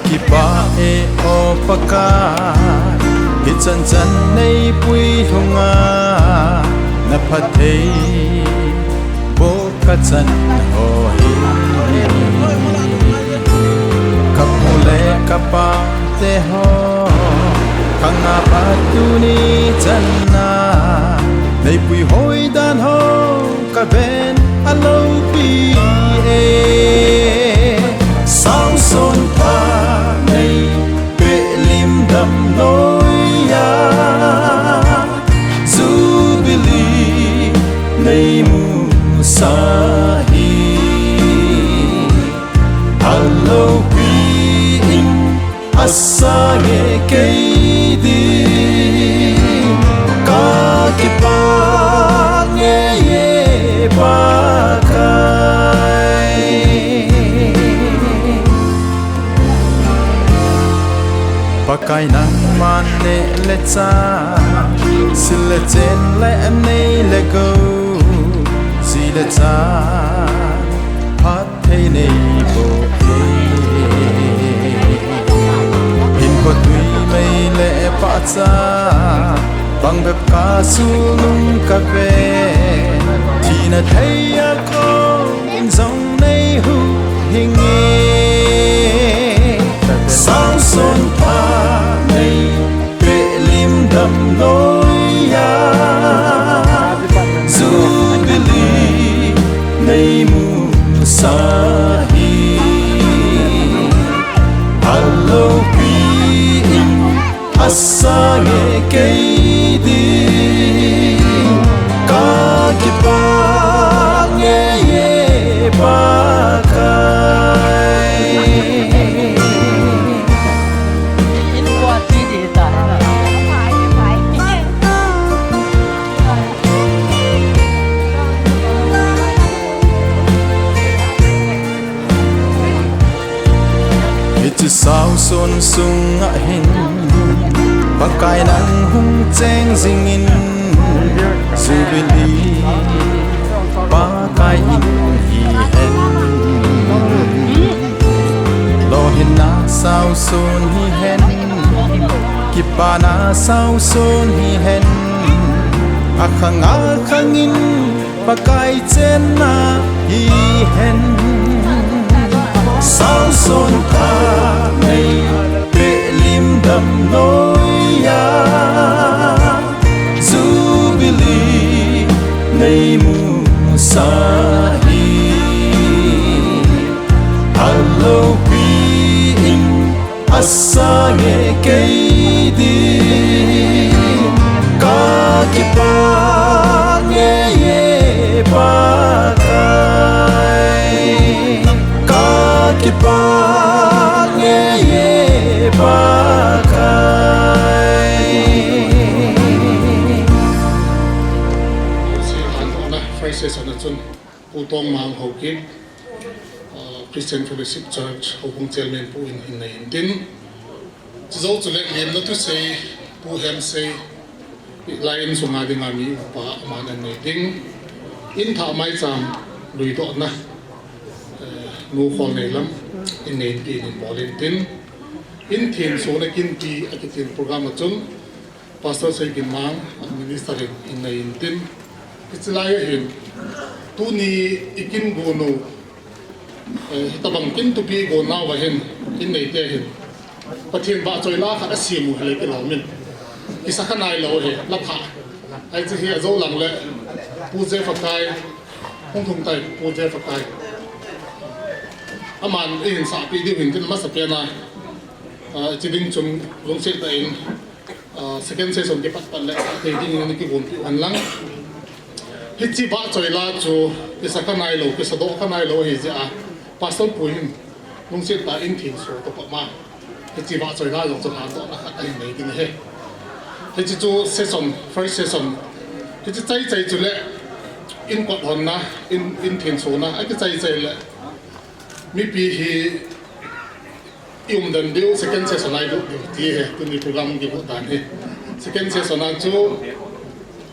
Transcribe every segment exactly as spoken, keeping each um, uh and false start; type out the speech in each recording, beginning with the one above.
Kipah e o Pakai, hichan chan neipui lhunga, na phatthei boh kachan ho hi. Kapu le kapate ho, khanga pat tuni channa, neipui hoidan ho kaven aloupi e. Saoson pha neipeh lim damnoiya, Jubilee neimusa hi. Aloupi in, asange kei ding, kakipah ngei e Pakai. Pakai nangman neh le chah, sil le chen le nei le gou, ji le cha, phatthei neiboh e. Hinkho tui mei le pahcha, bang bep kasunung kave, thina thei a kon jong neihuhhing e. Saoson pha neipeh lim damnoiya, Jubilee neimusa hi. Aloupi in, asange kei ding, kakipah ngei e Pakai. Hiche saoson sunga hin, Pakai nang hung cheng jingin, Jubilee Pakai in hihen. Lolhinna saoson hihen, kipana saoson hihen, akhang akhang in Pakai chenna hihen. Saoson pha neipeh lim damnoiya, Jubilee neimusa hi. Aloupi in, asange kei ding, kakipah ngei e Pakai, kakipah ngei e Pakai. First session a chun Pu Tongmang Haokip, ah, Christian Fellowship Church, Houbung Chairman pu in hin nei intin. Chujou chule lemna thusei, Pu Hemsei, lai in sunga dinga mi upa aman anei ding. In thah maicham luidohna, eh, Nu Kholneilam in nei intin, in bol intin. In thensona kinpi akitin program a chun, Pastor Seiginmang, Minister in, in nei intin. Hiche lai a hin, tuni i kin gon u, eh, hitabang kin thupi i gon nauva hin, kin neite hin, Pathen vahchoila khat asem u hile kilom in. Kisa kha nailou hi, la thah. Hiche hi ajou lang le, Pu Jefakai, hung thum tai, Pu Jefakai. Aman eihin sahpeh diu hin tin, amasapen a, ah, hiche ding chun lungset tah in, ah, second session kipat pat le, thei ding in ana kigonpeh u hen lang. Hiche vahchoila chu kisa kha nailou, kisa doh kha nailou ahi jeh a, Pastor pu hin lungset tah in thenso toh pama, hiche vahchoila jong chu lhandohna khat ahin nei ding ahi. Hiche chu session, first session. Hiche chaichai chule in kot honna, in, in thensona, akichaichai le mipi hi i umden diu, second session a i lut diu, ti hi, tuni program kigot dan hi. Second session a chu,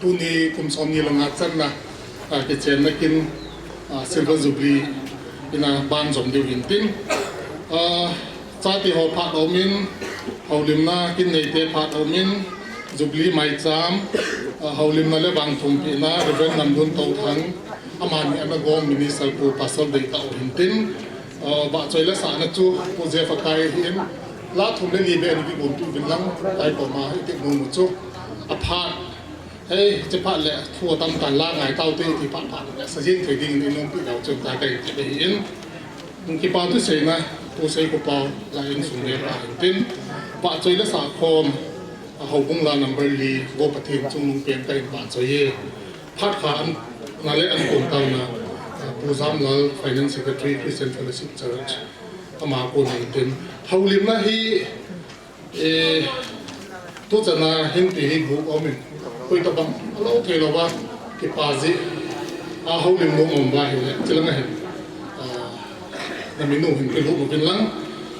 tuni kum somni le nga channa, ah, kichenna kin, ah, Silver Jubilee in a ban jom diu hin tin. Ah, Chate ho phat aumin, houlimna kin neite phat aumin, Jubilee maicham, ah, houlimna le vangthumpina, Reverend Namdun Touthang, amani ana gong Minister Pu Pastor Deitah u hintin, ah, vahchoi le sahna chu Pu Jeff akai hin, la thum le li beh in kigon tu vin lang, kai koma iti nom u chu, aphat, Hei, hiche phat le thu atam tan la ngai taute ti phat phat le sa jing thei dingin i nompi leu chun ta kai ti be hin. Kipa thu seina, thu sei ko pau la insung le pa hintin. Vahchoi le sakhom, a houbung la number li, Vo Pathen chungnung pen ka hin vahchoi e. Phat kha an, na le an kon tau na, Pu Jamlal, Finance Secretary, Christian Fellowship Church, ama kon hintin. Houlimna hi, Eh, tuchan a hin ti hi group aumin. Koi tabang, alo thei lou va, kipa ji, a houlim nom um va hile, chilang a hin. Ah, na minu hin kilu uvin lang,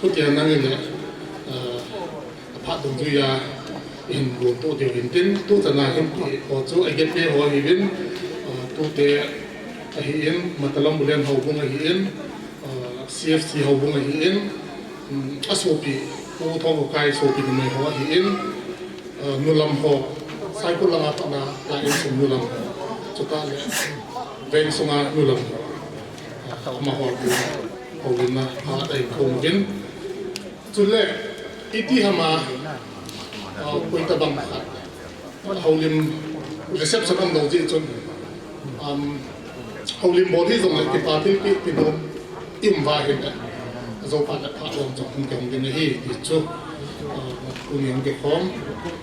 kutia nang hile, ah, aphat dungjuia, hin gon to diu hintin, tuchan a hin ti ho chu, a get pe ho hiuvin, ah, tute ahin, Matalam Bulen houbung ahin, ah, C F C houbung ahin, um, a sopi, Pu Thongkhokai sopi numei ho ahin, ah, nulam ho, Saikul langa patna, la insung nulam ho, chutah le, veng sunga nulam ho, ah, amaho, houlimna, ah, ahin khom uvin. Chule, iti hama, ah, koi tabang khat. Houlim reception um lou jeh chun, um, houlim bol hi jongle kipa thilpeh, peh nom i um va hile, ajo phat le phat lom jong hung kihong ding ahi ti chu, uh, tuni hung kikhom,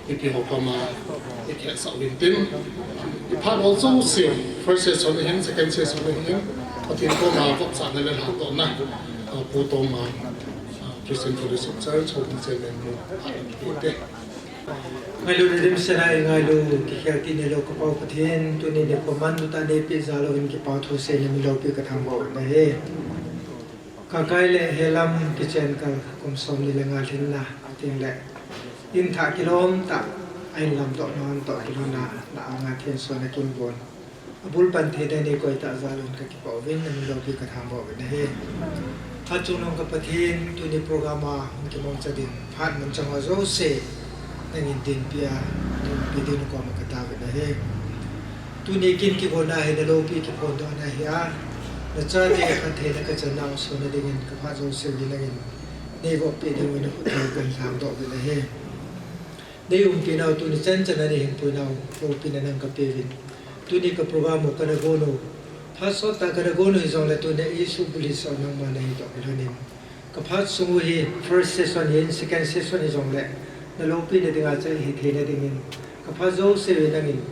mipi ho koma i khehsah uvin tin. I phat ho jouse, first session ahin, second session ahin, Pathen koma vopsahna le lhadohna, uh, Pu Toma, uh, Christian Fellowship Church, Houbung Chairman pu, phat in pe te. Ngailut dimset a i ngailu, kikhel tih neilou ka Pau Pathen, tuni nikho manlu tah neipeh jal uvin kipa thu seina min loupi ka thangvah u ahi. Ka kai le helam kichen kal kum somni le nga lhinna, ating le in thah kilom tah, a in lamdoh non toh kilhon a, na anga thensuan a kin bon. Abul pan thei dan nei koi tah jal un ka kipah uvin, na min loupi ka thangvah uvin ahi. Phat chungnung ka Pathen, tuni program a hung kimangcha ding phat manchah ho jouse, nangin dinpi a, dinpi ding koma ka taovin ahi. Tuni kin kigonna hi na loupi kiphondohna ahi a, na chate phattheina ka channau sona dingin ka phat jouse hi nangin nei vop peh ding uvin na khut theng kan lhangdoh uvin ahi. Nei umpi nau tuni chan chan a nei hinpui nau, loupina nang ka pe uvin. Tuni ka program u ka na gon u. Phat sot tah ka na gon u hijongle tuni a isuh bulhit sah u nangma nahi toh kilhon in. Ka phat sung u hi first session hin, second session hijongle, na loupina dinga chai hitheina dingin. Ka phat jouse u hi nangin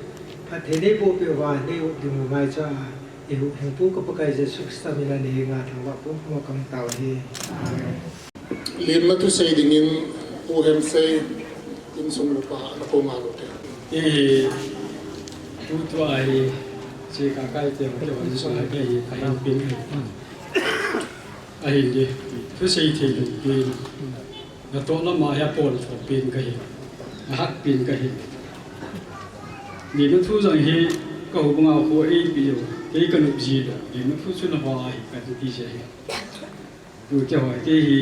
phatthei nei boh peh uva, nei vop ding u ngaicha a, i huhhingpu ka Pakai Jesu Christa min a nei henga thangvah pum pum a ka hung tao u ahi. Amen. Lemna thusei dingin Pu Hemsei insung nupa ana ko ngal u te. Hiche tutua hi, hiche Kakai te, keiho insung a kei hi, kahin pin ahi. Ahin di, thusei thei lou pin. Natoh lama hi apon tho pin kahi. Ahat pin kahi. Lemna thu jong hi, ka houbung a kho eipeh u, kei ka nop ji lou. Lemna thu chu nahoi ahi, kahin ti ji ahi. Tute ho, kei hi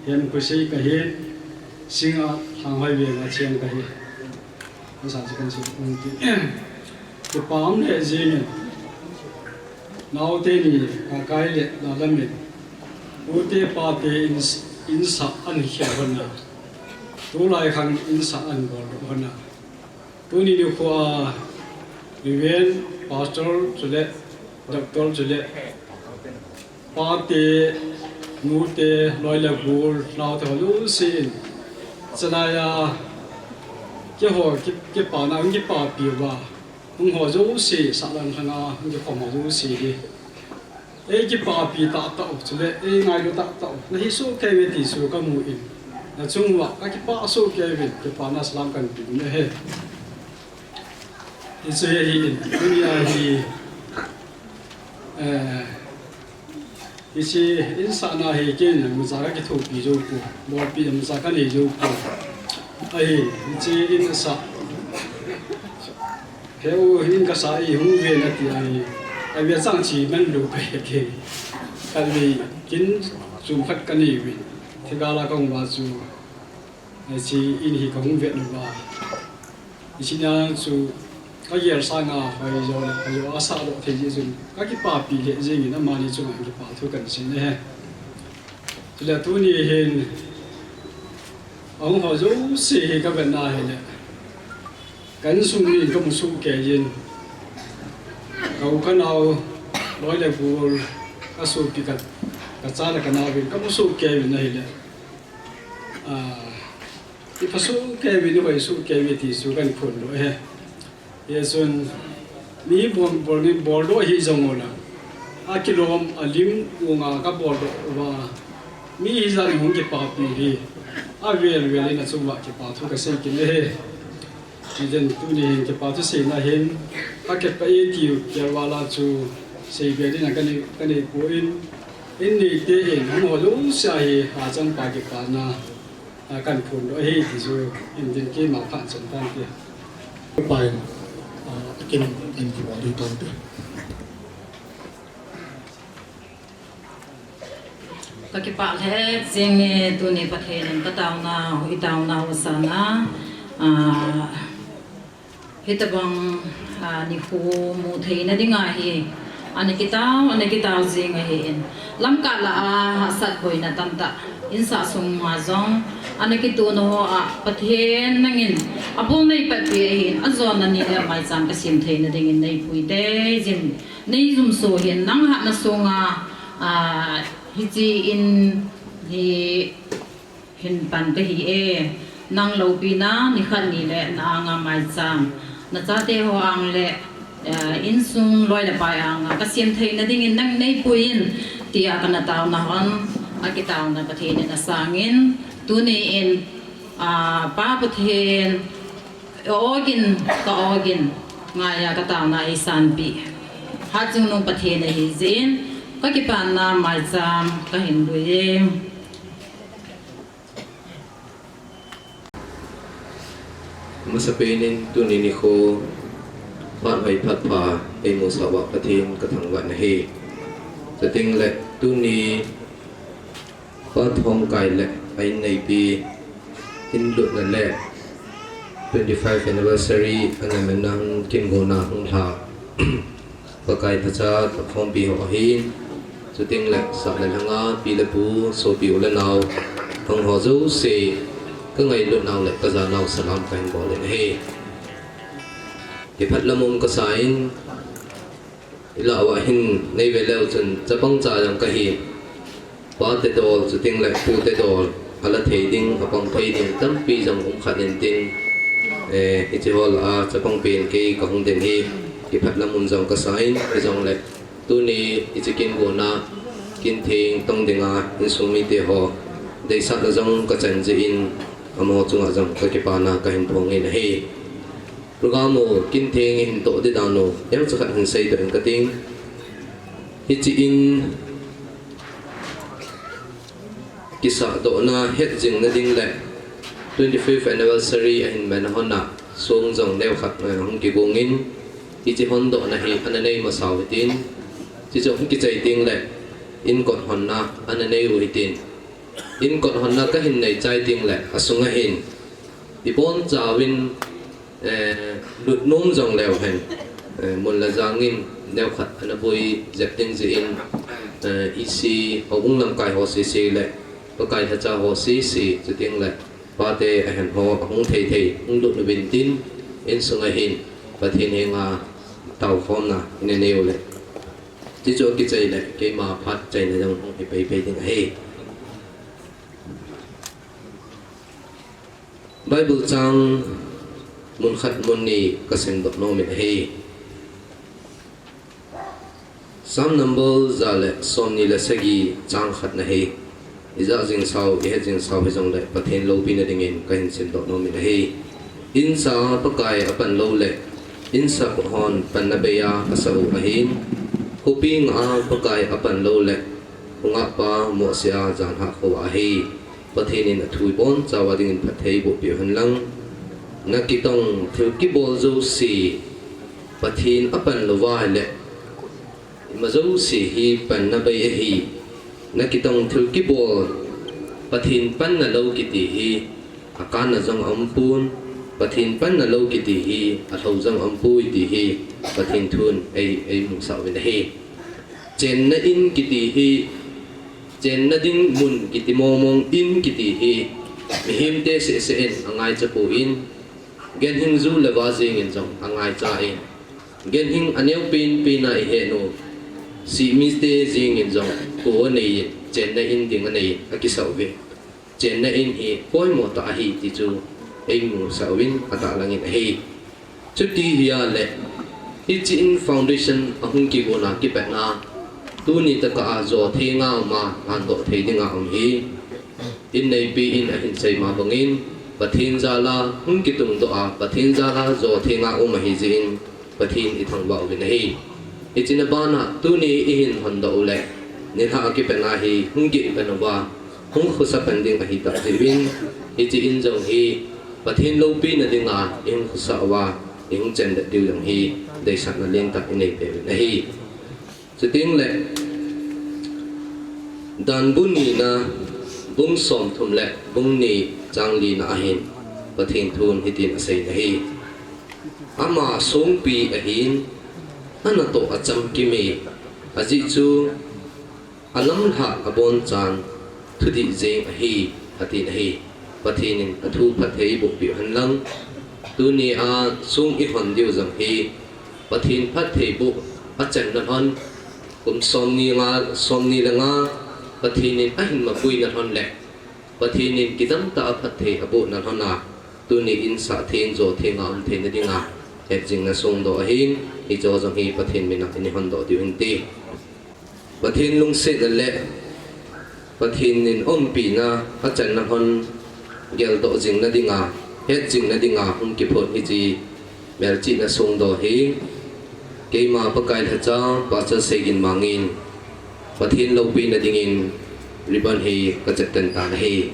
Hemkhosei kahi, Singngat Lhanghoi veng a cheng kahi. Nasa chu kan sei, um, ti. Kipa um lheh jengin, naote ni, Kakai le Lalam in, pute pate in, insah ahin khel hon a, tulai khang insah ahin bol hon a, tuni nikho a, Reverend, Pastor chule Doctor chule pate, nute, loi le gol, naote ho jouse in, chalai a, keiho ki, kipana, kipapi uva, hung ho jouse, sahlang lhanga, kikhom ho jouse hi, ei kipapi tahtah u, chule ei ngailu tahtah u, nahi sohkei uve ti chu kamu in, nachung uva kakipah sohkei uvin, kipana salam kahin pe u ahi. Hiche hi ahin, tunia hi, eh, hiche insahna hi keiin imacha kakithopi jou poi, bolpi imacha kanei jou poi. Ahin, hiche in asah, heu in kasah, eihung ven ati ahi, avet chang che manlou kahi kei. Khatvei kin chom khat kanei uvin. Thigala kahung uva chu, hiche in hi kahung vet uva, hiche nia chu kagel sanga hoi jo le hoi jo asah doh thei jeh chun kakipapi lheh jengin amani chunga kipa thu kahin sei ahi. Chule tuni hin ahung ho jouse hi kavet na hile, ka insung mi in kamu soh kei in, ka u ka nao, loi le gol, ka sopi ka, ka cha le ka nao in kamu soh kei in ahile, ah, i pha soh kei in, i hoi soh kei in ti chu kahin phondoh e. Hichun mi bol, bol ni, boldoh hi jong u la, akilom, alim, unga kaboldoh uva, mi hijat in hung kipapi hi avel vel in achunga kipa thu kasei kit e. Hijeh in tuni hin kipa thu seina hin, kakipah e tiu kel vala chu seibe ding a kanei, kanei poi, in neite in hung ho jouse a hi hachang pa kipana, a, kahin phondoh ahi ti chu hin tin keima phat chom tante. Pai, a, kin, kin kibol ding tante. Kakipah lheh jenge tuni Pathen in kataona, i taona u sana, ah, hitobang, ah, nikho mu theina dinga hi, ana kitao, ana kitao jing ahin. Lamkah lah a, hahsat boina tamtah insah sunga jong, ana kitohna ho a, Pathen nangin, abol nei patpi ahin, ajona ni le maicham kasem theina dingin neipui teijin. Neijumso hin nang hatna sunga, ah, hiche in hi hin pan kahi e, nang loupina nikhat ni le na anga maicham, na chate ho ang le, ah, insung loi le pai anga kasem theina dingin nang neipui in, tia kana taona hon, akitaona Pathen in asangin, tuni in, ah, Pa Pathen, Ka ogin, ka ogin, ngaiya kataona eisanpi Hatchungnung Pathen ahi jeh in, kakipana maicham kahin lui e. Amasapen in tuni nikho, phat hoi phat pha eimusah uva Pathen kathangvah in ahi. Chuteng le tuni Pa Thongkai le a inneipi in lutna le twenty-five anniversary ana manna hung kingona hung lha Pakai lhacha takhompi ho ahin, chuteng le sah le lhanga pi le pu, sopi u le nao, hung ho jouse, ka ngailutnau le ka janau salam kahin bol in ahi. Kiphatlam um kasa in, ilah uva hin neive leu chun chapang cha jong kahi. Pate dol, chuteng le pute dol, ala thei ding, apang thei ding, tampi jong um khat in tin, eh, hiche ho lah a, chapang pen kei kahung den hi, kiphatlam um jong kasa in, hijongle, tuni hiche kingona, kintheng tong dinga, insung mite ho, deisahna jong kachan jeh in, amaho chunga jong kakipana kahin phong in ahi. Program u kintheng ihin toh di dan u, jeng chakhat hin seidoh in kating. Hiche in kisahdohna hetjingna ding le twenty-fifth anniversary ahin man hon a, song jong neokhat, eh, hung kigong in, hiche hondohna hi ana nei masau hitin, hiche jong hung kichai ding le, inkot honna ana nei u hitin, inkot honna kahin nei chai ding le, asunga hin, ibonchauvin, eh, lutnom jong leu hen, eh, mun le jang in neokhat ana boi jep ding jeh in, eh, E C, houbung lamkai ho sese le, Pakai lhacha ho sese, chuteng le, pate ahen ho, ahung thei thei, hung lut uvin tin, insunga hin, Pathen henga taokhomna, ina neiu le. Hichu akichai le, keima phat chaina jong hung hi pei pei ding ahi. Bible chang mun khat mun ni kasimdoh nom in ahi. Psalm number ja le somni le sagi chang khat na ahi. Ijah jing sao, ihet jing sao hijongle Pathen loupina dingin kahin simdoh nom in ahi. Insa Pakai apan lou le, insa hon panna bei a asah u ahin. Khopi ngah a Pakai apan lou le, khongah pa mohseh a janhah kho ahi. Pathen in athu ibonchauva dingin phatthei boh peh u hen lang. Na kitong thil kibol jouse, Pathen apan louva ahile, ima jouse hi panna bei ahi. Na kitong thil kibol, Pathen panna lou kiti hi akanna jong aumpon, Pathen panna lou kiti hi alhou jong aumpoi ti hi Pathen thun ei, eimusah uvin ahi. Chenna in kiti hi, chenna ding mun kiti mongmong in kiti hi mihemte sehseh in angaicha pon, ganhing ju le va jengin jong angaicha in, ganhing aneo penpen a ihet u, sihmite jengin jong ko anei in, chenna in ding anei in akisah uve. Chenna in hi poimo tah ahi ti chu eimusah uvin atahlang in ahi. Chuti hia le, hiche in foundation ahung kigonna kipatna, tuni tah a jo thenga um a, lhandoh thei dinga um hi, inneipi in ahin sei ma bangin, Pathen jal a hung kitungdoh a, Pathen jal a jo thenga um ahi jeh in, Pathen ithangvah uvin ahi. Hiche na bana tuni ihin hondoh u le, nilhah a kipatna hi hung kipatna uva, hung khosa pan ding ahi tah jeh uvin, hiche in jong hi Pathen loupina dinga ihung khosa uva, ihung chendet diu jong hi deisahna lentah inei peh uvin ahi. Chuteng le, Dan bung nina, bung somthum le bung ni chang lina ahin Pathen thun hitin asei ahi. Ama songpi ahin, anatoh achamkim e, ajeh chu alamlhah abonchan thudih jeng ahi, atin ahi. Pathen in athu phattheiboh peh u hen lang. Tuni a song ihon diu jong hi Pathen phattheiboh achanna lhon, kum somni nga, somni le nga Pathen in ahin mapuina lhon le Pathen in kidang tah a phatthei abohna lhon a, tuni in sah theng jo thenga um theina dinga hetjingna songdoh ahin, hiche jong hi Pathen mina in ihondoh diu hinte. Pathen lungsetna le Pathen in umpina achanna lhon geldoh jingna dinga, hetjingna dinga hung kiphut hiche melchihna songdoh hi keima Pakai lhacha Pastor Seigin Mang in Pathen loupina dingin ribbon hi kachet tan tan ahi.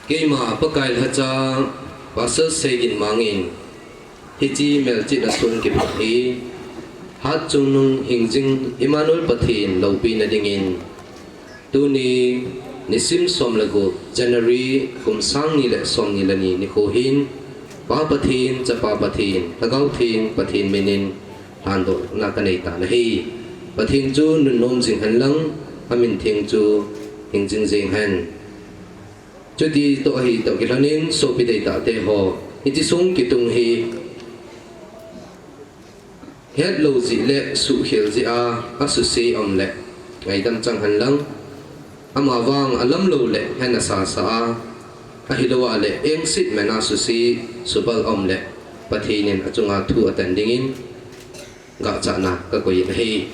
Keima Pakai lhacha Pastor Seigin Mang in hiche melchihna song kiphut hi Hatchungnung Hingjing Emmanuel Pathen loupina dingin tuni nisim som le gup January kum sang ni le som ni le ni nikho hin Pa Pathen, Chapa Pathen, Lhagao Theng Pathen minin lhandohna kanei tan ahi. Pathen chu nunnom jing hen lang, amin theng chu hingjing jeng hen. Chuti toh ahi toh kilhonin sopi deitahte ho, hiche song kitung hi hetlou jeh le suhkhel jeh a asuse um le ngaidam chang hen lang, amavang alamlou le hen asasa a, ahilou a le engset men a suse subal um le Pathen in achunga thu atan dingin gahchahna kakoi in ahi.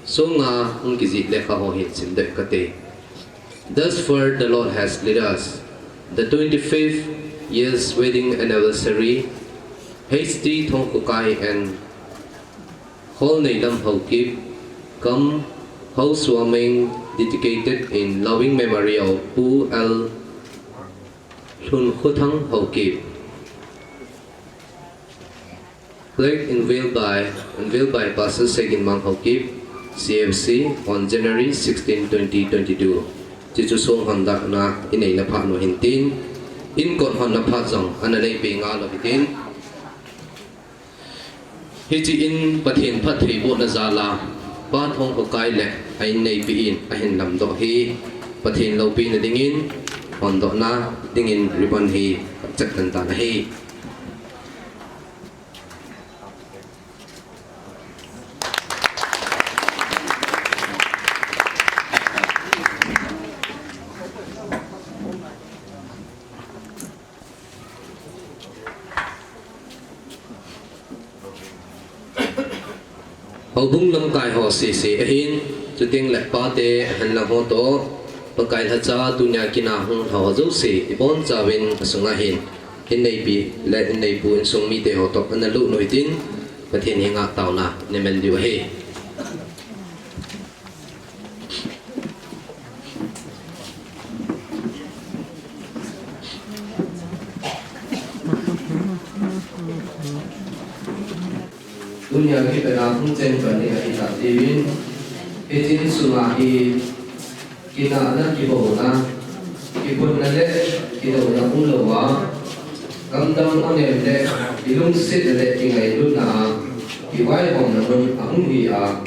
Songa hung kijih lekha ho hi simdoh kate. Thus far the Lord has led us. The twenty-fifth year's wedding anniversary, H T Thongkhokai and Holneilam Haokip, cum housewarming dedicated in loving memory of Pu L Lhunkhothang Haokip. Flag unveiled by, unveiled by Pastor Seginmang Haokip, C F C, on January sixteen, twenty twenty-two. Chuchu song hondahna inei na phat nu hintin, inkot hon na phat jong ana neipe ngal u hitin. Hiche in Pathen phattheibohna jal a, Pa Thongkhokai le a inneipi in ahin lamdoh hi, Pathen loupina dingin, hondohna dingin ribbon hi kachet tan tan ahi. Houbung lamkai ho sese ahin, chuteng le pate ahinla ho toh, Pakai lhacha tunia kin a hung lha ho jouse, ibonchauvin asunga hin, inneipi le inneipu insung mite ho toh ana lut u hitin, Pathen henga taona nei man diu ahi. Tunia kipatna hung cheng pan ding ahi tah tiuvin, hiche insunga hi kinahna kibouna, kiphunna le kidouna umlouva, kamdang onem le ilungsetna le kingailutna a kivaihomna mun ahung hi a,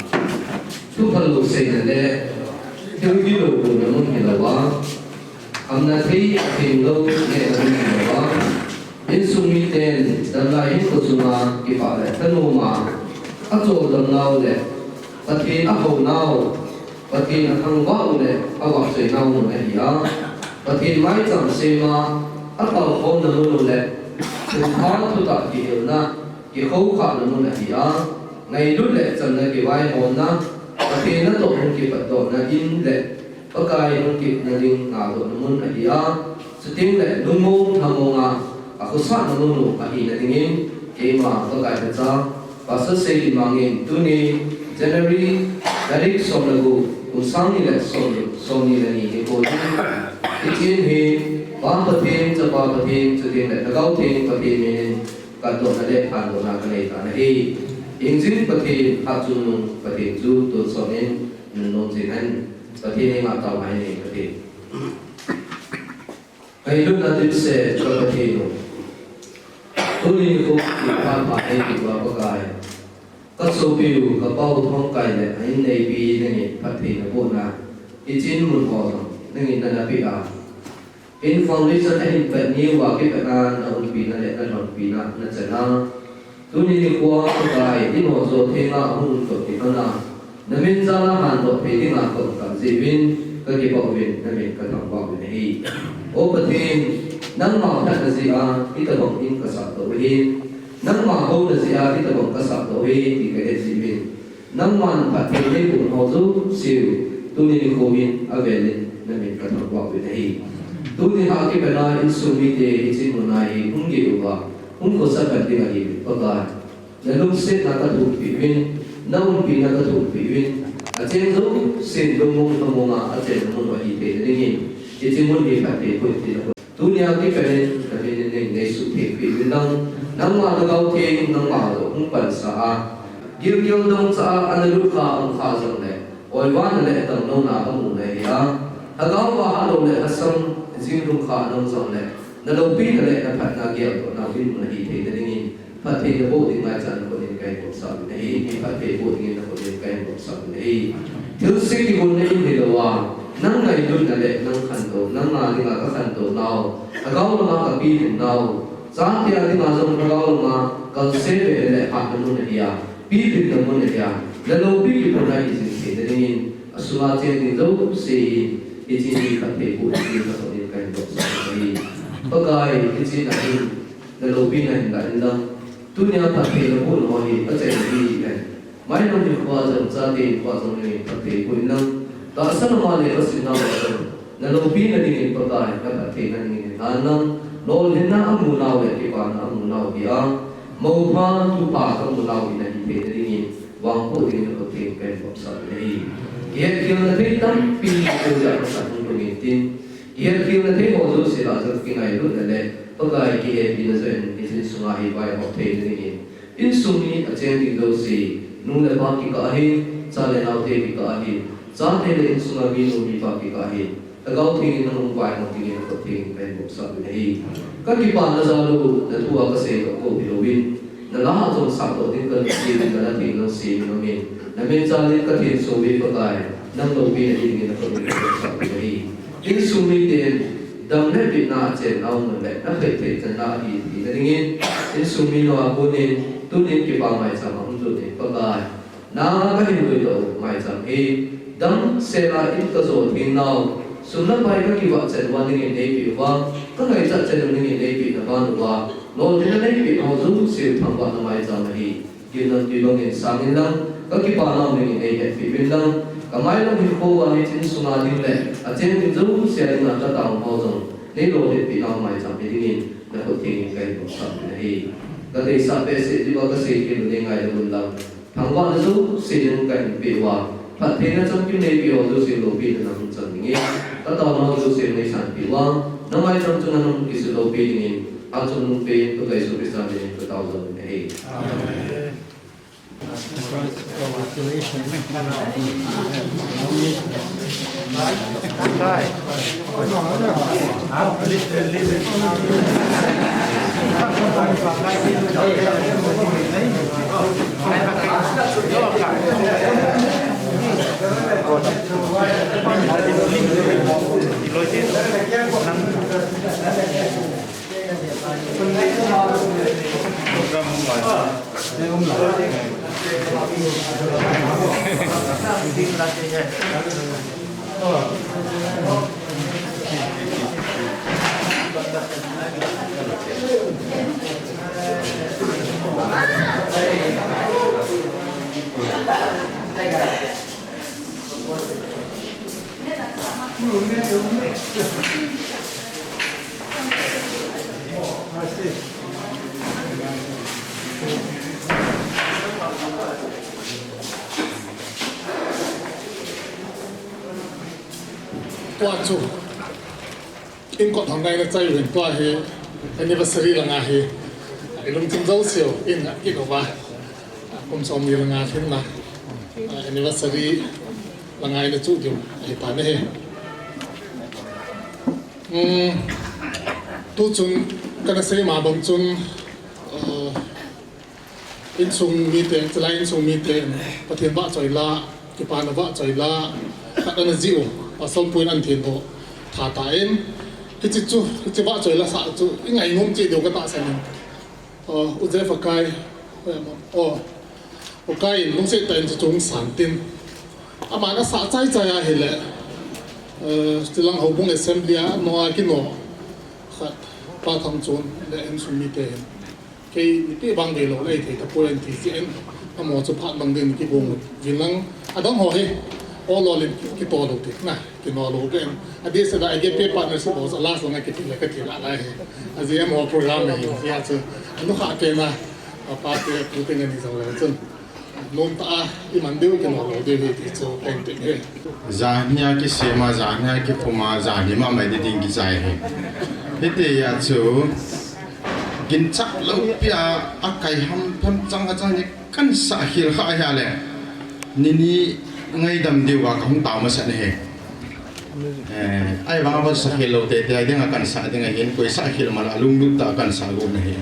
thuphalou seina le thil gilou bouna mun hilouva, khamna thei thenglou nehna mun hilouva, insung miten damlai hinkho sunga kipah le thanom a acholdam nau le Pathen ahounau, Pathen athangvah u le avahchoi nau mun ahi a, Pathen maicham sema ataokhomna mun u le thupha thutah kihilna, kikhoukhahna mun ahi a, ngailut le chamna kivaihomna, Pathen natoh hung kipatdohna in le Pakai hung kitna ding ngadohna mun ahi a, chuteng le lungmong thamonga akhosahna mun u ahina dingin, keima Pakai lhacha Pastor Seikinmang in tuni January tarik som le gup, kum sang ni le som, somni le ni nikho hin, hiche in hi Pa Pathen, Chapa Pathen, chuteng le Lhagao Theng Pathen minin kandohna le phandohna kanei tan ahi. Hingjing Pathen, Hatchungnung Pathen chu tonsot in nunnom jing hen. Pathen henga taona inei kate. Ngailutna dimset ka Pathen u, tuni nikho kipah pha eipe uva Pakai, kasopiu, kapau Thongkai le a inneipi nangin phatthei nabohna, hiche in mun ho jong nangin nanapeh a, in foundation ahin vet ni uva kipatna, naunpina le nalhonpina nachan a, tuni nikho a Pakai, in ho jo thenga ahung umtoh kit hon a, namin jal a handoh thei dinga kaum kah jeh uvin kakipah uvin, namin kathangvah uvin ahi. O Pathen, nangma phatna jeh a hitobang in kasahdoh u ahi, nangma houna jeh a hitobang kasahdoh u ahi ti kahet jeh uvin, nangman phatthei neiboh ho jouse u tuni nikho in avel in namin kathangvah uvin ahi. Tuni a kipatna insung mite hiche muna hi hung geh uva hung khosa pan ding ahiuvin Pakai, nalungsetna kathoppeh uvin, naunpina kathoppeh uvin, acheng jousen lungmong thamonga achenna mun u ahi theina dingin, hiche mun hi phatthei boh in tin, tunia kipat in namin in neihin neisuhtheng peh uvin lang, nangma Lhagao Theng nangma toh hung pansah a, gilkel dongchah a analut kha aum kha jongle, oivana le damlouna amu nahi a, Lhagao va hahlou le lhasam jing lhung kha ana um jongle, naloupina le naphatna geldoh nau in mun ahi theina dingin, phatthei naboh ding ngaichan nakhut in kahin bopsah uvin ahi, phatthei boh dingin nakhut in kahin bopsah uvin ahi. Thilse kigonna in hilouva, nang ngailutna le nang khantou, nangma dinga kakhantou nau, Lhagao lama kapilhin nau, chate a dinga jong Lhagao lama kalse be le hatna mun ahi a, pilhinna mun ahi a, naloupi kiphunna hi jing theina dingin, asunga cheng ding jouse in, hiche hi phatthei boh dingin nakhut in kahin bopsah uvin ahi. Pakai, hiche na hin, naloupina hin lah in lang, tunia phatthei nabohna ho hi achai nahi jeh in, mailam hinkhoa jong, chate hinkhoa jong nangin phatthei boh in lang, tahsa lama le vasim lama jong naloupina dingin Pakai, naphattheina dingin hin lah in lang, lolhinna amu nau le kipana amu nau hi a, moupha thupha kamu nau hi nahi theina dingin, vangboh dingin nakhut theng kahin bopsah uvin ahi. Kihetkhelna thei tampi kajah masat hung lhung intin, kihetkhelna thei ho jouse lah jong kingailutna le Pakai kihepina jeh in, hiche insunga hi vaihom theina dingin, insung mi acheng ding jouse, nu le pa kikah ahin, cha le naote kikah ahin, chate le insunga minu mipa kikah ahin, Lhagao Theng in nahung vaihom dingin nakhut theng in kahin bopsah uvin ahi. Kakipana jal u, nathua kaseidoh kop hilouvin, nala a jong sahdoh ding kanung jeh in, nala theng jong semin aumin, namin jal in kathenso uve Pakai, nang loupina dingin nakhut in kahin bopsah uvin ahi. Insung miten dam le bitna achen nau mun le nakhet thei channa ahi theina dingin, insung mi nao a konin tunin kipa maicham ahung lut in Pakai, nanga kahin doidoh u maicham hi damsel a in kajo theng nau, sum le pai kakivah chan uva nangin neipeh uva, kangaichat chan u nangin neipeh na ban uva, lolhinna neipeh nau jouse u thangvahna maicham ahi. Gimnamtui bangin sangin lang, kakipa nau nangin eihetpeh uvin lang, kamailam hinkho uva hiche insunga ding le acheng ding jouse a dinga kataona ho jong neilolhinpeh nau maicham hi dingin nakhut theng in kahin bopsah uvin ahi. Kadeisah behseh diuva kasei thei u neingailou un lang, thangvahna jouse nangin kahin peh uva, phattheina chamkim neipeh ho jouse loupina nahung chang dingin, kataona ho jouse neisanpeh uva, namaicham chunga nahung kisu loupeh dingin, Achun pe tu kai su pisa ni two thousand eight. Tua chu, in kot hong ngai na chai uvin tua hi, anniversary langa hi, i lungthim jouse u, in a kiko va, kum som ni langa hin na, anniversary langa in a chu diu, ahi ta na hi. Hmm, tu chun, kana sei ma bang chun, uh, Insung mite, chulai insung mite, Pathen vahchoi la, kipana vahchoi la, khat ana jih u, pasal puin an thin ho, tha ta in, hichi chu, hichi vahchoi la sah chu, i ngainom cheh diu ka tahsan in. Oh, U Jeff Akai, oh, U Kai in lungset tah in chu chung san tin. Aman asah chai chai ahile, eh, Chilang Houbung Assembly a, no a kino, khat, Pa Thangchon, le insung mite hin. Kei nipi bang ve lou le thei tapoi an ti si en, amaho chu phat bang din kibang uvin lang, adang ho hi, o lolin kito lou ti na, kino lou pen. Adeh seh a, age pe partnership ho, last langa kiti le kati la lai hi. Aji amaho program hi, hia chu, anu kha te na, apa te, pu te ngani jong le chun. Nom tah a, i man diu kino lou diu hi ti chu, pen tin hi. Janhi a kisem a, janhi a kiphum a, janhi mama ding kichai hi. Hiti a chu, Ginchak lou pi a, akai ham phem chang a chang ni kan sah khel kha ahile. Nini ngaidam diu a kahung tao masat ahi. Eh, ahivang a sah khel lou tete a dinga kan sah ding ahin, koi sah khel mal a lunglut tah a kan sah lou ahi.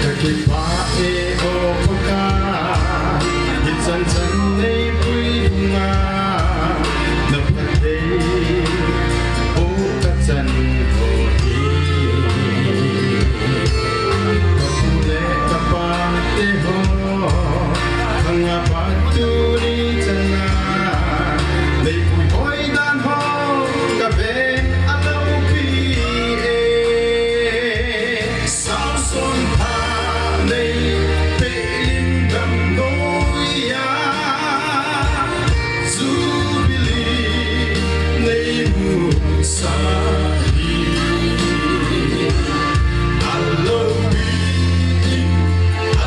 Ka kipah e o Pakai, hichan chan nei pui dunga, na phatthei boh ka chan ho hi. Ka pu le ka pa te ho, khang a pat tuni chan a, nei pui hoi dan ho, ka ve a loupi e. Samson pha nei pe lim damnoi a, Jubilee nei mu sa hi. A loupi in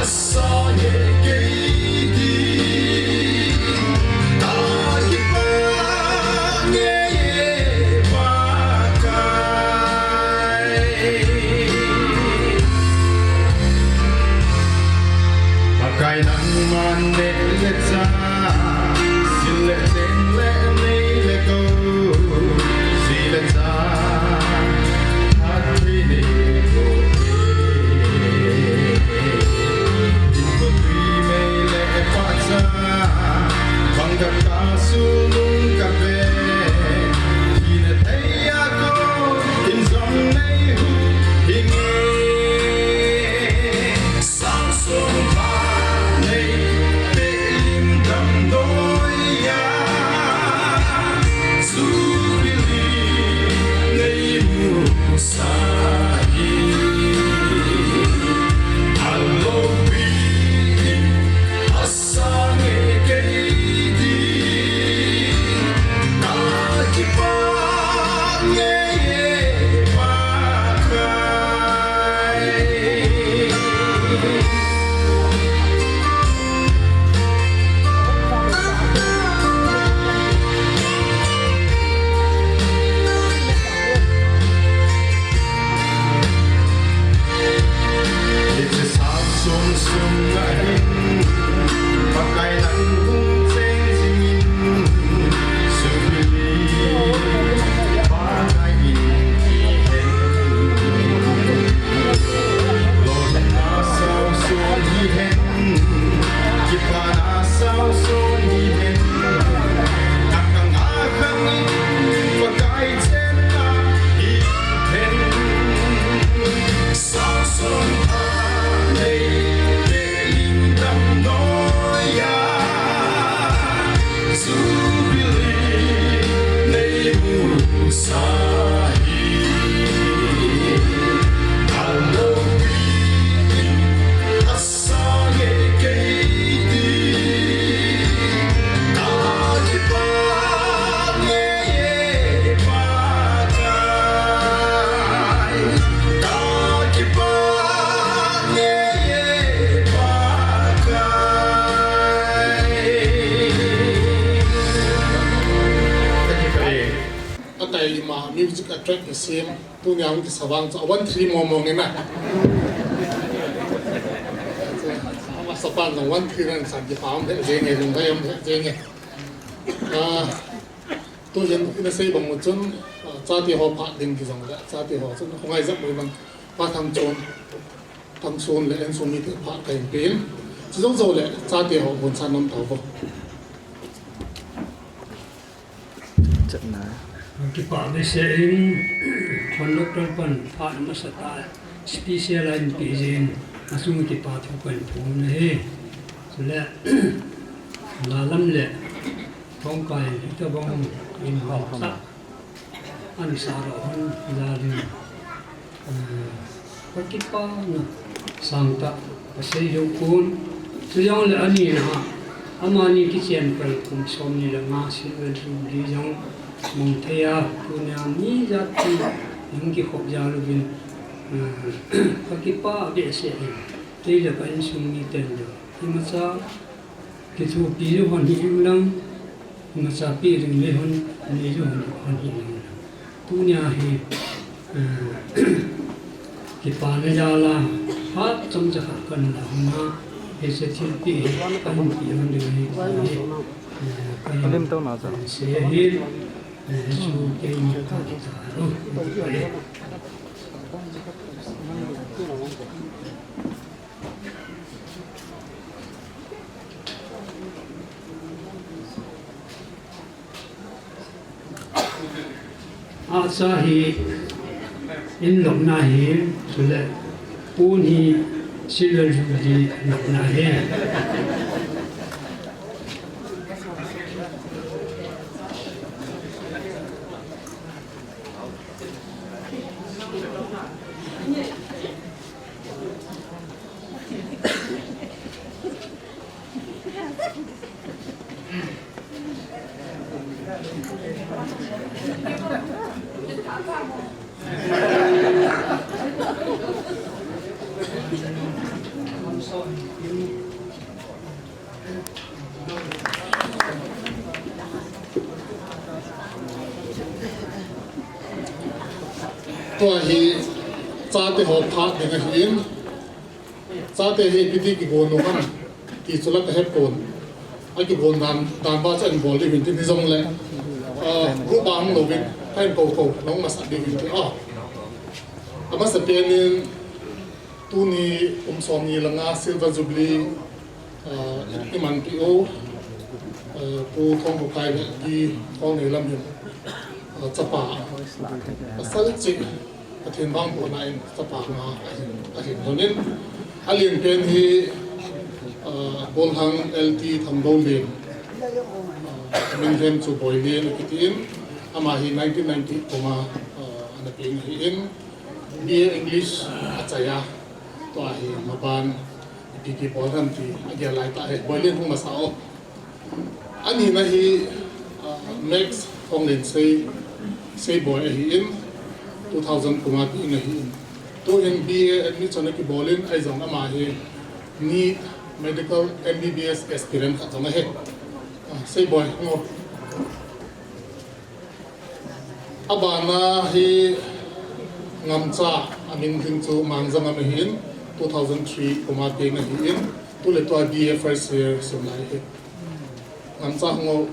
a sa nge kei ding, ka kipah nge e Pakai. Pakai nangman neh le chah, sil le chen le nei le gou, ji le cha Atai ima music a track kisem, tunia hung kisa vang chu a one three mo mo nge na. Ama sapan jong one three na san kipa um he jeng e, lung kai um he jeng e. Ah, tu hin ina sei bang u chun, ah, chate ho phat ding kijong le, chate ho chun khongai jap mai bang, Pa Thangchon, Thangchon le Insung mite phat kahin pen. Chujong jou le chate ho bon san nom tau vo. Chatna. Kipa behseh in, conductor pan phat amasa tah special line pe jin, asung kipa thu kahin phong ahi. Chule, la lam le, thongkai hitabang in hon tah. Ani sa ro hon la ding. Ka kipana sangtah ka sei jou pon. Chujongle ani na, amani kichen pal kum som ni le nga Silver Jubilee jong mang thei a, tunia mi jat ti hung kikhop jal uvin, eh, ka kipa behseh in. Kei le ka insung miten jong imacha kithopi jou hon hi inlang, imacha pi ding le hon, ni jou hon, hon hi inlang. Tunia hi, eh, kipana jal a, phat chomcha khat kana la hon a, hiche thilpeh hi kahin pe hon ding ahi ti hi, eh, kahin sei ahi, eh, chu keima ka ti ta ro. Acha hi in lopna hi, chule pon hi Silver Jubilee lopna hi. Tua hi chate ho phat ding ahin. Chate hi ipi ti kigon u ham ti chu la ka hepon. A kigon dan, dan ba chu ahin bol diu hin tin hijongle, ah, group a hung louvin, kahin kou kou, nahung masat diu hin tin, ah. Amasapen in tuni kum som ni le nga Silver Jubilee, ah, imanpi u, ah, Pu Thongbukai le Pi Thongneilam hin, ah, chapa pasal cheh, Pathen vangbohna in chapa nga ahin, ahin lhonin, alen pen hi, ah, Golhang L T Thangdolen, ah, amin lhem chu Boilen akitin, ama hi nineteen ninety kum a, ah, ana peng ahin, B A English achai a, tua hi maban ipi ti bol ham ti agel lai tah hi, Boilen hung masa o. Anina hi, ah, Max Thonglensei, Seiboi ahin, two thousand kum a peng ahin. Tuhin B A admission akibol in, ahi jong ama hi NEET medical M B B S aspirant khat jong ahi. Ah, Seiboi, ngo. Abana hi Ngamcha, amin ding chu Mangjangam ahin, two thousand three kum a peng ahin, tuletua B A first year sim lai ahi. Ngamcha hung o.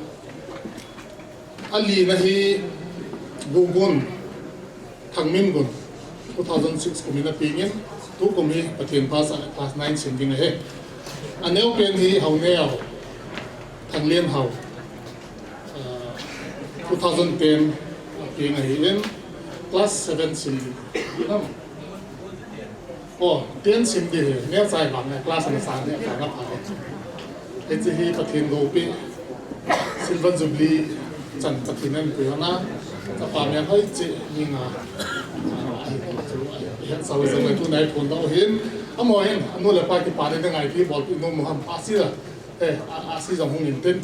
Alina hi Gugun, Thangmingun, two thousand six kum in apeng in, tukum hi Pathen pha sah le class nine sim ding ahi. Aneo pen hi Haoneo, Thanglenhao. Ah, two thousand ten, ah, peng ahin, class seven sim ding. Oh, ten sim ding hi, neocha vang, class ana sang, neocha na pha. Hiche hi Pathen loupi, Silver Jubilee chan Pathen in apui hon a, Ka pa mi hoi che ni nga. Ahi ko chu, ahi, ahi, sa sa mai tu nai phone dau hin. Amo hin, anu le pa kipa le ding ahi, bolpi nom mo ham, a si la. Eh, a, a si jong hung in tin.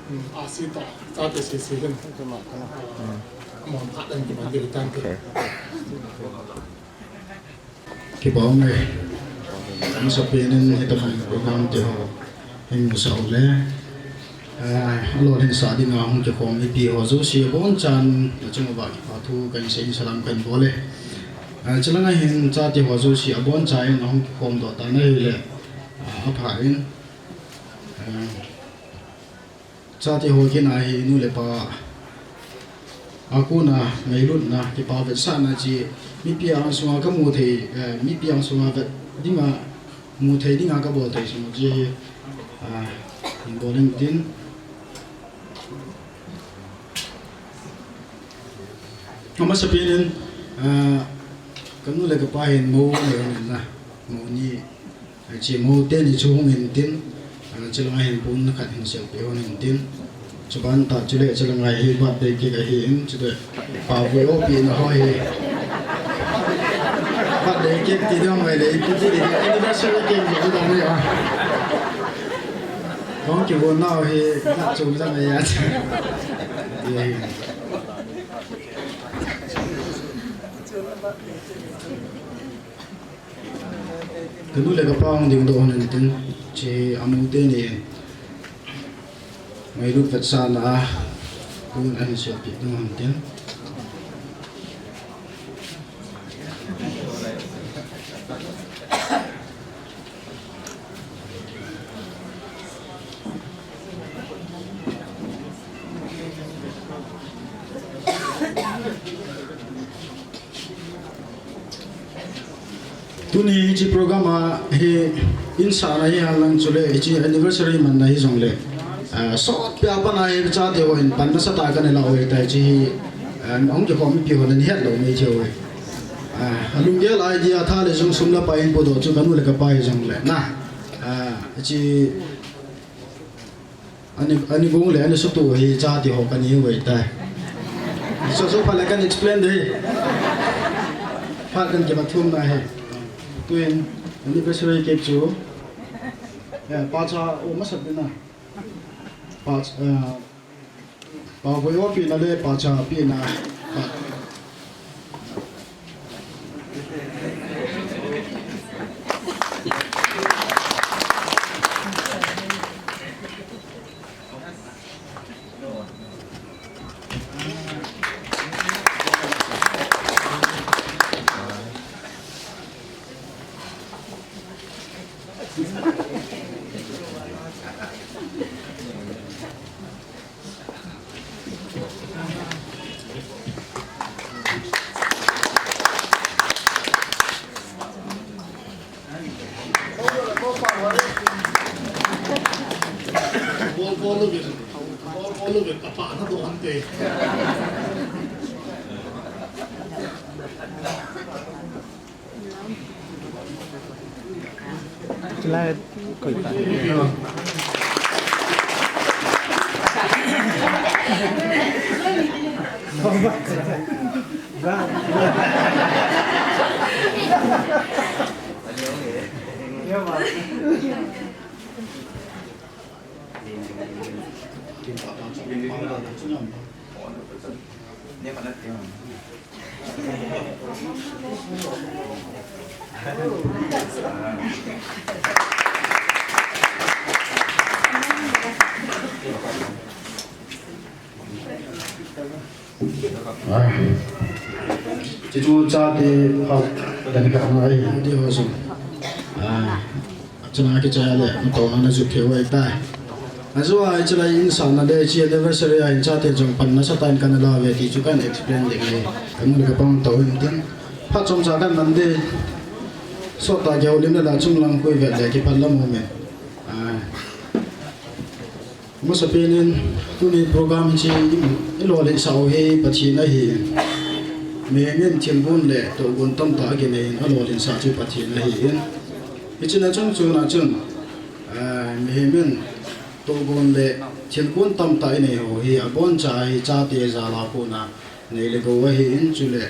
Hmm, a si ta, ta te si si hin. Amo ham, a dan kipa de tan te. Okay. Kipa um e. Amasapen in hitobang program te ho hin musah u le, eh, alolhinsah dinga hung kikhom mipi ho jouse abonchan achunguva kipa thu kahin sei in salam kahin bol e. Eh, chulanga hin chate ho jouse abonchan ahung kikhom doh tan ahile, eh, apha in, eh, chate ho kina hi nu le pa a kona ngailutna, kipa vetsahna chu mipi angsunga kamu thei, eh, mipi angsunga vet dinga, mu thei dinga kabol thei sung chu hi, ah, hin bol in tin. Amasapen in, ah, kanu le kapa hin mo le na, mo ni Hiche mo teni chu hung in tin, ah, chulanga hin pon khat hin selpeh hon in tin. Chuban tah chule chulanga hi birthday cake ahin, chule pavoi opina ho hi. Birthday cake ti dong mai le, ipi ti di, anniversary cake ti dong mai a. Kong kivon nau hi, na chu jang ya. Ye. Kanu le kapa hung dingdoh hon in tin, hiche amu teni ngailut vetsahna a, pon ahin selpeh ding hon tin. Tuni hiche program a hi insahna hi henlang chule hiche anniversary manna hijongle, ah, sotpi a pat a hi chate ho hin pan nasatah a kana la u ahitai, hiche hi, ah, hung kikhom mipi hon ahet lou mai thei uve. Ah, alunggel idea tha le jong sum le pai in podoh chu kanu le kapa hijongle na. Ah, hiche Ani, ani gong le, ani sutu hi chate ho kani u ahitai. So, so, phat le kan explain de. Phat kan kimat thum na hi. Tuin, anniversary cake chu. Ya, pacha, o, masat din na. Pacha, eh, pavoi opina le, pacha pina. Pa- Chulai koi ta. Ah. Chuchu chate phat dan khat na ahi ti ho jong. Ah. Chuna kichai le, natohna najot thei u ahitai. Ajeh a hiche lai insahna le hiche anniversary a hin chate jong pan nasatah in kana la uve ti chu kan explain ding ahi. Kanu le kapa hung tou hin tin. Phat chomcha kan man ding. Sottah kihoulim le la chung lang koi vet le kipat lam um e. Ah. Masapen in, tuni program hiche i, ilolhinsah u hi Pathen ahi. Mihem in thilgon le tohgon tamtah akinei in alolhinsah chu Pathen ahi in. Hiche na chung chuna chun, ah, mihem in tohgon le thilgon tamtah inei ho hi aboncha hi chate jal a kona Nei le gou ahin, chule,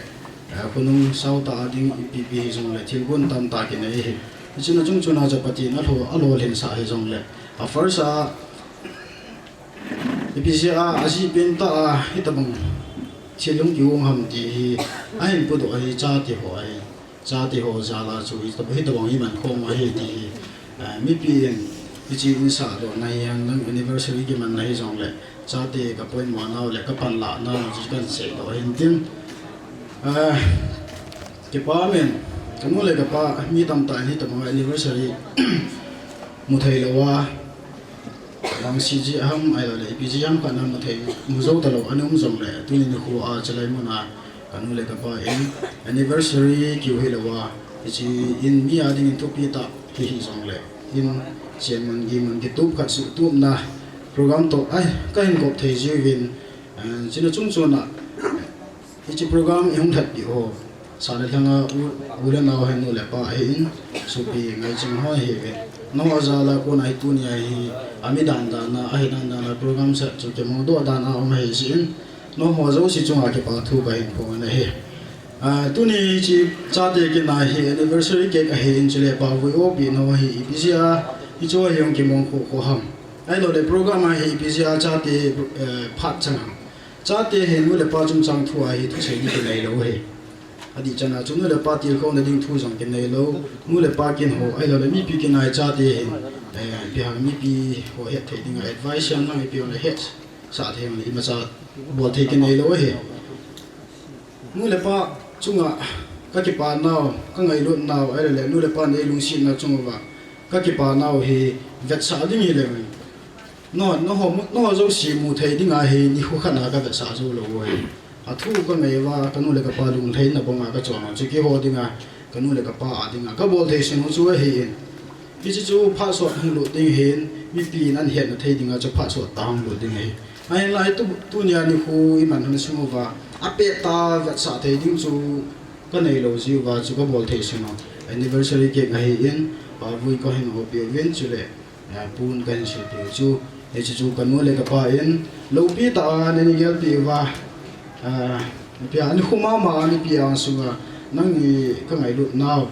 eh, khonung sao tah a ding ipi ipi hijongle thil gon tamtah kinei ahi. Hichun achung chun a chu Pathen in alolhinsah hijongle, a first a ipi jeh a ajeh pen tah a hitobang thil hung kigong ham ti hi ahin podoh ahi, chate ho ahi. Chate ho jal a chu hita-, hitobang iman khom u ahi ti hi, eh, mipi in hiche in sahdoh na hihen lang anniversary kiman na hijongle, chate ka poimo nau le ka panlah nau chu kan seidoh ahin tin. Eh, kipa men, ka nu le ka pa mi tamtah in hitobang anniversary mu thei lou a, Lang C G ham, ahilou le ipi jeh ham khat na mu thei, mu jou talou, ana um jongle, tuni nikho a, chulai mun a, ka nu le ka pa in, anniversary kiu hilou a, hiche in mi a ding in thupi tah, hi hijongle, in, chen mun, gi mun, kitup khat suh tupna, program toh, ai, ka hin kop thei jiuvin, eh, chuna chung chun a, Hiche program i hung lhatpeh ho, sa le lhang a u, u le nao hen nu le pa ahin, sopi ngaiching ho ahiuvin. Nangho jal a kona hi tuni a hi, ami dan dan a, ahi dan dan a program set chu kimudoh dan a um ahi jeh in, nangho jouse chunga kipa thu kahin phong in ahi. Ah, tuni hiche chate kit na hi anniversary cake ahin chule pavui opeh nau ahi ipi jeh a, hichu a hi hung kimong kho kho ham. Ahilou le program a hi ipi jeh a chate, eh, phat chang ham. Chate hi nu le pa chungchang thu a hi thusei ding kinei lou ahi. Adih chan a chu nu le pa tilkhouna ding thu jong kinei lou. Nu le pa kin ho, ahilou le mipi kin a hi chate hin, eh, ipi ham mipi ho het thei ding a advice hihen lang ipi ham le hetsah thei ham le imacha bol thei kinei lou ahi. Nu le pa chunga ka kipa nau, ka ngailut nau, ahilou le nu le pa nei lungsetna chung uva ka kipa nau hi vetsah ding hileng. Nangho, nangho, nangho jouse mu thei ding a hi nikho khat na ka vetsah jou lou u ahi. A thu ka ngai uva, ka nu le ka pa lunglhaina bang a ka chon u chu keiho ding a, ka nu le ka pa a ding a, ka bol thei sung u chu ahin. Hiche chu phat sot hung lut ding hin, mipi in ahin hetna thei ding a chu phat sot tah hung lut ding ahi. Ahinla hi tu, tuni a nikho i man hun sung uva, apet tah a vetsah thei ding chu ka nei lou jeh uva chu ka bol thei sung u. Anniversary cake ahin, pavui ka hin opeh uvin chule. Ah, pon ka hin suhpeh u chu, hiche chu ka nu le ka pa in, loupi tah a nei gelpeh uva, ah, ipi a, nikho mama a mipi a sunga, nangni ka ngailut nau,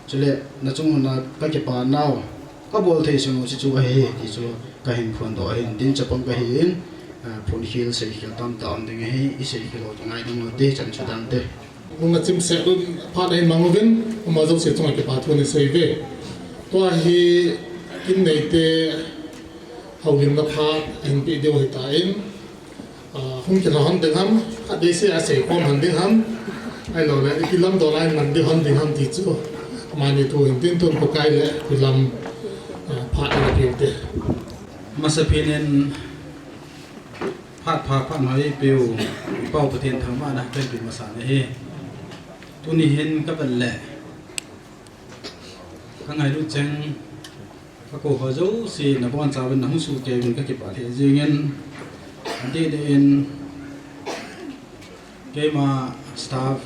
chule na chung uva ka kipa nau, ka bol thei sung u hiche chu ahi, ti chu ka hin phondoh ahin, tin chapang ka hin, ah, phonkhel seikhel tamtah um ding ahi, i seikhel u ngaidam u te, chan chu dan te. Nung a chimsah un phat ahin mang uvin, ama jouse chunga kipa thu nei sei uve. Tua hi kin neite houlimna phat ahin peh diu ahitan, ah, hung kilhon ding ham, adeisah a seikhom hon ding ham, ahilou le, ipi lam dol a iman ding hon ding ham ti chu, amani thu hin tin tun Pakai le, ipi lam, ah, phat ahin peh u te. Masapen in, Phat pha, phat pha mai peh u, i Pa u Pathen thangvahna kahin pe masa nahi. Tuni hin ka vet le, ka ngailut cheng, ka kou ho jouse, nabonchauvin nahung sohkei uvin ka kipah lheh jengin, adeh deh in, keima staff,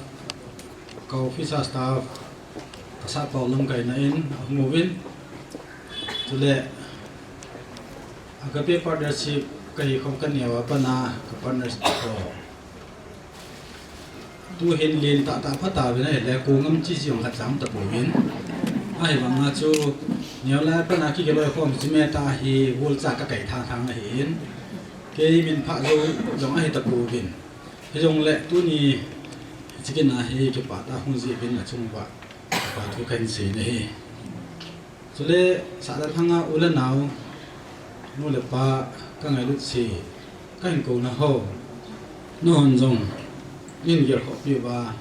ka office a staff, ka sahpau lamkaina in ahung uvin. Chule, Agape Partnership kahi khom ka neo a pat a ka partners ho. Tuhin lentah tah pha tauvin ahile, kong ngam chi jong khat jam tapouvin. Ahivanga chu, neo lai a pat a kikiloi khom jimeh tah hi, gol cha ka kai tha thang ahin. Kei min phah jou jong ahi tapouvin. Hijongle tuni, hiche kin a hi kipah tah hung jeh uvin nachung uva, kipah thu kahin sei nahi. Chule, sah le lhang a u le nao, nu le pa, ka ngailut se, kahin kouna ho, nahon jong, nei gelkhohpi uva,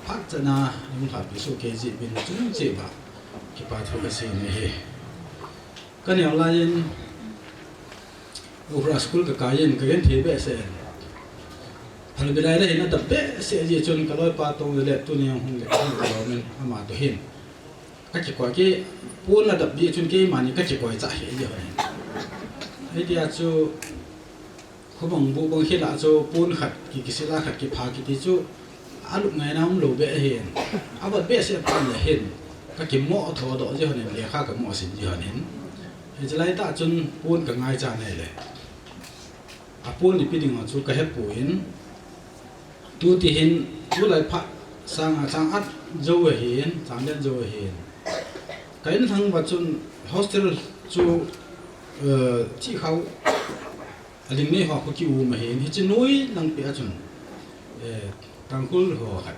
phat chan a, nei lhahpi sohkei jeh uvin, nachung cheh uva, kipah thu kasei nahi. Ka neo lai in, Ukhrul School ka kai in, ka genthei behseh in. Phalbi lai le hin adap behseh jeh chun ka loipa toh le tuni hung le, hung le min ama toh hin. Ka kikoi kei, pon adap jeh chun keimani ka kikoi chah hi jeh hon hin. Hitia chu, khubang bu bang khel a chu pon khat ki, kisil a khat kipha kiti chu, alup ngaina umlou beh ahin. Avat behseh pon le hin, ka kimoh thodoh jeh hon hin, lekha ka moh sin jeh hon hin. Hiche lai tah chun pon ka ngaicha nai le. Apon ipi ding a chu ka hepon, Tuti hin, tulai phat sang, sang at jou ahin, sang den jou ahin. Ka in lhang uva chun hostel chu, eh, thihkhao a ling nei ho khu kium ahin, hiche noi langpeh a chun, eh, Tangkhul ho khat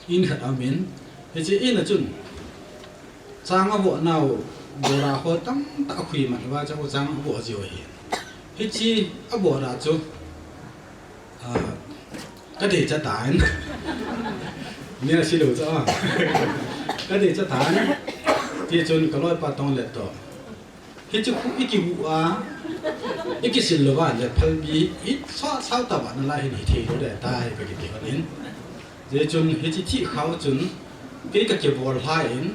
in khat aum in, hiche in a chun chang avoh nau, bora ho tamtah akhui mat uva chu chang avoh jiu ahin. Hiche abora chu, ah, ka deicha tan. Nia si lou cha. Ka deicha tan. Ti chun ka loipa Tonglet toh, hiche khu i kihu a, i kisil lou va le phalbi i sa sau ta va nalai hin hithei lou ding tai ka kiti hon in. Jeh chun hiche thihkhao chun kei ka kibol lha in,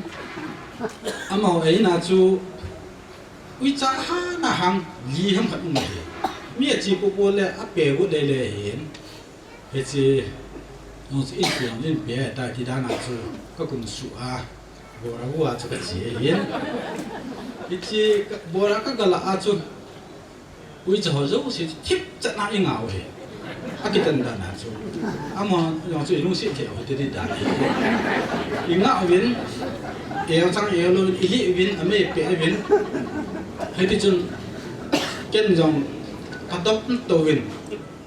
amaho eina chu uicha hana hang li ham khat um ahi. Mi ache popo le ape got lele hin. Hiche, nung chu in piang in pe ta ti dan a chu ka kum suh a, bora gu a chu ka che ahin. Hiche ka, bora ka ga la a chu uicha ho jouse thip chat na i ngah u ahi. Akitan dan a chu. Amaho jong chu i lungset thei u ahi ti dan ahi. I ngah uvin, el chang el louvin, i lih uvin, amei pe uvin. Hiti chun ken jong ka dop to uvin.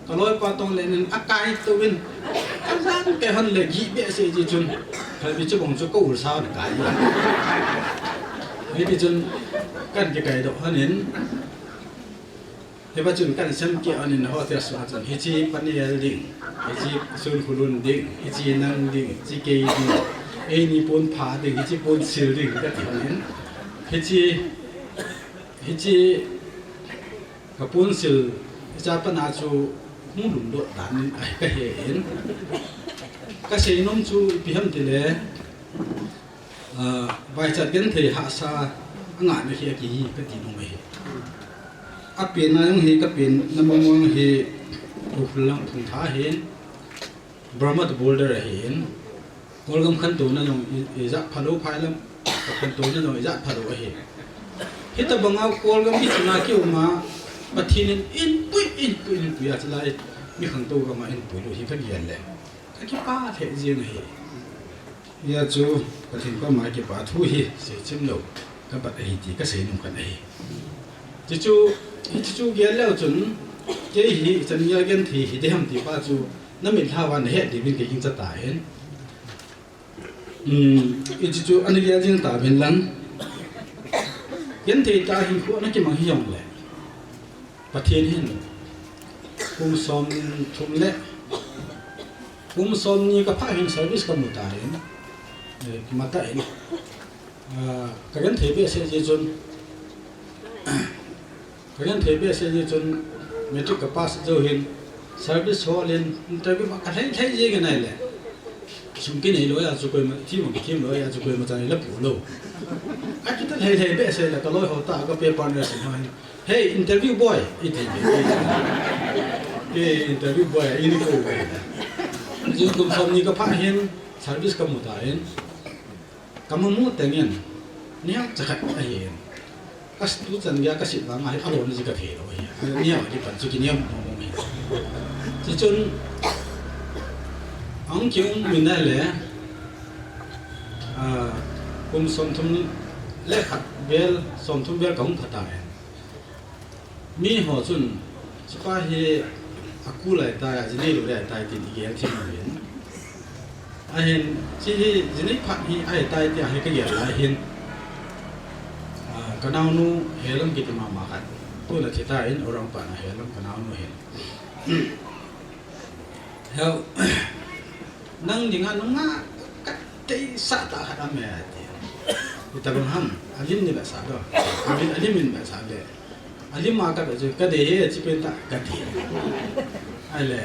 Ka loipa Tonglet in akai to uvin. Ka jan kai hon le gih behseh ji chun. Phalbi chubang chu ka ul sa hon kai. Hiti chun kan kikai doh hon in. Hiva chun kan sem keh hon in hostel sunga chun hiche Paniel ding, hiche Sunkhulun ding, hiche nang ding, hiche kei ding, eini pon pha ding, hiche pon sil ding kati hon in. Hiche, hiche Ka ponsil, hiche a pat a chu hung lungdoh dan in ahi kahe in. Ka seinom chu ipi ham tile, ah, vaichat genthei hahsa angah na hi akihi kati nom ahi. Apen na jong hi, ka pen na mong mong hi, Ukhrul lang Thungtha ahin, Burma to border ahin. Kolgam khantouna jong i, i jat phalou, phai lam khantouna jong i jat phalou ahi. Hitabanga Kolgam i chuna kiuma Pathen in inpui, inpui, inpui a chulai mi khangtou gama inpui lou hi ka gel le ka kipa lheh jeng ahi. Hia chu Pathen koma kipa thu hi seichim lou ka bat ahi ti ka seinom khat ahi. Chuchu, hichu gel leu chun kei hi chan gel genthei hi diham ti pa chu na mitlha uva na het diuvin ka gingcha tan. Um, hichu chu ana gel jing tauvin lang. Genthei tah a hinkho ana kimang hijongle, Pathen hin kum somthum le, kum somni ka phah hin service ka mu tan, eh, kimat in. Ah, ka genthei behseh jeh chun, ka genthei behseh jeh chun matric ka pass jou hin service hol in interview ma ka lhai lhai jeng in ahile, sum kinei lou a chu koima, thim ma kithim lou a chu koima chan la pu lou. Ka chu ta lhai lhai behseh le ka loi ho ta ka pe partner sin ho hin, "Hey, interview boy," iti. "Hey, interview boy," ini ko ve. Jing kum somni ka phah hin service ka mu tan. Ka mu mu teng in, neo chakhat ahi. Ka tu chan gei a ka sit vang a hi, alon ji ka thei lou ahi. Neo a kipan chu kineo mong mong ahi. Chuchun, ahung kium in ahile, ah, kum somthum le khat vel, somthum vel ka hung pha tan. Mi ho chun, "Chupa hi a kul ahitai, a jinei lou ahitai," tin i gel thim uvin. Ahin, "Chi hi jinei phat hi ahitai," tia hi ka gel lai hin, ah, ka naonu Helam kiti mama khat, tuna thi tan, Orang pa na Helam ka naonu hin. Heo, nang dinga nunga ka teisah tah khat aume ati. Itabang ham, alim ni basa do. Alim, alim in basa le. Alim a ka be chu ka dei he, chi pen ta ka ti. Ahile,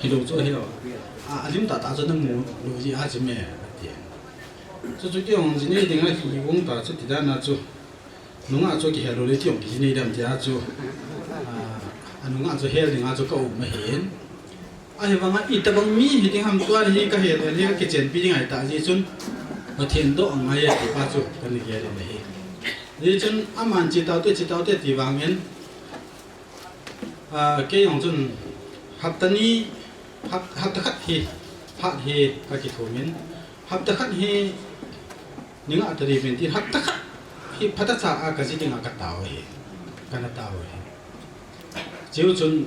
hilou chu hilou. A, alim tah tah chu nang mu lou ji a chi me ati. Chu chu kei jong jinei dinga kigong ta chu ti dan a chu. Nungah chu kihe lou le ti jong kijinei dem tia chu, ah, anungah chu hel dinga chu ka um ahin. Ahivanga itabang mi hiding ham tua hi ka he le ka kichenpi ding ahi ta jeh chun Pathen doh angai e ti pa chu ka ni gel in ahi. Jeh chun aman che taute, che taute ti vangin, ah, kei jong chun hapta ni hap, hapta khat hi, phat hi ka kithumin, hapta khat hi, ninga tari min tin, hapta khat hi, phata cha a ka ji dinga ka tao hi, ka na tao hi. Chiu chun,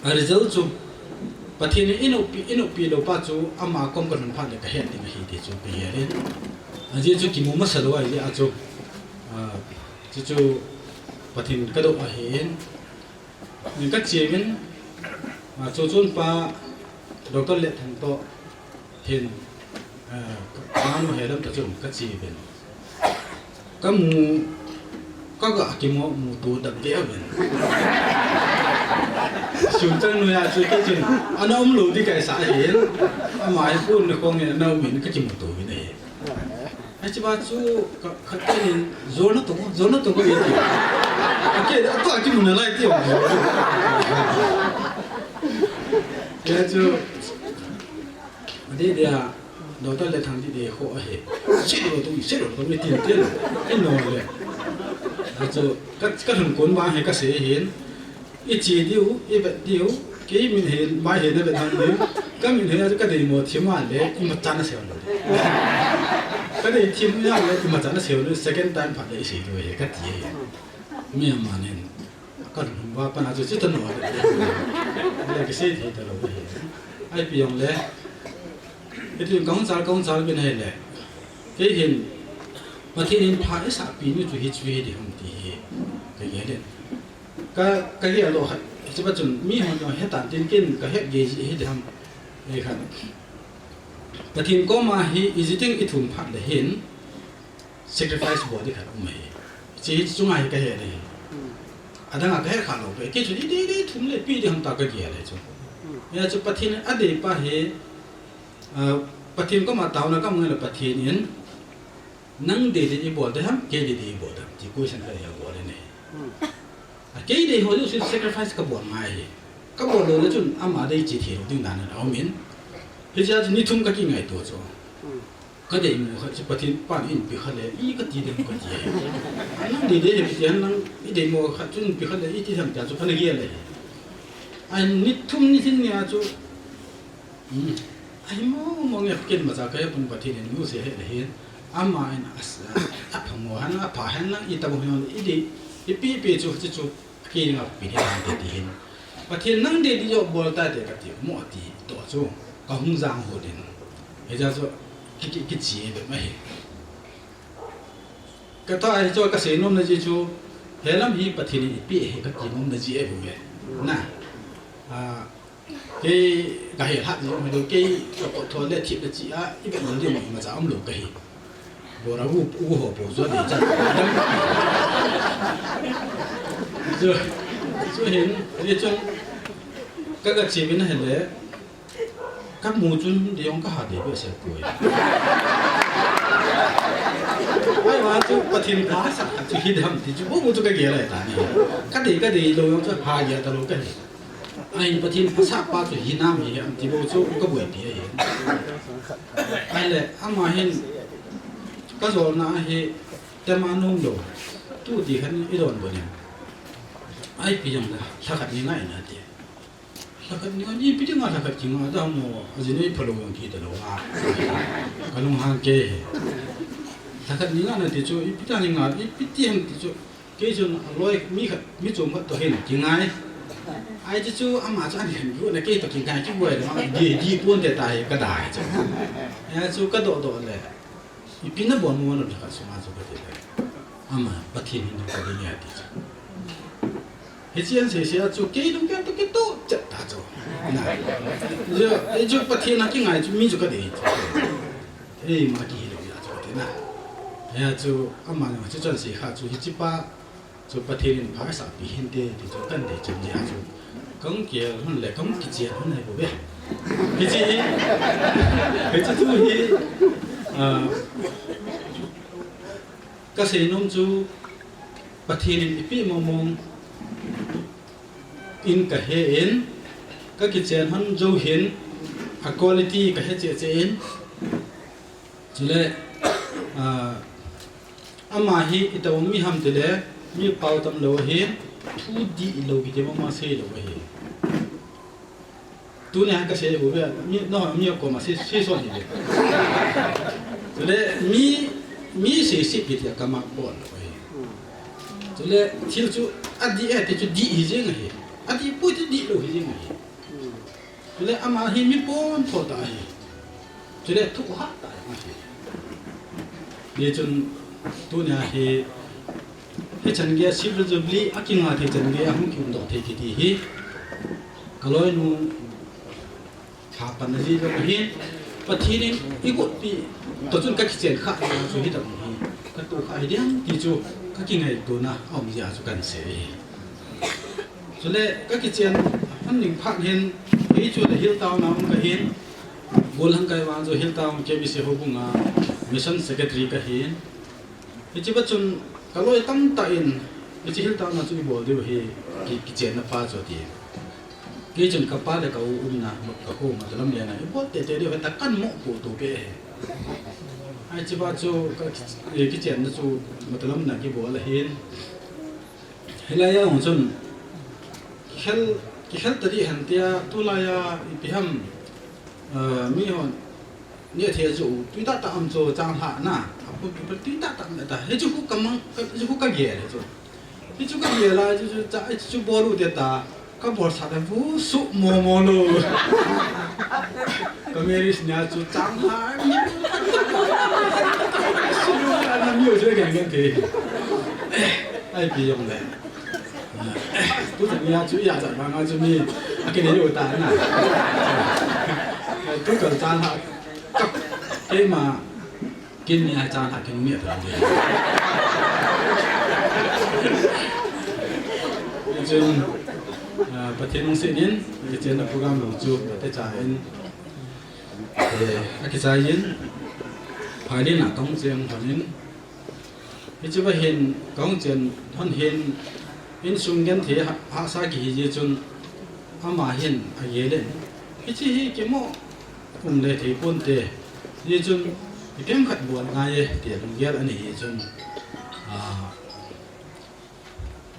a result chu, Pathen in inopi, inopi lou pa chu, ama kom ka lhun phat le ka het ding ahi ti chu, ka het in. A ji chu kimu masa lou a, a ji a chu, a, chu chu Pathen ka do ahi in. Ka chimin, a, chu chun pa, Doctor Letthang to, hin, a, ka, ka nu he lam ta chun ka chimin. Ka mu, ka ga kimu, mu tu da be aben. Sun chang nu ya chu ke chun, ana um lou di kai sa hin, ama hi pun na kong na um in ka kimu tu bin ahi. Achi ba chu ka, ka tenin, "Zol na tong, zol na tong," ka ti. Ake, ato aki mun lai ti. Ya chu, ade dia, Doctor Letthang di de ho ahe. Silo tong, silo tong, ti, ti. Ino le. Achu, ka, ka lhun kon ba he ka sei hin. I che diu, i vet diu, kei min he, mai he na vet hang diu, ka min he a ka dei mo thim a le, i ma chan a se lo. Ka dei thim a le, i ma chan a se lo, second time phat le i sei diu he, ka ti he. Mi ama nen, ka lhun ba pa na chu chi ta no. Le ka sei thei ta lo he. Ai pi jong le. Hitin ka hung chal, ka hung chal bin he le. Kei hin, Pathen in pha i sa pi ni chu hi chu hi di hung ti he. Ka ge den. Ka, ka gel lou khat, hiche pa chun mi hon jong he tan tin kin ka het gei ji hi diham. Ei khat. Pathen koma hi i ji ding i thum phat le hin sacrifice bol di khat um ahi. Hiche hi chunga hi ka het ahi. Adanga ka het kha lou pe. Kei chun i dei dei thum le pi diham ta ka gel ahi chu. Hia chu Pathen in a dei pa hi, ah, Pathen koma taona ka mang le Pathen in Nang dei dei i bol ding ham, kei dei dei i bol ding ham, ti question khat hi a bol in ahi. Hmm. A kei dei ho jouse sacrifice ka bol ngai hi. Ka bol lou le chun ama dei che thei lou ding dan a um in. Hiche a chu ni thum ka kingaito chu. Hmm. Ka dei mo khat chu Pathen pan in pi kha le, i ka ti ding ka ti ahi. Nang dei dei hi ti han nang i dei mo khat chun pi kha le, i ti ham tia chu ka na gel ahi. A ni thum ni thin ni a chu, Hmm. Ahi mo mo nge ken ma cha ka he pun Pathen in nu se he le hin. Ama in a s-, a phamo han, a pha han lang i ta bo hin i di, i pi pi chu chu chu, ki nga pi ni han te ti hin. Pathen nang dei di jo bol ta te ka ti mo ti to chu. Ka hung jang ho din. He ja chu ki, ki, ki chi be ma he. Ka ta ai chu ka sei nom na ji chu. He lam hi Pathen in i pi he ka ti nom na ji e bu ve. Na. A, Kei ka he lhah jong hilou, kei ka pot tho le thip le chi a, i vet lou ding ima cha um lou ka hi. Bora u, u ho po chu dei chan. Chu, chu hin, ni chun, ka ka chi bin a hele, ka mu chun dei jong ka ha dei be se poi. Ai wa chu Pathen pha sa ka chu hi dam ti chu, bu chu ka ge lai ta ni. Ka dei, ka dei lou jong chu ha ge ta lou ka hi. Ahin Pathen phasah pa chu hinam hi ham ti bou chu ka boipi ahi. Ahile, ama hin ka jolna ahi, tema nom lou. Tu ti khan i don bou nin. Ipi jong le, lhakhat ni ngai na ti. Lhakhat ni ngai, ipi dinga lhakhat kingai da mo, ajinei phalou jong kiti lou a. Ka lunghang kei. Lhakhat ni ngai na ti chu, ipi dinga, ipi ti ham ti chu. Kei chun aloi mi khat, mi chom khat toh hin kingai. Ai chu chu ama chu ahin gu na kei toh kingai kiboi le ma di, di pon te tai ka dai chu. Ya chu ka doh doh le. Ipi na bon mo na ka suma chu ka ti le. Ama Pathen hin ka ding ya ti chu. Hiche an sei sei a chu kei lung kei toh kei toh chat ta chu. Na. Chu, ei chu Pathen a kingai chu mi chu ka dei chu. Ei ma kihil lou ya chu ka ti na. Ya chu ama na chu chan sei kha chu hiche pa Chu Pathen in pha asah pi hinte, ti chu kan dei chan dia chu. Kan kiel hun le, kan kichen hun ahi bou ve. Hiche hi, hiche thu hi, ah, ka seinom chu Pathen in ipi mong mong in ka he in, ka kichen hun jou hin, a quality ka he cheh cheh in, Chule, ah, ama hi itobang mi ham tile, mi pao tam lou ahi, thu dihlou kiti mama sei lou ahi. Tunia kasei uve, mi, no, mi koma sei, sei son hi ve. Chule mi, mi seisei pi tia kamat bol lou ahi. Chule thil chu adih e ti chu dih hi jeng ahi. Adih poi ti dihlou hi jeng ahi. Chule ama hi mi pontho tah ahi. Chule thuhah tah ahi. Hijeh chun tunia hi, hichan geiya Silver Jubilee akinga thei chan geiya hung kiumdoh thei kiti hi kaloinu thapanna jeh jong ahin, Pathen in igotpi toh chun kakichen khah jeh a chu hitobang hi katoh khah hi diam ti chu kakingaitona aum jeh a chu kahin sei ahi. Chule kakichen lhon ding phat hin, kei chu le Hill Town a um kahin, gollhang kai vang chu Hill Town K B C houbung a Mission Secretary kahin. Hiche pa chun kaloi tamtah in, hiche Hill Town a chu ibol diu ahi, ki, kichenna pa chu ati. Kei chun kapa le ka u umna, kakoma tulam lena ibol teitei diu ahi tia kahin mopohto peh ahi. Hiche pa chu ka, eh, kichenna chu matulam na kibol ahin. Hilai a hung chun, kikhel, kikhel tadih hen tia, tulai a ipi ham, eh, mihon nehthei joh u, twi tahtah um chu changlhah na, apu, apu twi tahtah um ta, hichu khu kamang, ka, hichu khu kagel hichu. Hichu kagel a, hichu, chu, cha, hichu bol u te ta, kabolsah le vusuh momo lou. Ka marriage nia chu changlhah ni. Sulu ana mi u chu geng geng te. Ipi jong le. Tuchan nia chu ijat vang a chu mi akinei u ta na. Tu kal changlhah. Keima kin nia changlhah kin mi a ta. Chun, ah, Pathen lungset in, kichenna program jong chu, ate cha in, eh, akichai in, phailin a kahung chen lhon in, hiche va hin, kahung chen lhon hin, insung genthei ha, hahsa kihi jeh chun, ama hin agel in, hiche hi kimo um le thei ponte, hijeh chun, ipi ham khat bol ngai e, tia lunggel anei jeh chun, ah,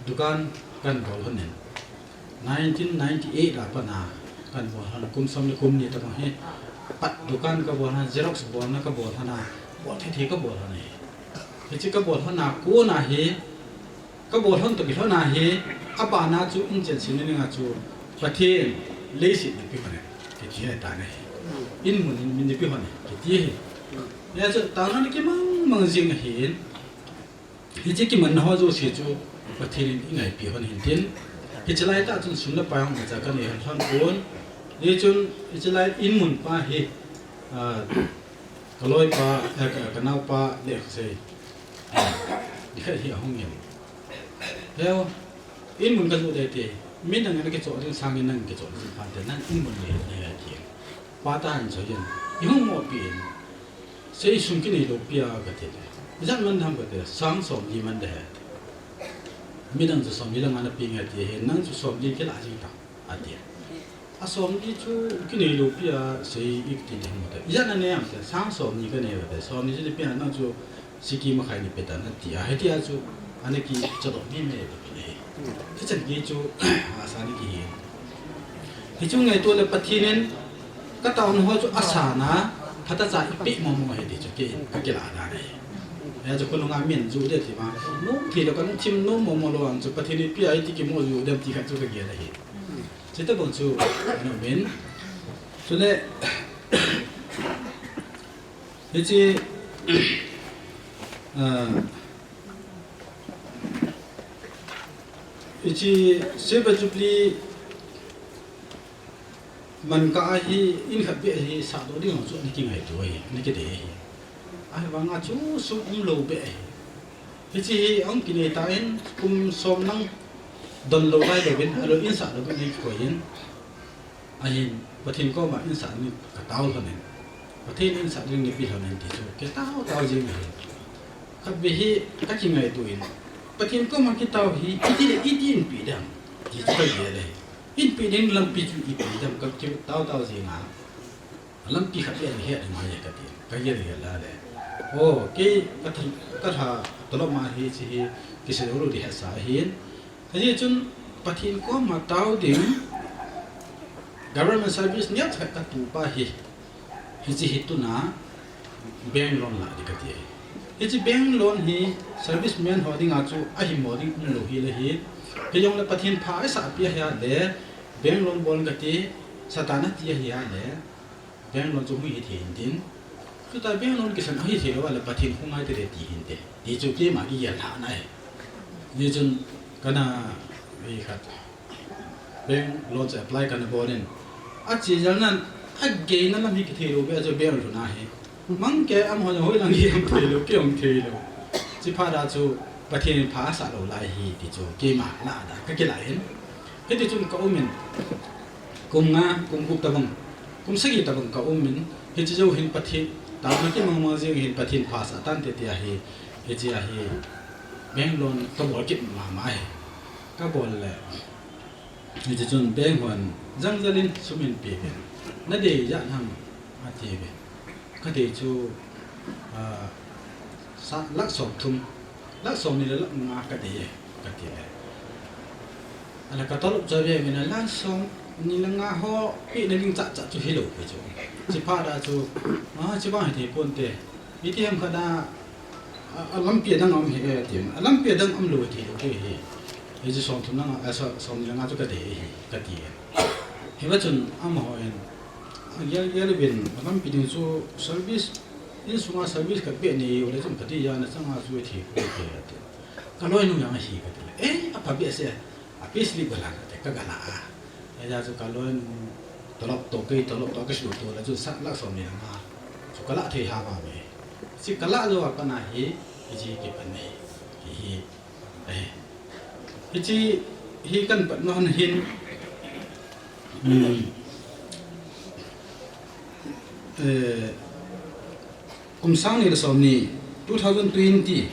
dukan kahin bol lhon in, nineteen ninety-eight a pat a kahin bol lhon, kum som le kum ni tabang hi, pat dukan kabol lhon, Xerox bolna kabol lhon a, bol thei thei kabol lhon ahi. Hiche kabol lhon a kon a hi, kabol lhon toh kilhon a hi, abana chu inchen semna dinga chu Pathen leiset in eipeh lhon e, kiti ahitai. In mun in min eipeh lhon e, kiti ahi. Hijeh chun taona kimang mang jing ahin, hiche kimanna ho jouse chu Pathen in eingaipi lhon hintin, hiche laitah chun sum le pai hung imacha kanei lhon pon. Hijeh chun hiche lai in mun pa hi, ah, kaloipa, eh, ka, kanaopa Lekhongsei, ah, nikhat hi ahung in, "Heo, in mun kajoh ding ahi," ati. "Midang in akichoh ding sangin nang kichoh ding pha inte, nang in mun nei hih in," ati. Pa tah in choi in, "Ihung mopi in, sei sum kinei lou pi a," kati le, "Ijat man dem," kati le, "Sang somli man ding ahi," ati. "Midang chu somli le nga ana pe nge," ati, "Nang chu somli kilah jing tan," ati. "A somli chu kinei lou pi a, sei iti ding mo ta. Ijat nanei am?" ati. "Sang somni kanei," kati. "Somni chu nei pe a, nang chu siki makhai nei pe tan," ati a, hitia chu ana kichoh doh mei mei ahi. Hichan gei chu, ah, asa ni kihi. Hichu ngaito le Pathen in kataona ho chu asan a, phatah cha eipeh momo ahi ti chu kei kakilah dan ahi. Hijeh chun khonung a min ju de ti ma, nu thi le kan thim nu momo lou ang chu Pathen in eipeh a iti kimo ju dem ti khat chu kagel ahi. Chuti bang chu, ana um in. Chule, hiche, ah, hiche Silver Jubilee man kah a hi in khat beh hi sahdoh ding chu ana kingaito ahi, ana kidei ahi. Ahivang a chu sum umlou beh ahi. Hiche hi ahung kinei tan kum som lang don lou lai louvin, ahilou in sah louvin ana kikoi in. Ahin, Pathen koma in sah ding katao lhon in, Pathen in sah ding neipe lhon in ti chu kitao tao jing ahi. Khatvei hi kakingaito in, Pathen koma kitao hi iti le iti in pe dem ti chu kagel e. In pe ding lampi chu ipi dem kakitao tao jing a. Lampi khat le ahet ngai e kati, kagel gel a le, o, kei katha, katha tolop ma hi hiche hi kisei lou ding hesa ahin. Hijeh chun Pathen koma tao ding, Government service neocha khat katupa hi, hiche hi tuna bank loan la ding kati ahi. Hiche bank loan hi serviceman ho dinga chu ahimo ding umlou hile hi. Hijongle Pathen pha asah pi ahile, bank loan bol kati, Satan ati ahile, bank loan chu hung hithei intin. Chuta bank loan kisan ahithei lou ahile Pathen hung ngai tete ti hinte. Ti chu keima kigel lhahna ahi. Hichun kana, ei khat, bank loan chu apply kana bolin, ache jal nan, ageina lam hi kithei lou, beh chu bank lhun ahi. Mang kei amaho jong hoilang hi um thei lou, kei um thei lou. Chuphat a chu Pathen in pha asah lou lai ahi ti chu keima lah a kakilah in. Hitichun kaumin, kum nga, kum gup tabang, kum sagi tabang kaumin, hiche jou hin Pathen, taona kimang mang jeng hin Pathen pha asah tante tia hi, hichea hi bank loan kabol kit mama ahi. Kabol le, hitichun bank hon jang jal in sum in peuvin, nadei ijat ham atiuvin. Kadei chu, ah, sa-, lakh somthum, lakh somni le lakh nga kadei e, katile. Ahile katolop chu aveuvin, lakh somni le nga ho pehna ding chacha chu hilou pi chu. Chuphat a chu, ah, chubang hithei ponte. Itiham khat a, a, alampi adang aum hih e, tin. Alampi adang umlou hithei lou hi. Hiche somthum le nga, a, so-, somni le nga chu kadei ahi, kati e. Hiva chun amahon, agel gel uvin, alampi ding chu service, insunga service khat beh neiyu le chun phatija nachanga chu hithei ponte, ati. Kaloinu jong ahi katile. Eh, apha behseh, a payslip galan kati, kagalah a. Hijeh chun kaloinu tolop toh, kei tolop toh kasutoh le chun sa-, lakh somni le nga chu kalah thei ham ave. Hiche kalah jou a pat a hi, hiche kipan ahi. Hi, hi. Eh. Hiche hi kahin patna hin, hmm, eh, kum sang ni le somni, two thousand twenty,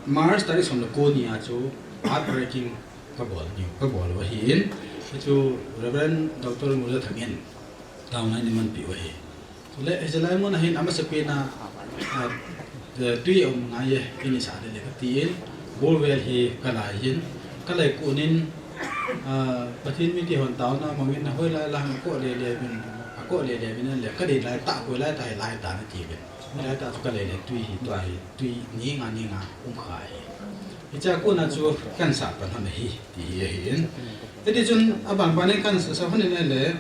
March tarik som le ko ni a chu heartbreaking kabol niu, kabol u ahin, hichu Reverend Doctor Nguljathang in taona eina manpeh u ahi. Chule, hiche lai mun a hin amasapen a, a, twi aum ngai e, eini sah le le katin, borewell hi kalai hin, kalai kon in, a, Pathen mite hon taona mangin, hoilai lang akoh le le uvin, akoh le le uvin le, kadei lai tah, hoilai tah, hilai tah nati uvin. Hilai tah chu kalai le twi hi, tua hi, twi ni nga ni nga um kha ahi. Hichea kona chu kahin sah pan lhon ahi, ti hi ahin. Hitichun, aban ban in kahin sa, sa lhon in ahile,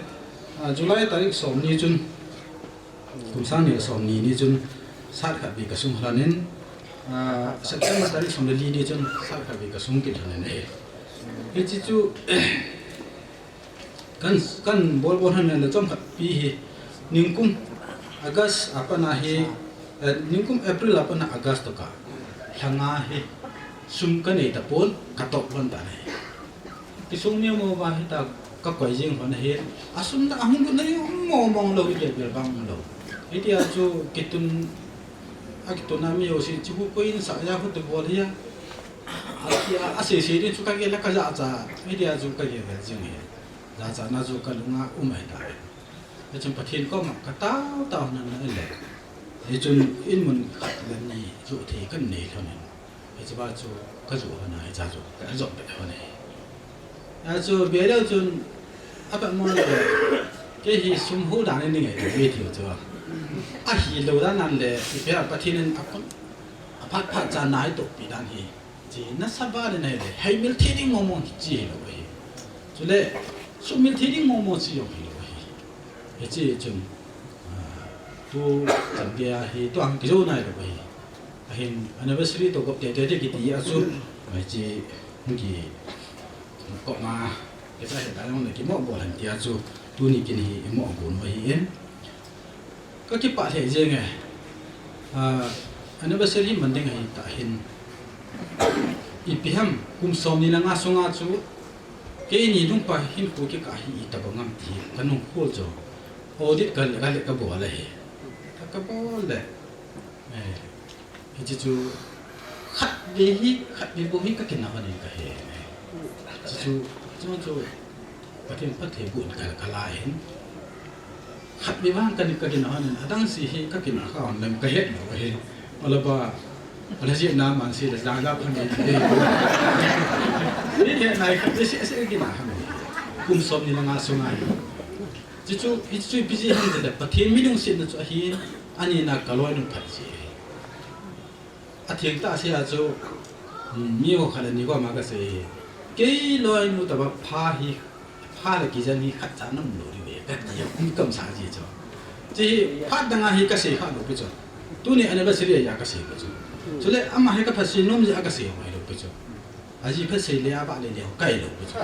a, July tarik somni chun, kum sang ni le somni ni chun sat khat vei kasung lhon in, ah, September tarik som le li ni chun sat khat vei kasung kit lhon in ahi. Hiche chu, kahin, kahin bol bol lhon in le chomkhat pi hi, ningkum August a pat a hi, eh, ningkum April a pat a August toh ka, lha nga hi sum kanei tapon, katop lhon tan ahi. Kisung miu miu va hita kakoi jing lhon ahi. Asum na ahung lut na jong mong mong lou, ibel bel bang lou. Hitia chu kitun, akitun a mi jouse chu hu koi in sa ja hu te bol hia. Atia, asei sei ding chu kagel le kajachat. Hitia chu kagel vel jing ahi. Jachatna chu kalunga um ahitai. Hichun Pathen koma katao tao lhon in ahile. Hichun in mun khat le ni joh thei kanei lhon in. Hiche ba chu kajoh lhon a, hiche chu kajoh be lhon ahi. Hichu be leu chun, apatmo le, kei hi sum ho dan in neingai ve tiu chu. Ahilou dan nan le, ipi ham Pathen in akon, aphat phat cha naitohpi dan hi. Chi nasa ba le nai le, heimil thei ding mong mong chi hilou ahi. Chule, sumil thei ding mong mong chi jong hilou ahi. Hiche chun, ah, tuchan geiya hi, tua hi kijou nailou ahi. Ahin anniversary toh gop tete kiti a chu, hiche, hung kikop ma, hiche hetna jong le kimo bol hen tia chu, tuni kin hi imo gon u ahin. Kakipah lheh jeng e. Ah, anniversary man ding ahitah hin, ipi ham, kum somni le nga sunga chu, keini lungpa hinkho kikah hi itobang ham ti kanung khol chu, audit ka, ka, kabol ahi. Ka, kabol le, eh, hiche chu khatvei hi, khatvei bou hi kakinah lhon in kahe. Hiche chu, chu, chu, Pathen phatthei boh in ka, kala hin. Khatvei vang kani, kakinah lhon in, adang se hi kakinah kha lhon lem kahet lou ahi. Alaba, ala jeh na man se le jang ja phan ni. Ni he nai khatvei seh seh kakinah lhon in. Kum somni le nga sunga hi. Chuchu, hichu ipi jeh ham tile, Pathen mi lungsetna chu ahin, anina ka loinu phat jeh ahi. Atheng tah seh a chu, um, mi ho khat le ni koma kasei hi. Kei loinu tobang pha hi, pha le kijen hi khat cha na um lou diu ve, kati a, um kamsa ji chu. Chu hi phat dang a hi kasei kha lou pi chu. Tuni anniversary a kasei pi chu. Chule ama hi kaphatsah nom jeh a kasei ngai lou pi chu. Aji phatsah le aba le le kai lou pi chu.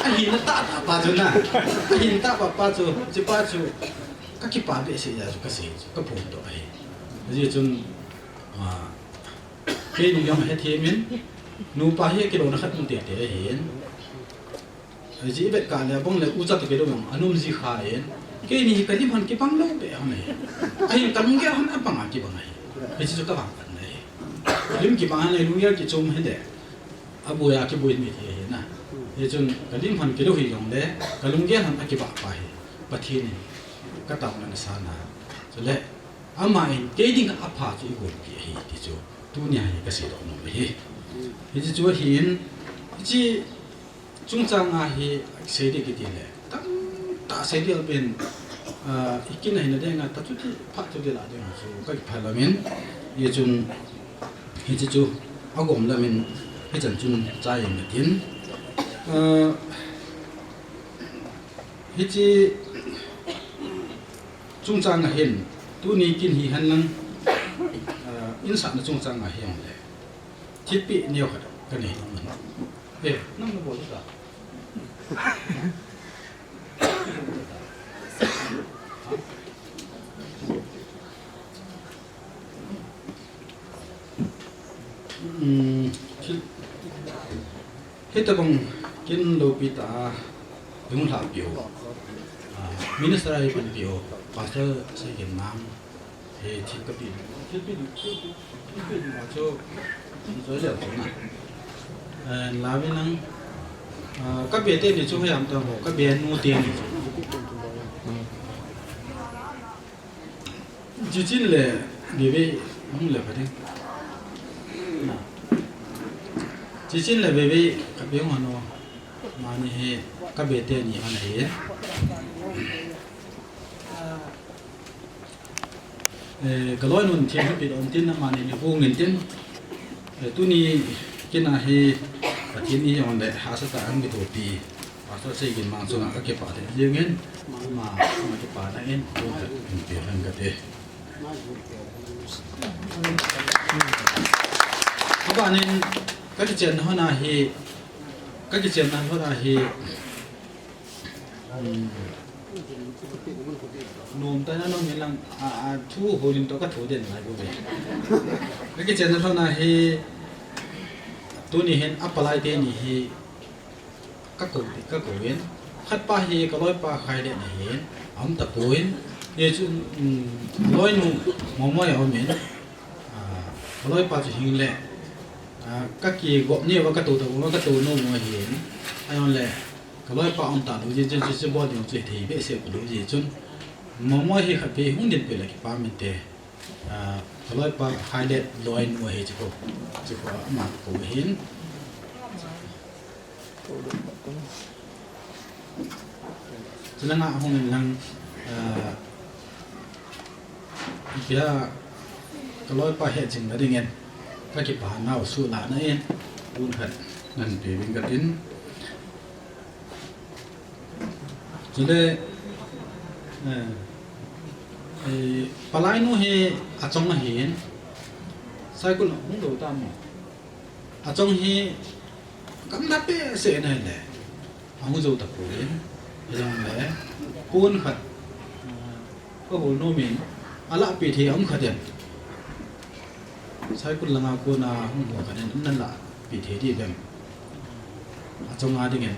Ahin tah tah pa chu na. Ahin tah pa pa chu, chi pa chu. Ka kipa behseh jeh a chu kasei chu, ka phongdoh ahi. Ajeh chun, ah, keini jong hethem in, nupa hi kilona khat um tete ahin. Ajeh vet kah le abang le ucha toh kilou jong, anom ji kha in. Keini hi ka lim hon kibang lou beh ham ahi. Ahin ka lunggel hon abang a kibang ahi. Hiche chu ka vangphat na ahi. Lim kibang hon le lunggel kichom hile. Aboi a kiboi mi thei ahi na. Hichun ka lim hon kilou hijongle, ka lunggel hon akibah pa hi. Pathen in ka taona na sa na. Chule, ama in kei dinga apha chu eigonpi ahi ti chu. Tunia hi kasei doh nom ahi. Hiche chu ahin, hiche chungchang a hi sei ding kiti le. Tamtah sei ding aben, ah, ikin ahi na ding a, ta chu ti, phat chu ti la ding chu, ka kipah lamin. Hichun, Hiche chu agom lamin hichan chun chai in katin. Ah, hiche chungchang a hin tuni kin hi henlang, ah, insahna chungchang a hijongle thilpeh neo khat kanei nom in. Eh, nang nabol ta. Um, hi, hitabang kin loupi tah a hung lhahpeh u. Ah, minister a hi panpeh u, Pastor Seigenmang, hi thil kapeh, thilpeh, thilpeh, thilpeh ding a chu, joi leu chu na. Eh, Lavin lang, ah, ka be teni chu hoi ham tah ho, ka be nu teni chu. Chichin le Veve hung le pha ding. Chichin le Veve ka be hung ano. Mani hi ka be teni hon ahi. Eh, ka loinun thil hi peh un tin, amani ni hung in tin. Eh, tuni kin a hi Pathen in hung le hahsa tah a hung kithopi. Pastor Seigenmang chunga ka kipah thei jingin, ama, ama kipana in, hung ka, hung pe hung kate. Abanin, ka kichenna hon a hi, ka kichenna hon a hi, um, nom tah a nom in lang, a, a, thu holim toh ka thu den lai bou ve. Ka kichenna hon a hi, tuni hin, apalai teni hi, Ka kou, ka kou in. Khat pa hi ka loipa Khailen ahin, aum tapon. Hichun, um, loinu Momoi aum in. Ah, ka loipa chu hing le. Ah, ka kigop ni va ka tou tou va ka tou nom ahin. Ahijongle, ka loipa aum talou jeh chun, chu, chu bol ding chu thei behseh lou jeh chun. Momoi hi khat pe hung din pe le kipah inte. Ah, ka loipa Khailen loinu ahi chu ko. Chu ko ama kou ahin. Chulanga hung in lang, ah, ipi a ka loipa hetjing na dingin, ka kipa nau suhlahna in, pon khat ngan pe uvin katin. Chule, eh, eh, palainu hi achong ahin, Saikul hung lou tam mo. Achong hi kam da pe se na le. Ahung jou tapon. Ahijongle, pon khat, ah, ka hol nom in, alahpeh thei aum khat em. Saikul langa kona hung ho khat in, na lahpeh thei diu vem. Achong a dingin.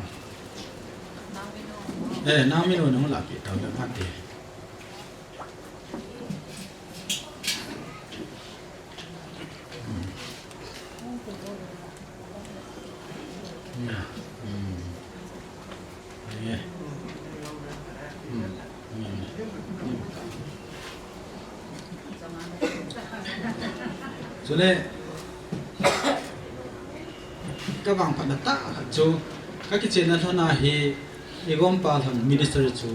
Eh, Naominu na hung lahpeh tau le mati. Chule, ka vangphatna tah chu, ka kichenna lhon a hi, Igom pa lhang minister chu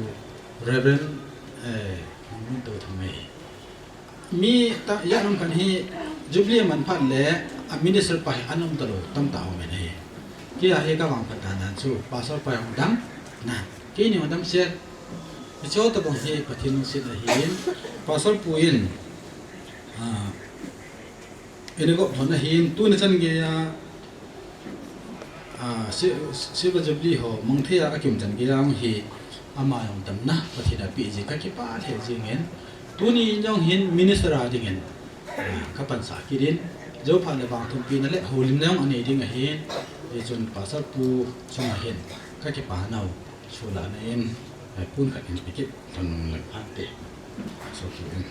Reverend, eh, Mun To Thang ahi. Mi ta, ya nam khat hi Jubilee man phat le a minister pa hi anom talou, tamtah um in ahi. Kei a hi ka vangphat dan dan chu, pastor pa hi hung dam, na, keini hung dam se, hiche tabang hi Pathen lungset ahin, pastor pu in, ah, Ina gop thon ahin, tuni chan geiya, ah, si-, Silver Jubilee ho, mang thei a akim chan geiya hung hi, ama jong damna, Pathen in apeh jeh in ka kipah lheh jeng in. Tuni jong hin minister a dingin, ah, ka pansah kit in, jou phat le vang thumpina le houlimna jong anei ding ahin, hichun pastor pu chunga hin, ka kipah nau, sulahna in, eh, pon khat in pe kit, thon nung le phan te, so kit in.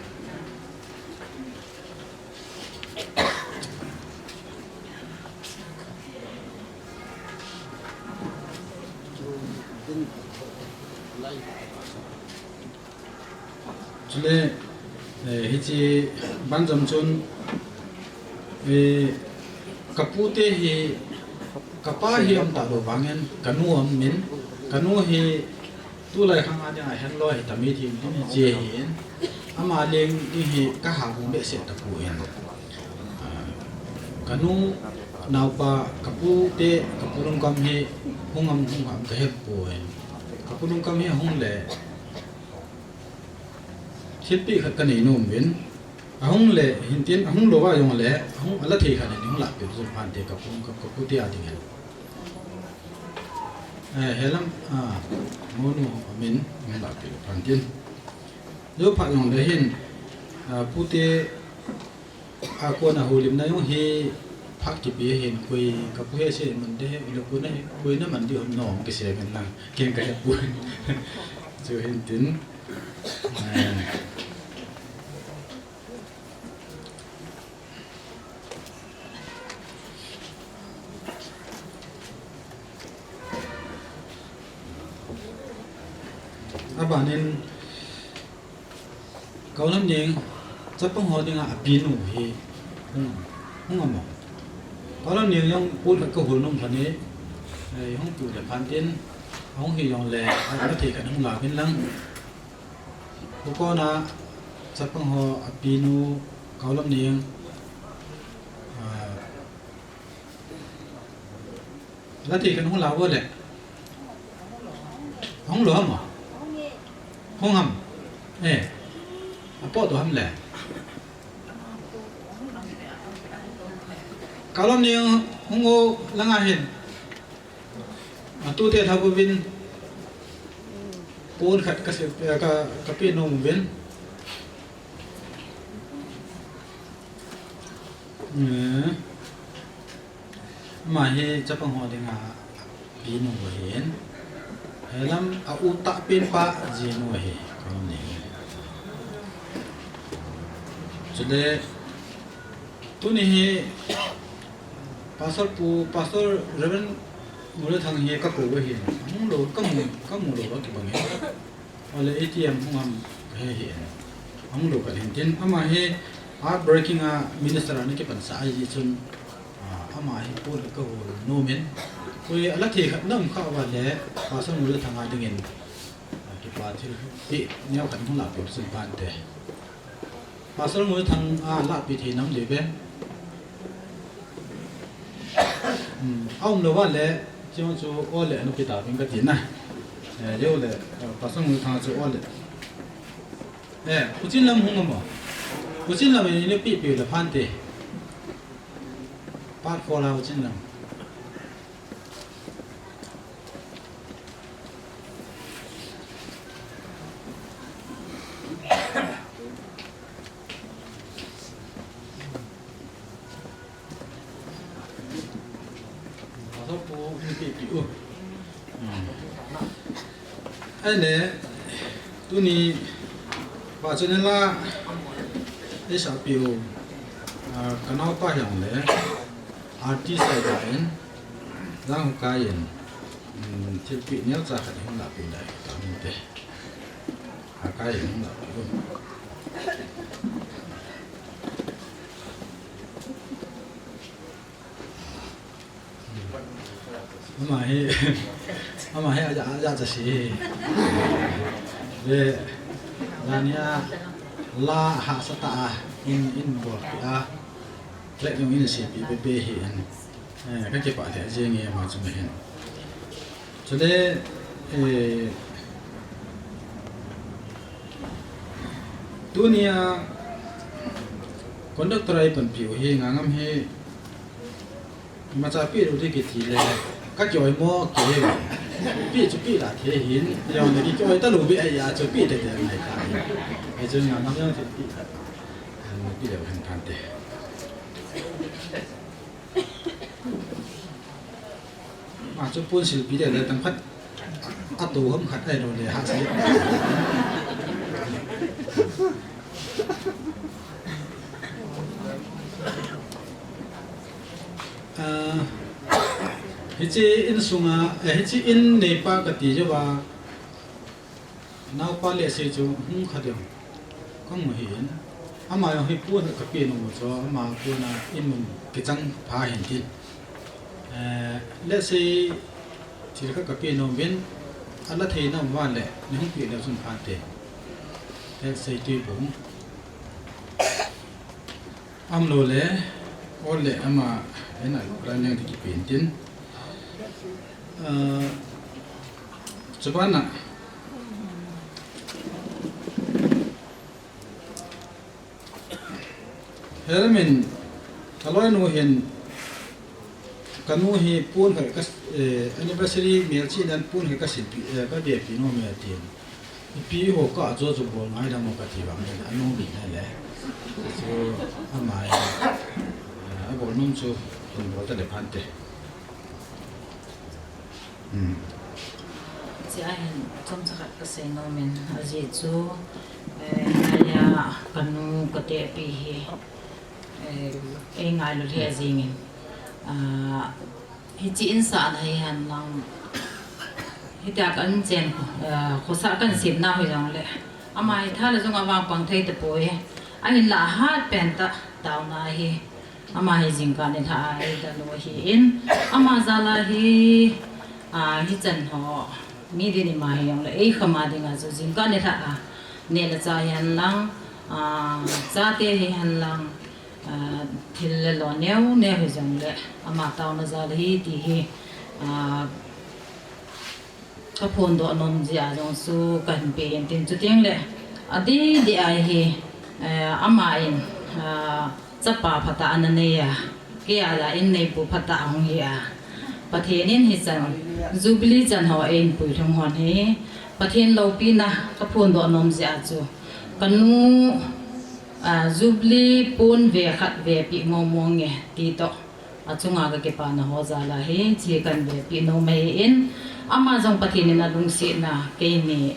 Chule, eh, hiche banjom chun, eh, ka pu te hi, ka pa hi um talou vangin, ka nu um in, ka nu hi, tulai khang a dinga henlou hi tami thim thim hiche ahin, ama leng ding hi ka ha hung behseh tapon. Ah, ka nu naopa, ka pu te, ka pu lungkam hi hung am hung ham ka hepon. Ka pu lungkam hi ahung le, thilpeh khat ka nei nom uvin. Ahung le, hintin, ahung lou a jong le, ahung, ala thei khat in hung lahpeh jong phante ka pu, ka, ka pu te a dingin. Eh, helam, ah, monu amin, hung lahpeh phante. Jou phat jong le hin, ah, pu te, a kona houlimna jong hi phat kipe hin, koi ka pu he se man de, le koi na, koi na man di hom nom kise men lang, ken ka hepon. Chu hintin. Eh. Abanin, Kaolamneng, chapang ho dinga apinu hi, hung, hung am o. Kaolamneng jong pon khat ka hol nom lhon e, eh, hung tu le phantin, ahung hi jongle, a, athei khat hung la uvin lang. Hukona, chapang ho apinu, Kaolamneng, ah, Lati kan hung la vo le. Hung lou ham? Hung ham? Eh. Apo to ham le. Kaolamneng hung u langa hin. Atute lha uvin. Pon khat ka se, ka, ka pe nom uvin. Eh. Ama hi chapang ho dinga pinu ahin. Helam a u tah pen pa jinu ahi. Kaolamneng. Chule tuni hi Pastor pu, Pastor Reverend Ngulthang hi ka kou ahin. Hung lou, ka mu, ka mu lou kibang e. Ole A T M hung am he hi en. Hung lou ka hin tin ama hi heartbreaking a minister ana kipansah ahi chun, ah, ama hi pon ka hol nom in. Koi ala thei khat na um kha uva le Pastor Ngulthang a dingin, ah, kipa thilpeh neo khat hung lahpeh chun phante. Pastor Ngulthang a lahpeh thei nam le ve. Hmm, a um lou va le, chun chu ole ana pe ta ving ka ti na. Eh, le ole, eh, Pastor Ngulthang chu ole. Eh, U Chinlam hung am o. U Chinlam ni pe pe le phante. Part four la U Chinlam. Ahile, tuni, pa chun la, isa piu, ah, ka naopa hijongle, artist ahi in, lang kai in, um, thilpeh neocha khat hin la peh lai, ka mu te. Akai hung la. Ama hi. Ama hi aja, aja cha si. Ve, jania la hahsa tah a in, in bol pi a. Track jong in sepi pepe hi in. Eh, ka kipah lheh jeng e ama chu ma hin. Chule, eh, tunia conductor a i panpiu hi Ngangam hi imacha pi lou ding kiti le, ka kioimo kei. Pi chu pi la thei hin, jong le kioi talou be a chu pi tete ngai ta. Hichu Ngangam jong chu pi ta. Pi leu hen tante. Ama chu pon silpi le le tang khat. Atu ham khat ai lo le ha si. Ah, hiche in sunga, eh, hiche in neipa kati jouva, naopa Letsei chu hung kha ding. Ka mu hin. Ama jong hi pon ka pe nom u chu, ama pon a in mun kichang pha hin tin. Eh, Letsei thil khat ka pe nom in, ala thei nom uva le, nei hung pe leu chun pha te. Letsei Tuibong. Amlo le, o le ama, ena, Raniang ti kipen tin. Ah, chubana. Helamin, ka loinu hin, ka nu hi pon khat ka, eh, anniversary melchihnan pon khat ka silpi, eh, ka vepi nom e tin. Ipi ho ka jo jo bol ngai dam mo kati vang le, anu mi na le. So, ama, eh, abol nom chu, hin bol ta le phante. Hmm. Hiche a hin chomcha khat ka sei nom in, ajeh chu, eh, aya ka nu ka tepi hi, eh, ei ngailu lheh jeng in. Ah, hiche in sahna hi hen lang, hitia ka in chen, ah, khosah ka in sepna hi jong le, ama hi tha le jong a vang pang thei tapoi. Ahinla ahat pen tah taona hi. Ama hi jingkah nilhah a eidalha ahin, ama jal a hi, a, hichan ho, mi din ima hijongle, eikham a dinga chu jingkah nilhah a, neh le chah hihen lang, a, chate hihen lang, a, thil le lo neo neo hijongle, ama taona jal ahi ti hi, a, ka phondoh nom jeh a jong chu kahin pe in tin, chuteng le adeh deh a hi, eh, ama in, ah, chapa phatah ana nei a, kei a la in neipu phatah ahung hi a, Pathen in hichan Jubilee chan ho eihin puilhung hon hi Pathen loupina ka phondoh nom jeh a chu ka nu, ah, Jubilee pon ve khat vepi mong mong nge ti toh. Achunga ka kipana ho jal a hi, hiche kahin vepi nom ahin, ama jong Pathen in alungsetna, keini,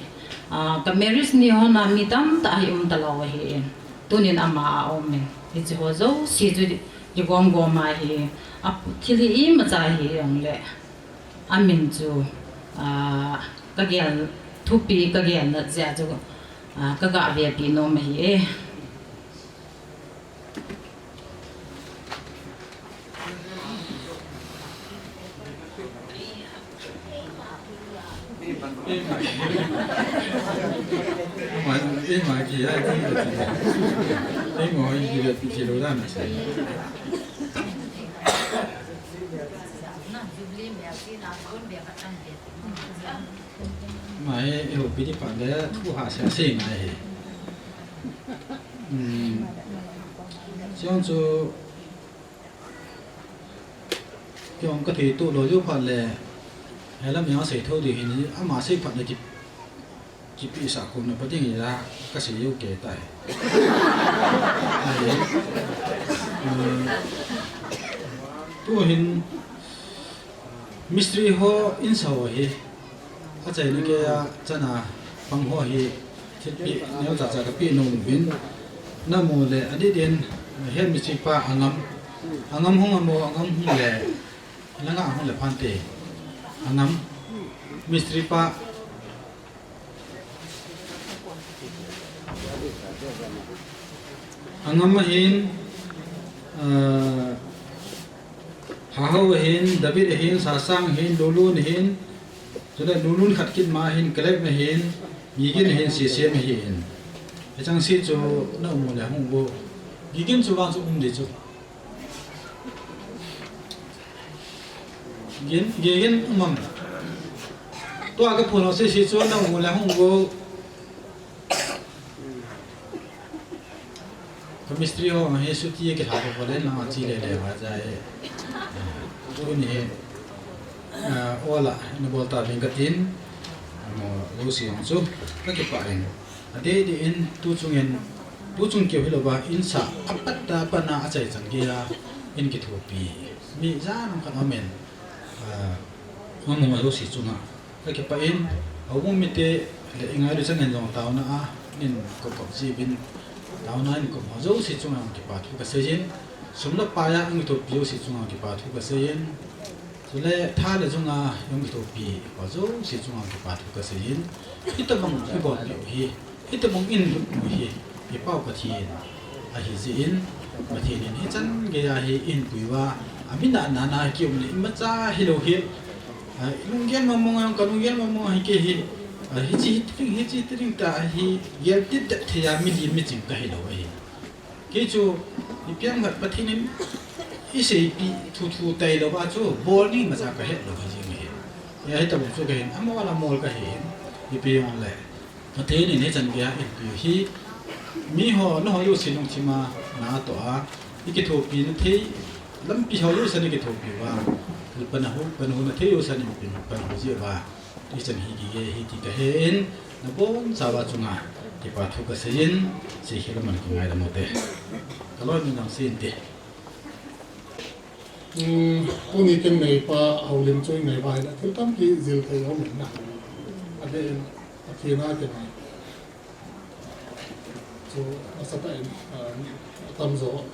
a, ka marriage ni hon a mi tamtah hi um talou ahin, tunin ama a um in, hiche ho jouse chu kigom gom ahi, a thil hi imacha hijongle, amin chu, a, ka gel, thupi ka gel nat jeh a chu, a, ka ga vepi nom ahi e. Mai, eh, pi di pa le, thu ha sia sei ngai he. Hmm. Siang chu, kiong ka thei tu lo ju phat le, he lam yang sei tho di hin, ama sei phat le ki, kipi sa ko na pa ding ya, ka sei yo ke tai. Ai, eh, tu hin, Mistri ho in sa ho hi, achaina kei a chana pang ho hi, thilpeh neocha cha ka peh nom uvin, namu le adih din, head mistri pa Angam, Angam hung amo, Angam hung le, langa hung le phante, Angam, mistri pa, Angam ahin, ah, Hahau ahin, David ahin, Sasang ahin, Lulun ahin, Chule nunung khat kit ma hin, Kalek na hin, Gigin na hin, Sisem na hin. Hicheng se chu na um u le hung u. Gigin chu vang chu um ding chu. Gin, Gigin um am. Tua ka phone ho sese chu na um u le hung u. Ka mistri ho hi suti ke tha ko le na chi le le wa jai. Tuni hi, ah, ola, na bol ta ding ka tin. Amo, lo si hong chu, ka kipah in. Adeh deh in, tu chung in, tu chung keu hilou va, in sa, apat ta, apat na, achai chan gei a, in kithopi. Mi jan ang khat amen. Ah, amo, lo si chunga. Ka kipah in, houbung mite, le i ngailu chang in jong taona a, in kop kop ji bin, taona in kop ho jouse chunga kipa thu ka sei in, sum le pai a in kithopi jouse chunga kipa thu ka sei in, chule tha le jung a in kithopi ho jouse chunga kipa thu ka sei in, hitobang i bol piu hi, hitobang in lut u hi, i Pau Pathen ahi jeh in, Pathen in hichan gei a hi eipui uva, amin a nana kium le imacha hilou hi, ah, i lunggel mong mong a, ka lunggel mong mong a hi kei hi, ah, hichi hi tring, hichi tring ta hi, gel tit det thei a mi lim mi ching ka hilou ahi. Kei chu, ipi ham khat Pathen in iseipi thu thu tailou va chu, bol ni macha ka het lou hi jing ahi. Hitabang chu ka hin, amol amol ka hin, ipi jong le. Pathen in hichan gei a eipui hi, mi ho, na ho jouse lungthim a, na toh a, i kithopi na thei, lampi ho jouse na kithopi uva, pan a hu, pan a hu na thei jouse na pan a hu ji uva, hichan hi gige hi ti ka he in, na bonchauva chunga, kipa thu ka sei in, sei khel a man kingai lam u te. Ka loi min nang sei in te. Hmm, tuni ken neipa, houlim chu i nei uva ahile, thil tampi jil thei um in na. Adeh in, Pathen a kinei. Chu, asatah in, ah, atamjo,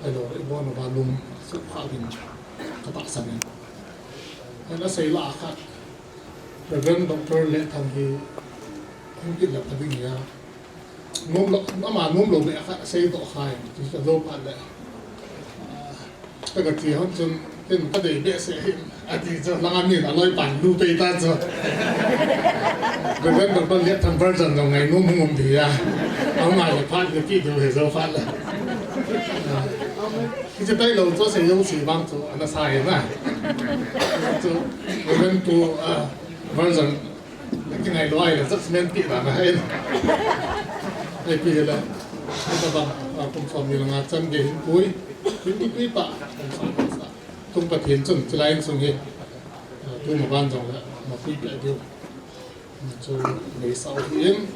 ahilou le, ibon uva lung, sukha din, ka tahsan in. Ahile asei lah a khat, Reverend Doctor Letthang hi, hung kit le pha ding ahi a. Nom lou, ama nom lou beh khat asei doh khai, ti chu ajo phat le. Ah, ka, ka ti hon chun, ken ka dei behseh hin, ati chu, langa min aloipan lu pei ta chu. Reverend Doctor Letthang version jong ngainom hung um ding ahi a. Ahung ngai le phat le pi deu he jo phat le. Ah, hiche tailou chu asei jouse vang chu, ana sa ahi na. Chu, Reverend Pu, ah, version Kingai lou ahile, judgment pi dan ahi. Ipi hile, hitabang, ah, kum som ni le nga chan gei hin pui, hin pui pui pa, kum som ni sa. Tung Pathen chun, chulai insung hi, ah, tu ma ban jong le, ma pui peh diu. Chu nei sa u hi in,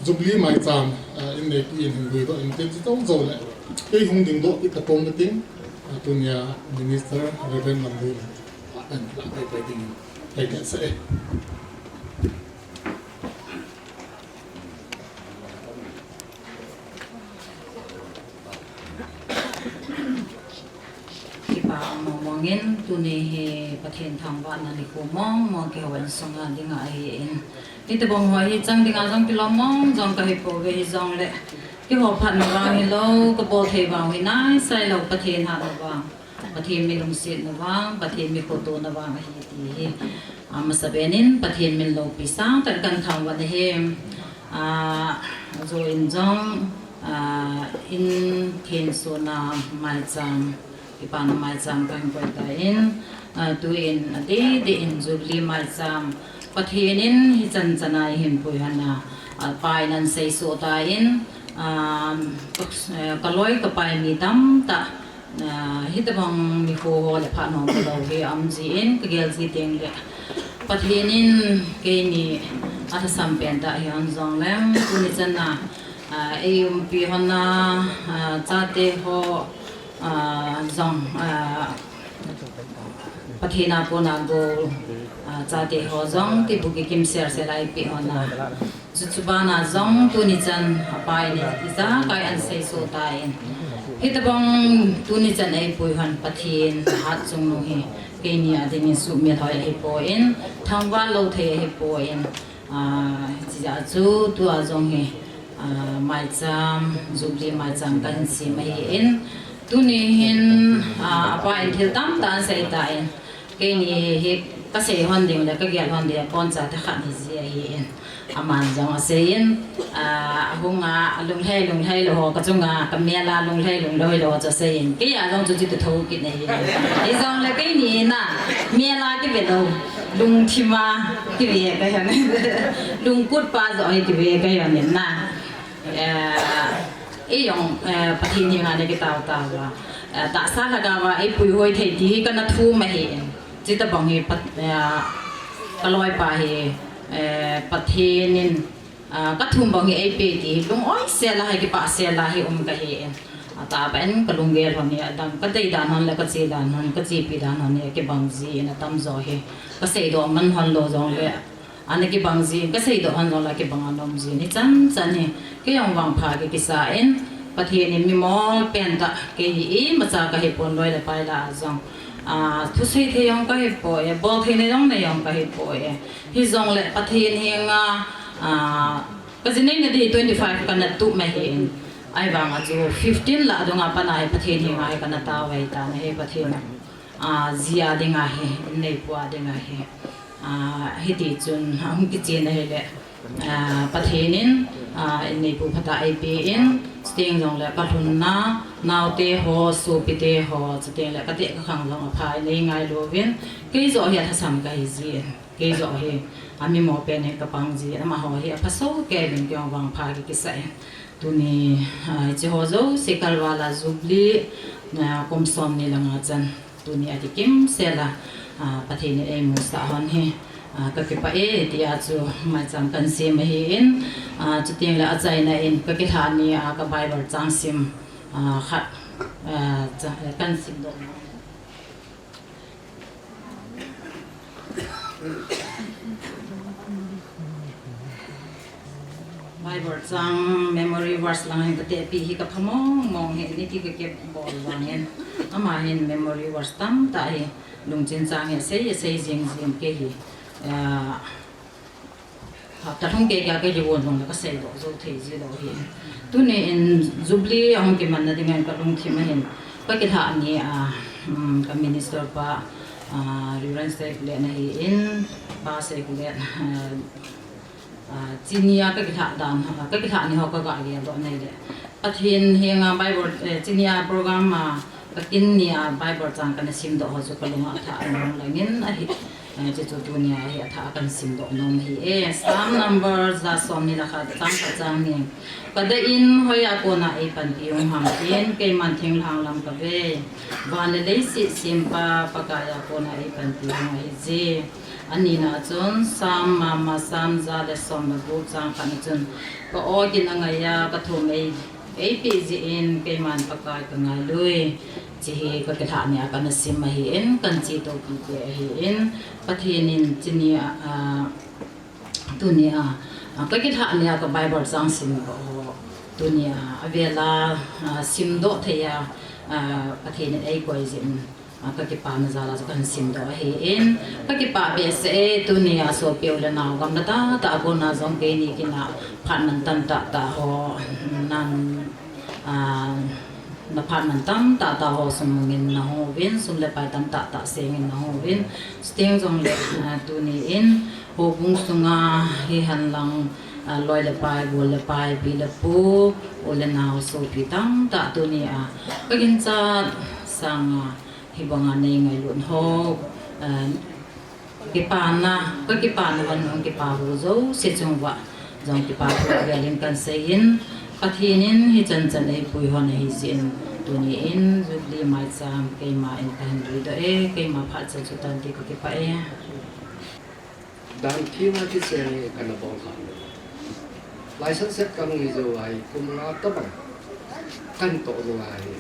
Jubilee maicham, ah, in neipi in hin lui doh in tin chu tong jo le. Kei hung ding doh kit ka tom le tin, ah, tunia Minister Reverend Lamlun, ah, an la kai kai ding in. Hei, ka sa e. Kipa mong mong in, tuni hi Pathen thangvahna nikho mong mong kihou insunga dinga ahin. Hitobang ho hi chang dinga jong kilom mong jong kahi pouve hijongle. Kihou phatna vang hilou, kabol thei vang hi nai sai lou Pathen hatna vang. Pathen mi lungsetna vang, Pathen mi khotona vang ahi ti hi. Amasapen in Pathen min loupi sangtah in kahin thangvah ahi. Ah, ajo in jong, ah, in thensona maicham, kipana maicham kahin koi tan, ah, tuin adeh deh in Jubilee maicham, Pathen in hichan chan a eihin puihon a, ah, apan ahin seisoh tan, ah, ka, eh, kaloi kapai mi tamtah, ah, hitobang nikho ho le phat nom lou hi aum jin, kagel ji teng le Pathen in keini alhasam pen tah hi ahin jong leng, tuni chan a, ah, eiumpi hon a, ah, chate ho, ah, jong, ah, Pathen a kona go, ah, chate ho jong tibu kikim sel sel a eipeh hon a. Chu, chu bana jong tuni chan apan in ijakai ahin seisoh tan. Hitobang tuni chan eipuihon Pathen hat chungnung hi keini a dingin sumil hoi ahipon, thangvah lou thei ahipon, ah, hiche jeh a chu tua jong hi, ah, maicham, Jubilee maicham kahin sem ahin. Tuni hin, ah, apan thil tamtah ahin sei tan. Keini hi, Kasei hon ding le kagel hon ding a poncha te khat hi ji ahi in. Aman jong asei in, ah, ahung a, alunglhai, lunglhai lou ho, kachunga, kamel a lunglhai, lunglhai lou ho chu asei in. Kei a jong chu chuti thou kit nei. Hijong le keini na, mel a kive lou, lungthim a kive kahi in. Lungput pa joh hi kive kahi in na. Eh, eijong, eh, Pathen henga nei kitao tao va. Eh, tahsa lhagao va, eipui hoi thei ti hi kana thum ahi in. Chuti bang hi Pat-, eh, kaloipa hi, eh, Pathen in, ah, kathum bang hi eipe ti hi lung-oi sel a hi, kipah sel a hi um kahi in. Atah pen kalunggel hon hi, adang kadei dan hon le kache dan hon, kachepi dan hon hi, kibang ji in atam jo hi. Kasei doh man hon lou jong le, ana kibang ji, kasei doh hon jong le kibang a nom ji in, hichan chan hi. Kei jong vangpha kikisa in, Pathen in mi mol pen tah, kei hi imacha kahi pon loi le pai lah a jong. Ah, thusei thei jong kahi poi, bol theina jong nei jong kahi poi. Hijong le Pathen henga, ah, kaji neina di twenty five kana tup ma hi in. Ahivang a chu fifteen lah a dunga pat a hi Pathen henga hi kana tao ve tan ahi Pathen. Ah, ji a ding ahi, inneipu a ding ahi. Ah, hiti chun, ahung kichen ahile, ah, Pathen in, ah, inneipu phatah eipe in, chuteng jong le kalhunna, naote ho, sopite ho, chuteng le kate kakhang jong apha in eingai louvin, kei joh hi athasam kahi ji in, kei joh hi, ah, mi mol pen in kapang ji in, amaho hi apha soh kei uvin kei jong vangpha kikisa in. Tuni, ah, hiche ho jouse kalval a Jubilee, ah, kum som ni le nga chan. Tuni a kikim sel a, ah, Pathen in eimusah hon hi, ah, kakipah e, tia chu maicham kan sem ahi in, ah, chuteng le achaina in kakilhah ni a ka Bible chang sim, ah, khat, ah, cha-, kan sim doh. Bible chang memory verse lang hin katehpi hi kapha mong mong hi, niti kakibol vangin. Ama hin memory verse tamtah hi lungchin chang hi asei, asei jing jing kei hi. Ah, hapta thum kei kei kei hi von long le kasei doh jou thei ji lou hi. Tuni in Jubilee ahung kimanna ding in kalungthim a hin kakilhah ni a, um, ka minister pa, ah, Reverend Seikulen ahi in, Pa Seikulen, ah, Ah, chuni a kakilhah dan, ah, kakilhah ni ho kaga gel doh nei le. Pathen henga Bible, eh, chuni a program a, kakin ni a Bible chang kana sim doh ho chu kalunga athah nom langin ahi. Eh, chuchu tuni a hi athah a kan sim doh nom ahi e. Psalm number ja som ni le khat chang khat chang ni. Kadah in hoiya kona eipanpi hung ham tin, keiman thinglhang lam kave. Van le leiset sempa Pakaiya kona eipanpi hung ahi je. Anina chun, Psalm mama, Psalm ja le som le gup chang khat na chun, ka-o gin angaiya, kathum ei, eipeh jeh in, keiman Pakai kangailui. Hiche hi kakilhah ni a kana sim ahi in, kan chetoh pipi ahi in, Pathen in chuni a, a, tuni a, a, kakilhah ni a ka Bible chang sim ho, tuni a, avel a, a, sim doh thei a, a, Pathen in eikoi jeh in, a, kakipana jal a chu kahin sim doh ahi in, kakipah behseh e, tuni a sopi u le nao gamla tahtah a kona jong keini kin a phat mantam tahtah ho, nan, a, na phat mantam tahtah ho sum mangin nahung uvin, sum le pai tam tahtah sengin nahung uvin, chuteng jongle, a, tuni in, houbung sunga hihen lang, a, loi le pai, gol le pai, pi le pu, u le nao sopi tamtah tuni a, kaginchat sanga, hibanga neingailut ho, a, kipana, kakipana hon hung kipa ho jouse chung uva jong kipa thu avel in kan sei in, Pathen in hichan chan eipui hon ahi jeh in, tuni in Jubilee maicham keima in kahin lui doh e, keima phat chan chu tante kakipah e. Dan theng a kicheng hi kana bol kha. License set kahung hi jou ahi, kum nga tobang kahin toh jou ahi.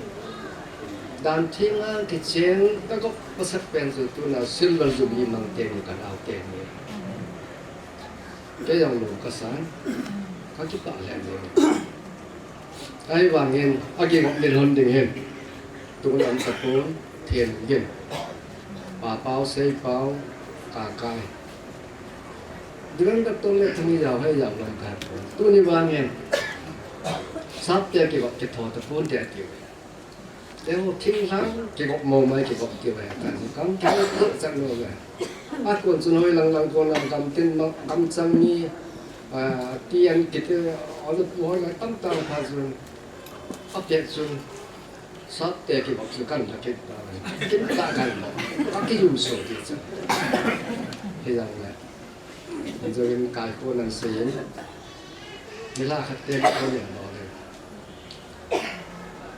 Dan theng a kicheng kagop masat pen chu tuna Silver Jubilee mang teng hi kanao teng hi. Kei jong lung kasa, kakipah lheh jeng. Ahivangin, akigop lhon ding hin, tun um tapon, them gin. Pa pao, sei pao, ka kai. Ding dang tong le thang i jao, hei jao lom ka pon. Tuni vangin, sap te kigop kitho tapon te ati. Te ho thinglhang kigop mo mai kigop kive, kan kam kigop chak lo ve. A kon chun hoi lang lang kon lang gam tin ma, gam chang ni, a, ti an kiti, a, lu pu hoi lang tam tam pha chun, a pek chun, sat te ki bak chu kan la kit ta, kin ta kan la, a ki yum so ti chu. Hi lang le. An jo in kai ko nan se in. Ni la khat te ko ni lo le.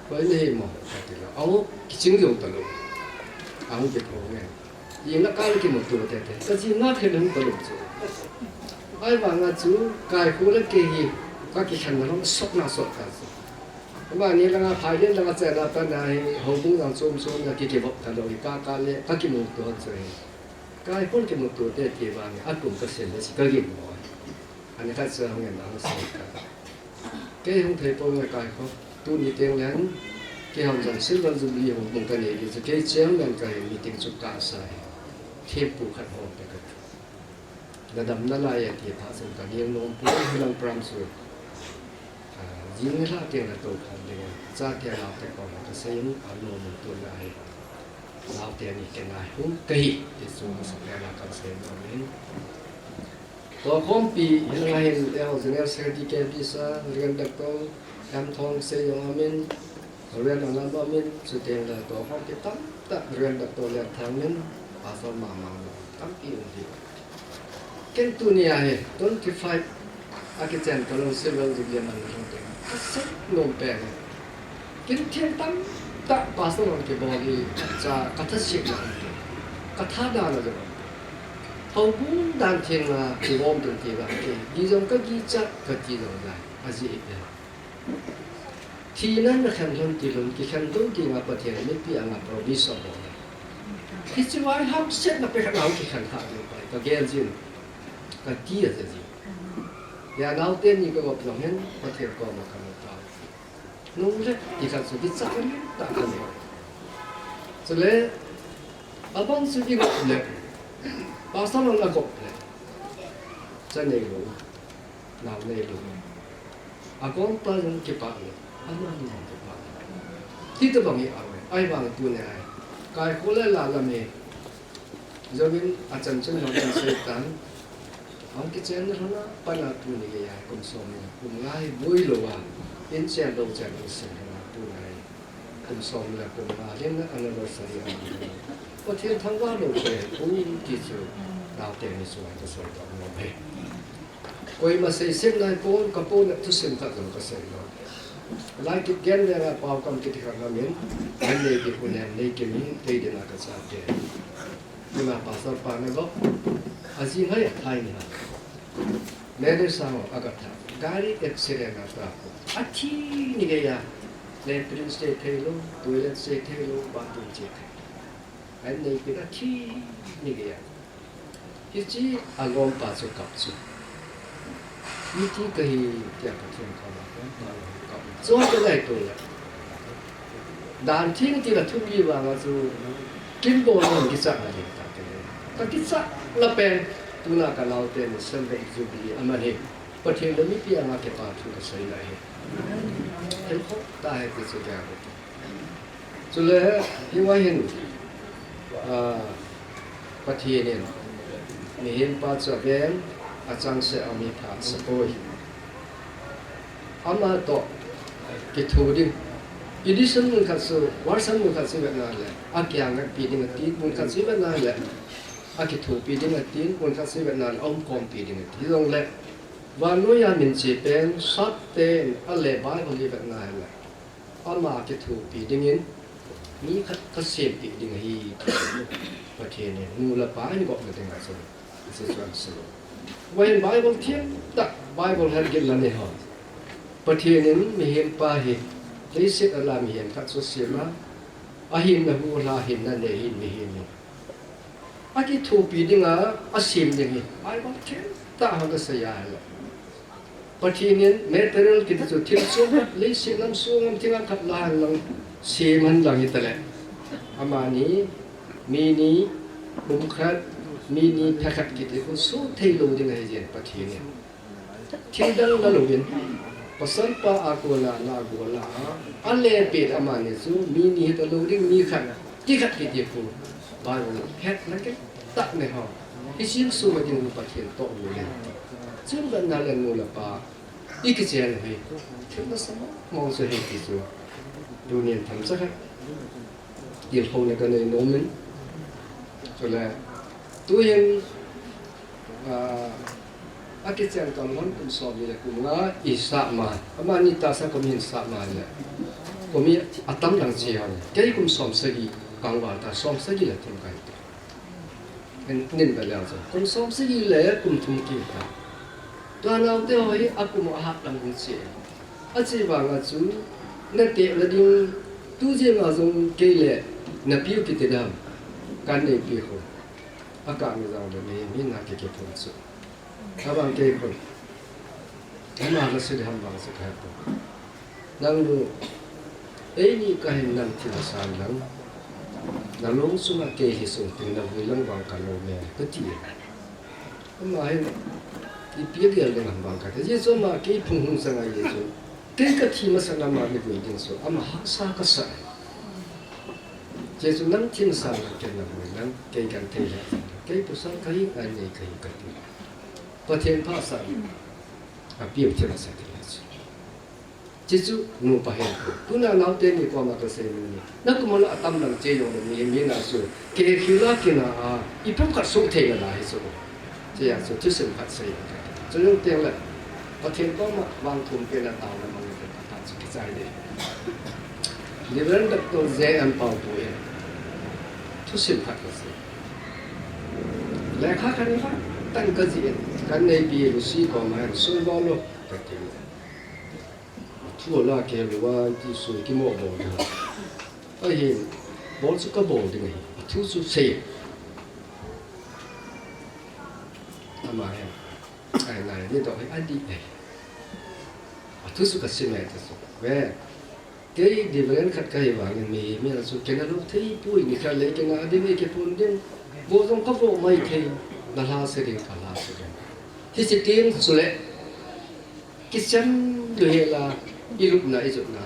Koi ni mo, ka ti lo. Au, kiching jong ta lo. Au, ke ko nge. Ina kai kimuto tete. Ka ji na phe nung ka lung chu. Ahivanga chu, kai khu le kei hi, ka kikhen na long sok na sok ka chu. Ama ni langa phai le langa che na pa na hi, houbung lang chom chom na ki kivop ta lo, ka ka le, ka kimuto chu hi. Kai khu le kimuto tete vang, a tum ka sen le si ka gin mo. Ani khat chu hung en ang sa ka. Kei hung thei pon ngai kai kho. Tuni teng leng, kei hung jong Silver Jubilee hung pung ka nei di chu kei chairman ka hin meeting chu ka sa hi. Thempu khat hung pe ka. Na dam nalai e ti pha chun ka ding nom pu hi lang pram chu. Ah, jing ni la teng la to khan ding. Chate naote koma ka sei in a nom tu lai. Naote ni kei ngai hung ka hi. Ti chu masang le la ka sei nom in. Tua khompi, hilanga hin, eh, General Secretary K P sa, Reverend Doctor Lamthong Seiyong amin, Reverend Anam amin, chuteng le tua khompi tamtah, Reverend Doctor Lenthang min, Pastor Mamang lo, tampi um hi. Ken tunia hi, twenty-five, a kichen ka long Silver Jubilee man na long teng. Ka sek nom pen. Ken thil tamtah Pastor hon kibol hi, cha, ka tha sek na um teng. Ka tha da na jong um teng. Houbung dan theng a kigom ding ti vang kei, gi jong ka gicha, ka ti jong lai, ajeh ipi ham. Thina na khen lhon ti lhon, kikhen lhon ti nga Pathen mipi anga promise abol. Hiche vai hamsetna pe khat a hung kikhen kha ding pai, ka gel jin, ka ti ahi jin. Ya naote ni ka gop jong hin, Pathen koma ka nung tao. Nung le, ti khat chu kicha ka lim ta ka le. Chule, abang chu i gop le, Pastor hon a gop le. Cha nei lou, nao nei lou. A gom pa jong kipah le, ama ni jong kipah le. Ti tabang hi a ve, ahivang tunia hi. Kai khu le la lam hi. Jovin a chan chun hung kan sei tan. Hung kichen na hung a, pan a tuni gei a, kum som ni, kum nga hi boi lou a. In chen lou chen in sei hung a, tuni a hi. Kum som le kum nga, lin na anniversary a. Pathen thangvah lou te, kum ti chu, naote ni chu a ka sei ta nom e. Koima seiset nai pon, ka pon a thusim khat jong ka sei lou. Lai kit gen le nga pao kam kiti khat nga min, an nei kit u nem nei kit min, tei din a ka cha te. Tuna Pastor pa na gop, a jing hai a thai ni ha. Mele sang a ka tha, gari accident a ta ko. A thi ni gei a, latrine che thei lou, toilet che thei lou, bathroom che thei. An nei kit a thi ni gei a. Hiche a gom pa chu kap chu. Hiti kahi tia Pathen koma kap. Chu ka ngai tu le. Dan theng ti la thum li vang a chu kin bol na kicha na le ta ke. Ka kicha la pen tuna ka naote ni Silver Jubilee aman hi. Pathen le mipi anga kipa thu ka sei lai hi. Thil khop ta hi ti chu ka. Chule, hiva hin, ah, Pathen in, mihem pa chu aven, achangseh a mi phat sa poi. Ama toh, kitho ding. Edition mun khat chu, version mun khat chu vetna le, akiang pi ding ati, mun khat chu vetna le, akithopi ding ati, mun khat chu vetna le, aumkhompi ding ati. Hijongle, vannoi a min che pen, sat ten, ale Bible hi vetna le. Ama kithopi dingin, mi khat ka sempeh ding ahi, Pathen in, nu le pa in gopna dinga chun, hiche chu ahin sei. Vahin Bible themtah, Bible het gin la nei ho. Pathen in mihem pa hi, leiset a la mihem khat chu asem a, ahinna hu la hinna nei hin mihem hi. Akithopi dinga, asem ding hi, Bible themtah a kasei a le. Pathen in material kiti chu thil chom khat, leiset lam song lam thil khat la hen lang, sem hen lang hita le. Amani, mi ni, kum khat, mi ni, phe khat kiti khu so thei lou ding ahi jin Pathen in. Thil dang la lou in, pasal pa a kona na go la a, ale pet amani chu, mi ni hita lou ding, mi khat, ti khat kiti khu, Bible het na ke, tak ne ho. Hiche sung a ding hi Pathen toh mu le. Chun vetna le nu le pa i kichen hi thil nasa mong mong chu ahi ti chu tunin themcha khat tilkhouna kanei nom in. Chule tuhin, ah, akichen kam lhon kum somni le kum nga i sah ma, amani tahsa kum hin sah ma le kum i atam lang che hon. Kei kum somsagi kangval ta, somsagi le thum kahi. Nin, nin ba leu chu kum somsagi le kum thum kit ta. Tua naote ho hi akum u ahat lang hung che. Ache vang a chu nate la ding, tu jeng a jong kei le napiu kiti dam kanei pi khu. Akah mi jong le mi, mi na kei kiphun chu. Abang kei khun. Ama la sei ham vang chu kahe poi. Nang nu, eini kahin nang thil san lang. Na long sunga kei hi sung ting na vui lang vang ka nom e, kati. Ama hin ipi gel ding ham vang kati. Ajeh chu ama kei phung hung sanga ajeh chu kei kathi masang a ama ni vui ding chu ama hahsa kasa. Ajeh chu nang thil san lang kei na vui lang, kei kan thei le. Kei pu san kahi, anei kahi kati. Pathen phasah a piu thei masa thei chu. Chuchu nupa hen. Tuna naote ni koma kasei nom e. Na kum a la atam lang che jong le mi, mi na chu. Kei khila kina a, i pumkhat suh thei nalai hi chu. Chuti a chu thusim khat sei. Chu jong teng le Pathen koma vang thum pena taona mang le ta chu kichai ding. Reverend Doctor J M Pau pu in thusim khat kasei. Lekha khat in khat tan kajih in, kanei pi Lucy koma hin sui bol lo kati. Thu la kei lou a, ti sui kimo bol ding. Ahin, bol chu kabol ding ahi. Thu chu sei. Ama hin, ai nai, ni to hi adi e. Athu chu kasim e, ta chu. Ve. Kei Reverend khat kahi vangin mi, mi na chu kei na lou thei poi, ni khat le kei na ding, kei phun ding. Vo jong kavo mai thei. Na lhase ding, ka lhase ding. Hiche teng chule kichem lou hel a, i lupna, i jotna,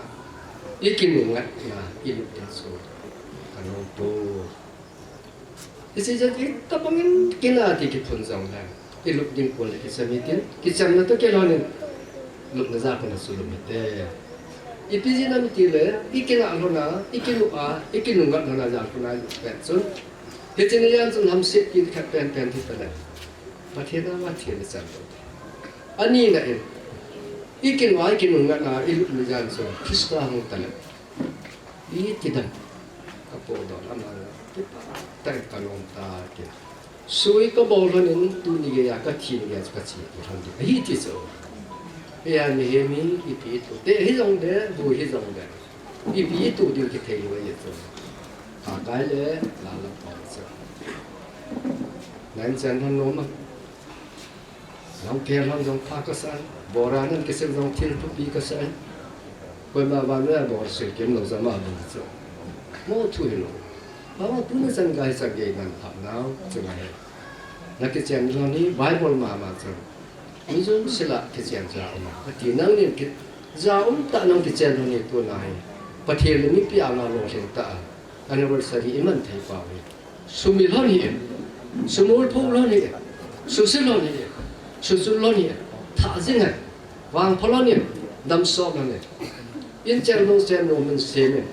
i kinungngatna, i lup ding chu ka nom poi. Hiche jeh in tabang in kina ti kiphun jong le, i lup ding pon le kichem hitin, kichemna toh kilhon in lupna ja kon a chu lum hite. Ipi jeh ham itile, i kina lhon a, i kinu a, i kinungngat lhon a ja kon a i lup pet chun, hiche ni jan chun hamset kit khat penpen thi tale, Pathen a Pathen i chan lou. Ani na in, i kinu a, i kinungngat a i lup ni jan chun Christa hung tale. Iti dan ka podol, ama la, kipah tah in ka lom ta kit. Sui kabol lhon in tuni geiya, kathi ni geiya chu kache lhon ding ahi ti chu. Hiya mihem hi ipi itoh te hijong le, vui hijong le, ipi itoh ding kithei lou ahi chu. Ka kai le, la la pom chu. Nan chan lhon nom a. Nang kei lhon jong pha kasa, bora nan kisem jong thil thupi kasa. Koima vannoi a bor sil kim lou jama bol chu. Mo thu hilou. Mama tuni chan gei chan gei nan pha nau chu ngai. Na kichen lhon hi Bible mama chu. Mi jong sila kichen ja um. Ati nangin ki ja um tah nang kichen lhon hi tuna hi. Pathen le mipi anga lolhing tah a anniversary i man thei pau hi. Sum i lhon hi, sum ul phu lhon hi, susi lhon hi, susu lhon hi, thah jing hi, vangpha lhon hi, damsot lhon hi. In chen lou chen lou min sem hi.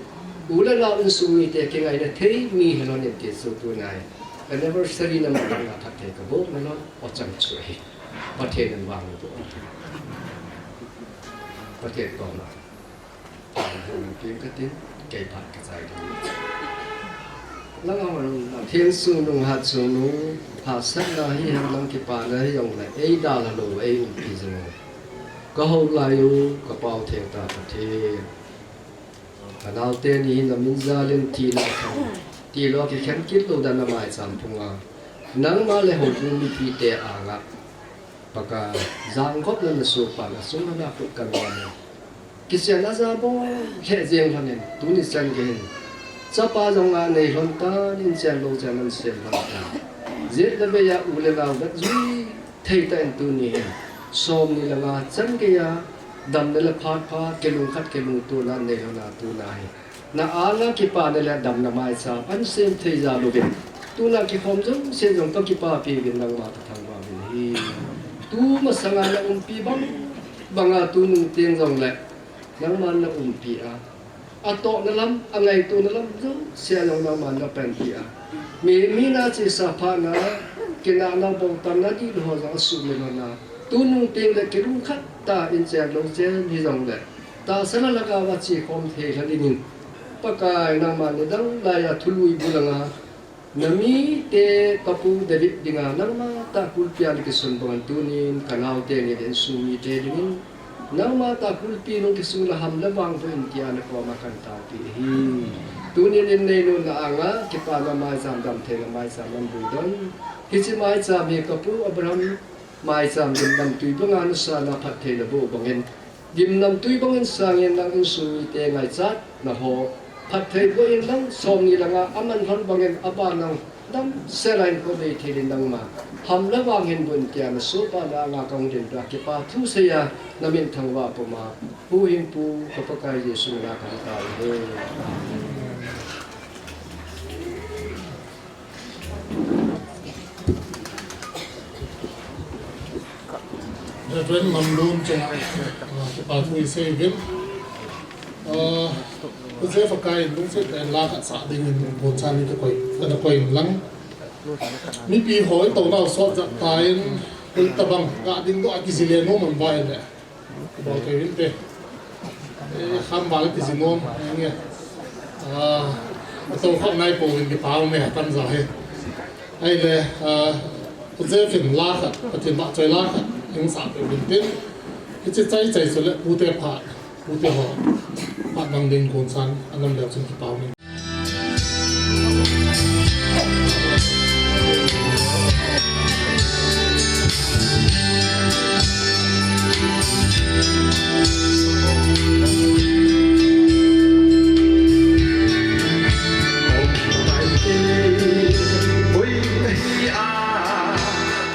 U le nao insung mite kingaina thei mi hi lhon hi ti chu tuna hi. Anniversary na man na phatthei kabol na lhon, o chang chu hi. Pathen in vang u. Pathen koma. Hung kin katin, kei phat kachai ding. Lang a hung, a theng sung nung hat sung nung, hahsatna hihen lang kipana hijongle, ei dalha lou, ei umpi jing u. Ka hou lai u, ka Pau Theng tah Pathen. Ka naote ni hin na min jal in thina khen, tilou a kikhen kit lou dan a maicham phung a. Nangma le houbung mipite anga. Pakai, jangkop le na sohpa na sung na khut ka lom e. Kichen a ja bol lheh jeng lhon in, tuni chan gei hin. Chapa jong anei lhon tan, in chen lou chen an sem lhon tan. Jet le vei a u le nao vet jui thei tah in tuni hin. Som ni le nga chan gei a, damna le phat pha, kilungkhat kilungtona nei lhon a tuna hi. Na anga kipana le damna maicham ahin sem thei jal uvin, tuna kikhom jouse jong kakipapi uvin nangma kathangvah uvin ahi. Tumasanga na umpi bang banga tunung teng jongle nangman na umpi a, atohna lam, angaitona lam jouse a jong nangman na panpi a, mi, mi nachesa phatna, kinahna, bongtamna, dihna ho jong asuhmil lhon a, tunung tengle kilungkhat tah in cheng lou chen hijongle, tahsa le lhagao a chekhom thei lhon dingin, Pakai nangman nidang laiya thului bu langa na mite, kapu David dinga nangma tah kulpi a nakisun bangin tunin kanaote ngen insung mite dingin nangma tah kulpi nung kisun le ham le vang boh in tia nakoma kahin taopi ahi. Tunin in neinunna anga kipana maicham, damtheina maicham naboh don. Hiche maicham hi kapu Abraham maicham gimnamtui banga nasana phattheina boh bangin, gimnamtui bangin sangin nang insung mite ngaichatna ho phatthei boh in lang, somni langa aman lhon bangin aban lang damsel a hinkho nei thei dingin nangma ham le vang hin boh in tia nasohphatna anga kahung dinpeh a kipa thu seiya namin thangvah puma, huhhingpu ka Pakai Jesu mina kahin tao ahi. Reverend Namlun chunga, ah, kipa thu isei uvin. Ah, Pu Jeff Akai in lungset tah in la khat sah dingin Bonchan in kakoi, kana koi in lang. Mipi ho itounau sot jat tan, hoitobang ga dingdoh a kijile nom um uva ahile. Bol kei vinte. Eh, kham bang ti jinom, nge. Ah, atou khop nai pouvin kipa ume, atamjo hi. Ahile, ah, Pu Jeff in la khat, Pathen vahchoi la khat, hung sah peh uvin tin. Hiche chaichai chule pute phat, pute ho phat bang ding Bonchan a nam leu chun kipa umin.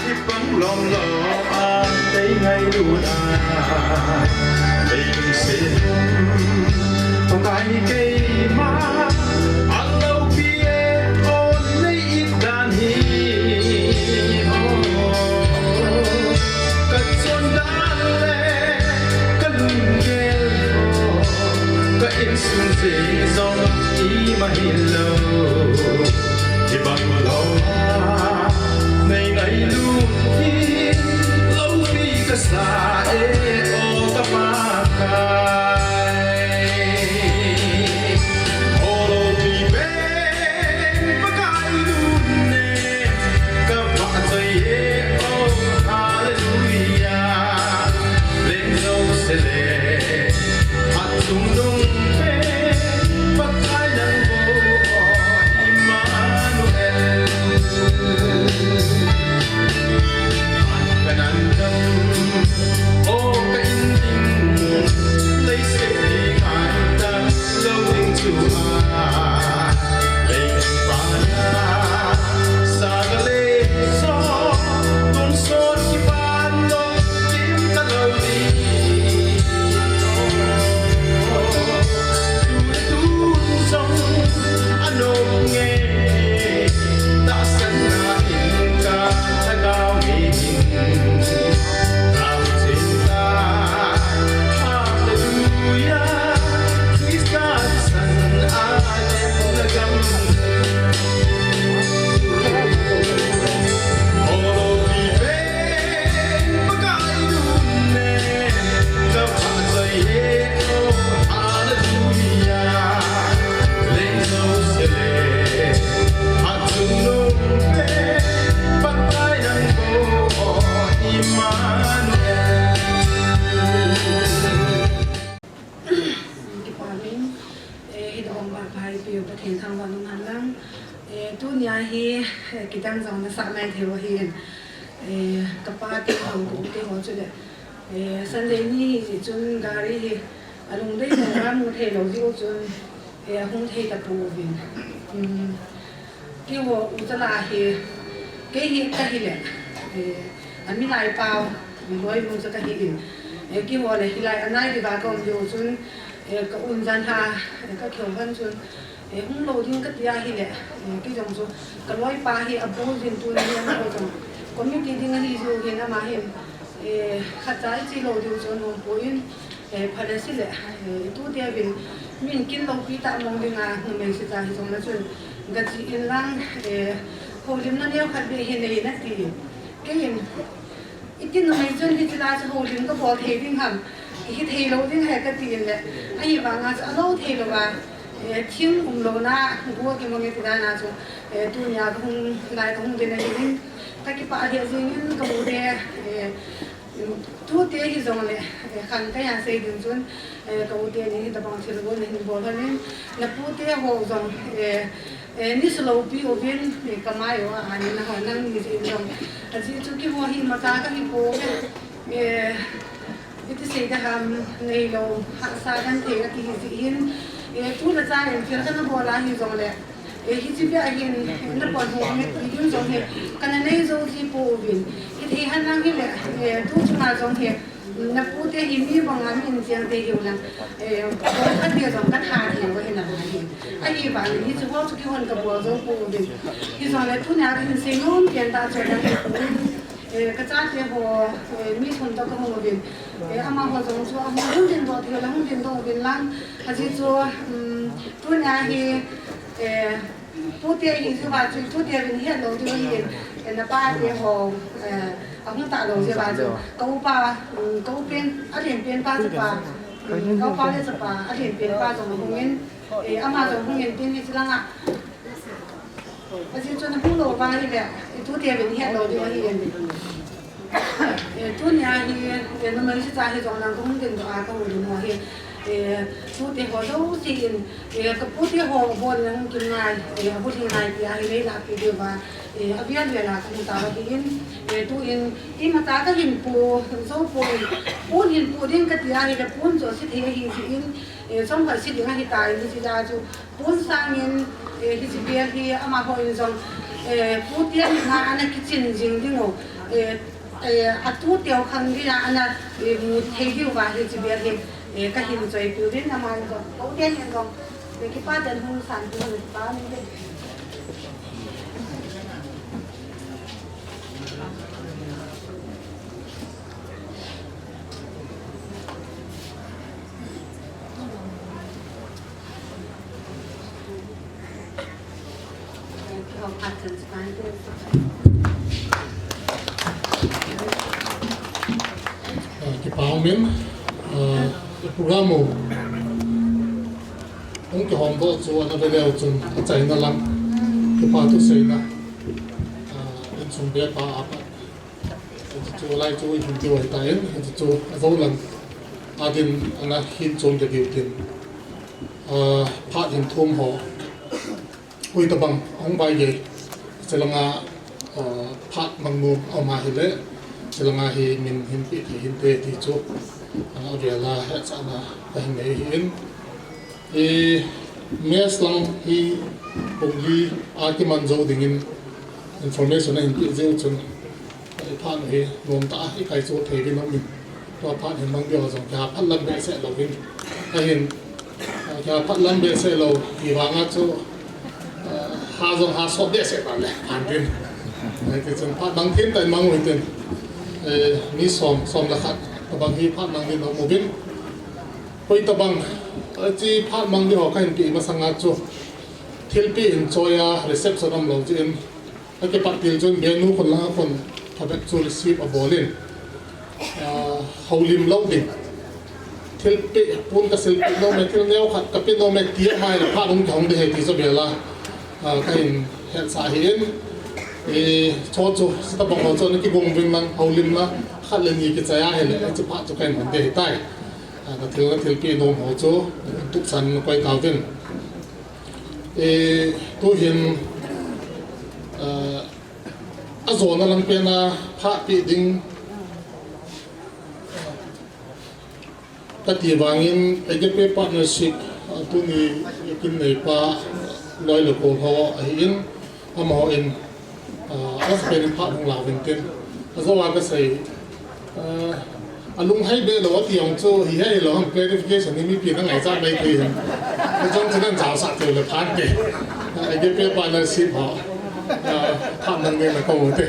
Hibang lom lom a nei ngailut a, nei lungset Pakai keima a loupi e, o nei it dan hi, o ka chon dan le ka lunggel, o ka insung jeng jong ima hilou. Hibang lom a nei ngailut hi loupi kasa e, o ka Pakai. O loupi pen Pakai lun e, ka vahchoi e, o hallelujah. Leng jouse le Achung nung pen Pakai nang bou, o Emmanuel. An kanan dam, o ka in ding, leiset ding an ta lou ding chu a, lei ding pa na, sa ka le so, tun sot kipan lou. Kipa min, eh, hitobang vahchoi peh u Pathen thangvah nung hen lang. Eh, tunia hi, eh, kidang jong nasah nai thei u ahin. Eh, kapa te ho, ka u te ho chule, eh, Sunday ni hi jeh chun gari hi alungdei mong a mu thei lou jeh u chun, eh, ahung thei tapouvin. Um, Keiho u chapa hi, kei hi kahi le, eh, amilai pau, mi loi mu cha kahi in, eh, keiho le hilai anai diva ka um diu chun, Eh, ka un jan ha, eh, ka kihou han chun, eh, hung lou ding ka ti ahile, eh, kei jong chu ka loipa hi a bol din tuni hin a ho jong committee ding ahi jeh hin ama hin, eh, khat cha i che lou diu chu nom poi, eh, pha le si le, eh, tute uvin min kin loupi ta mong ding a numei se cha hi jong le chun gache in lang, eh, houlimna neo khat beh hi nei in ati. Kei in, iti numei chun hiche la chu houlim ka bol thei ding ham, hi thei lou ding ahi ka ti in le, ahivang a chu a lou thei lou a, eh, thing um lou na, go kimang e ti dan a chu, eh, tunia ka hung lai ka hung din ahi in, ka kipah lheh jing in ka mu te, eh, tute hi jong le, eh, khan ka ya sei ding chun, eh, ka u te ni hi tabang thil gon na hin bol han in, na pu te ho jong, eh, eh, ni sulou pi uvin, eh, ka mai u a, ani na ho nang ni jin jong. Ajeh chu keiho hi imacha ka hi poi, eh, iti sei da ham, nei lou, hahsa dan thei a ti hi jeh hin, eh, tu le cha in thil ka na bol a hi jong le, eh, hiche beh a hin, na pon ho hi, ti ding jong hi, ka na nei jou ji pouvin. Hi thei han lang hi le, eh, tu chunga jong hi, na pu te hi mi bang a min chiang te hiu lang, eh, khat beh jong ka tha thei u ahi na hi. Ahivang in hiche ho chu keihon ka bol jou pouvin. Hi jong le tunia ka hin sei nom pen ta chu lang hi pouvin. Eh, ka chate ho, eh, mi thum toh ka hung uvin. Eh, amaho jong chu ahung ding doh thei u le hung ding doh uvin lang. Ajeh chu, um, tunia hi, eh, tute hi jeh uva chu tute uvin het lou diu ahi in, eh, na pa te ho, eh, ahung ta lou jeh uva chu ka upa, um, ka u pen, a len pen pa chapa, um, ka upa le chapa, a len pen pa jong ahung in, eh, ama jong hung in tin hiche lang a. Ajeh chu na hung lou va hi le, i tute uvin het lou diu ahi in. Eh, tunia hi, eh, numei se cha hi jong lang ka hung din doh a ka hung din ho hi, eh, tute ho jouse in, eh, ka pu te ho bol na hung kin ngai, eh, a bu thing ngai ti ahi le la pi diu va, eh, a vial vial a ka hung ta va hi in, eh, tu in, imacha ka hin po, jou poi, pon hin po ding ka ti ahi le pon chu se thei ahi jeh in, eh, chomkhat se ding ahi ta in, hiche jeh a chu, Pon sangin, eh, hiche bel hi amaho in jong, eh, pu te ni na ana kichin jing ding u, eh, eh, a tu teu khang ding a ana, eh, mu thei diu va hiche bel hi, eh, ka hin choi piu din ama in jong, ko te ni jong, eh, kipa den hung san piu ni pa ni de. Ah, kipa um in, ah, program u hung kihom doh chu ana ve leu chun achaina lang kipa thu seina, ah, insung bepa a pat. Hichu lai chu i hin tiu ahi tan, hichu a zo lang a din ana hin chom ke diu tin. Ah, phat hin thum ho. Ui tabang, ahung bai ge. Chulanga, ah, phat mang nom a um a hile. Chulanga hi min hin pe thei hinte ti chu. Ah, a vela hetsahna ka hin nei hi in. E, mess lang hi pung li a kiman jou dingin information ahin pe jeh chun, e, phat hi nom tah a i kai chu thei vin um in. Tua phat hin mang ding jong kihaphat lam behseh louvin. Ahin, e, kihaphat lam behseh lou, hivang a chu, e, ha jong ha sot behseh ta le, phat din. E, ti chun phat mang thim tah in mang u hitin. E, mi som, som le khat, tabang hi phat mang ding nom uvin. Hoi tabang, hiche phat mang ding ho ka hin pe masang a chu, thilpeh in choi a reception um lou jeh in, a kipat til chun benu khun lang a khun phabep chu receive a bol in, ah, houlim lou ding. Thilpeh pon ka silpeh nom e, thil neo khat ka pe nom e, ti a mai la phat hung kihong ding ahi ti chu bel a, ah, ka hin hetsah ahi in. E, chu chu, hitabang ho chu na kigong vin lang, houlimna khat le ni kichai a hile, hiche phat chu ka hin hon ding ahi tai. A, ka thil, ka thilpeh nom ho chu, tuchan koi tauvin. E, tuhin, a, ajona lang pen a, phat pe ding, kati vangin, Agape Partnership, a, tuni kin neipa, loi le gol ho, ahin, Amaho in, ah, amasapen in phat hung la uvin tin. Ajou a kasei, ah, Alung hai be lo ati jong chu hi he lo ham clarification ni mipi na ngaichat mai thei hin. Ka jong chu nan jaosah thei le phan te. Agape Partnership ho. Ah, tham nang ne na ko te.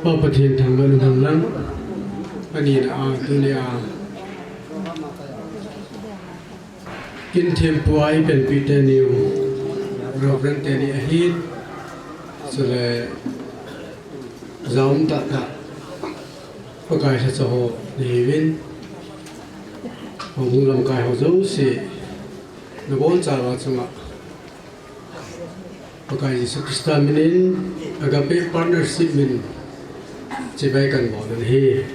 Pa Pathen thangvah in umhen lang. Ani na a, tuni a. Kin thempu a i panpi teni u, Reverend teni ahin, chule jaum tah tah, Pakai lhacha ho nahiuvin, houbung lamkai ho jouse, nabonchauva chunga, Pakai Jesu Christa minin, Agape Partnership min, chibai kahin bol u ahi.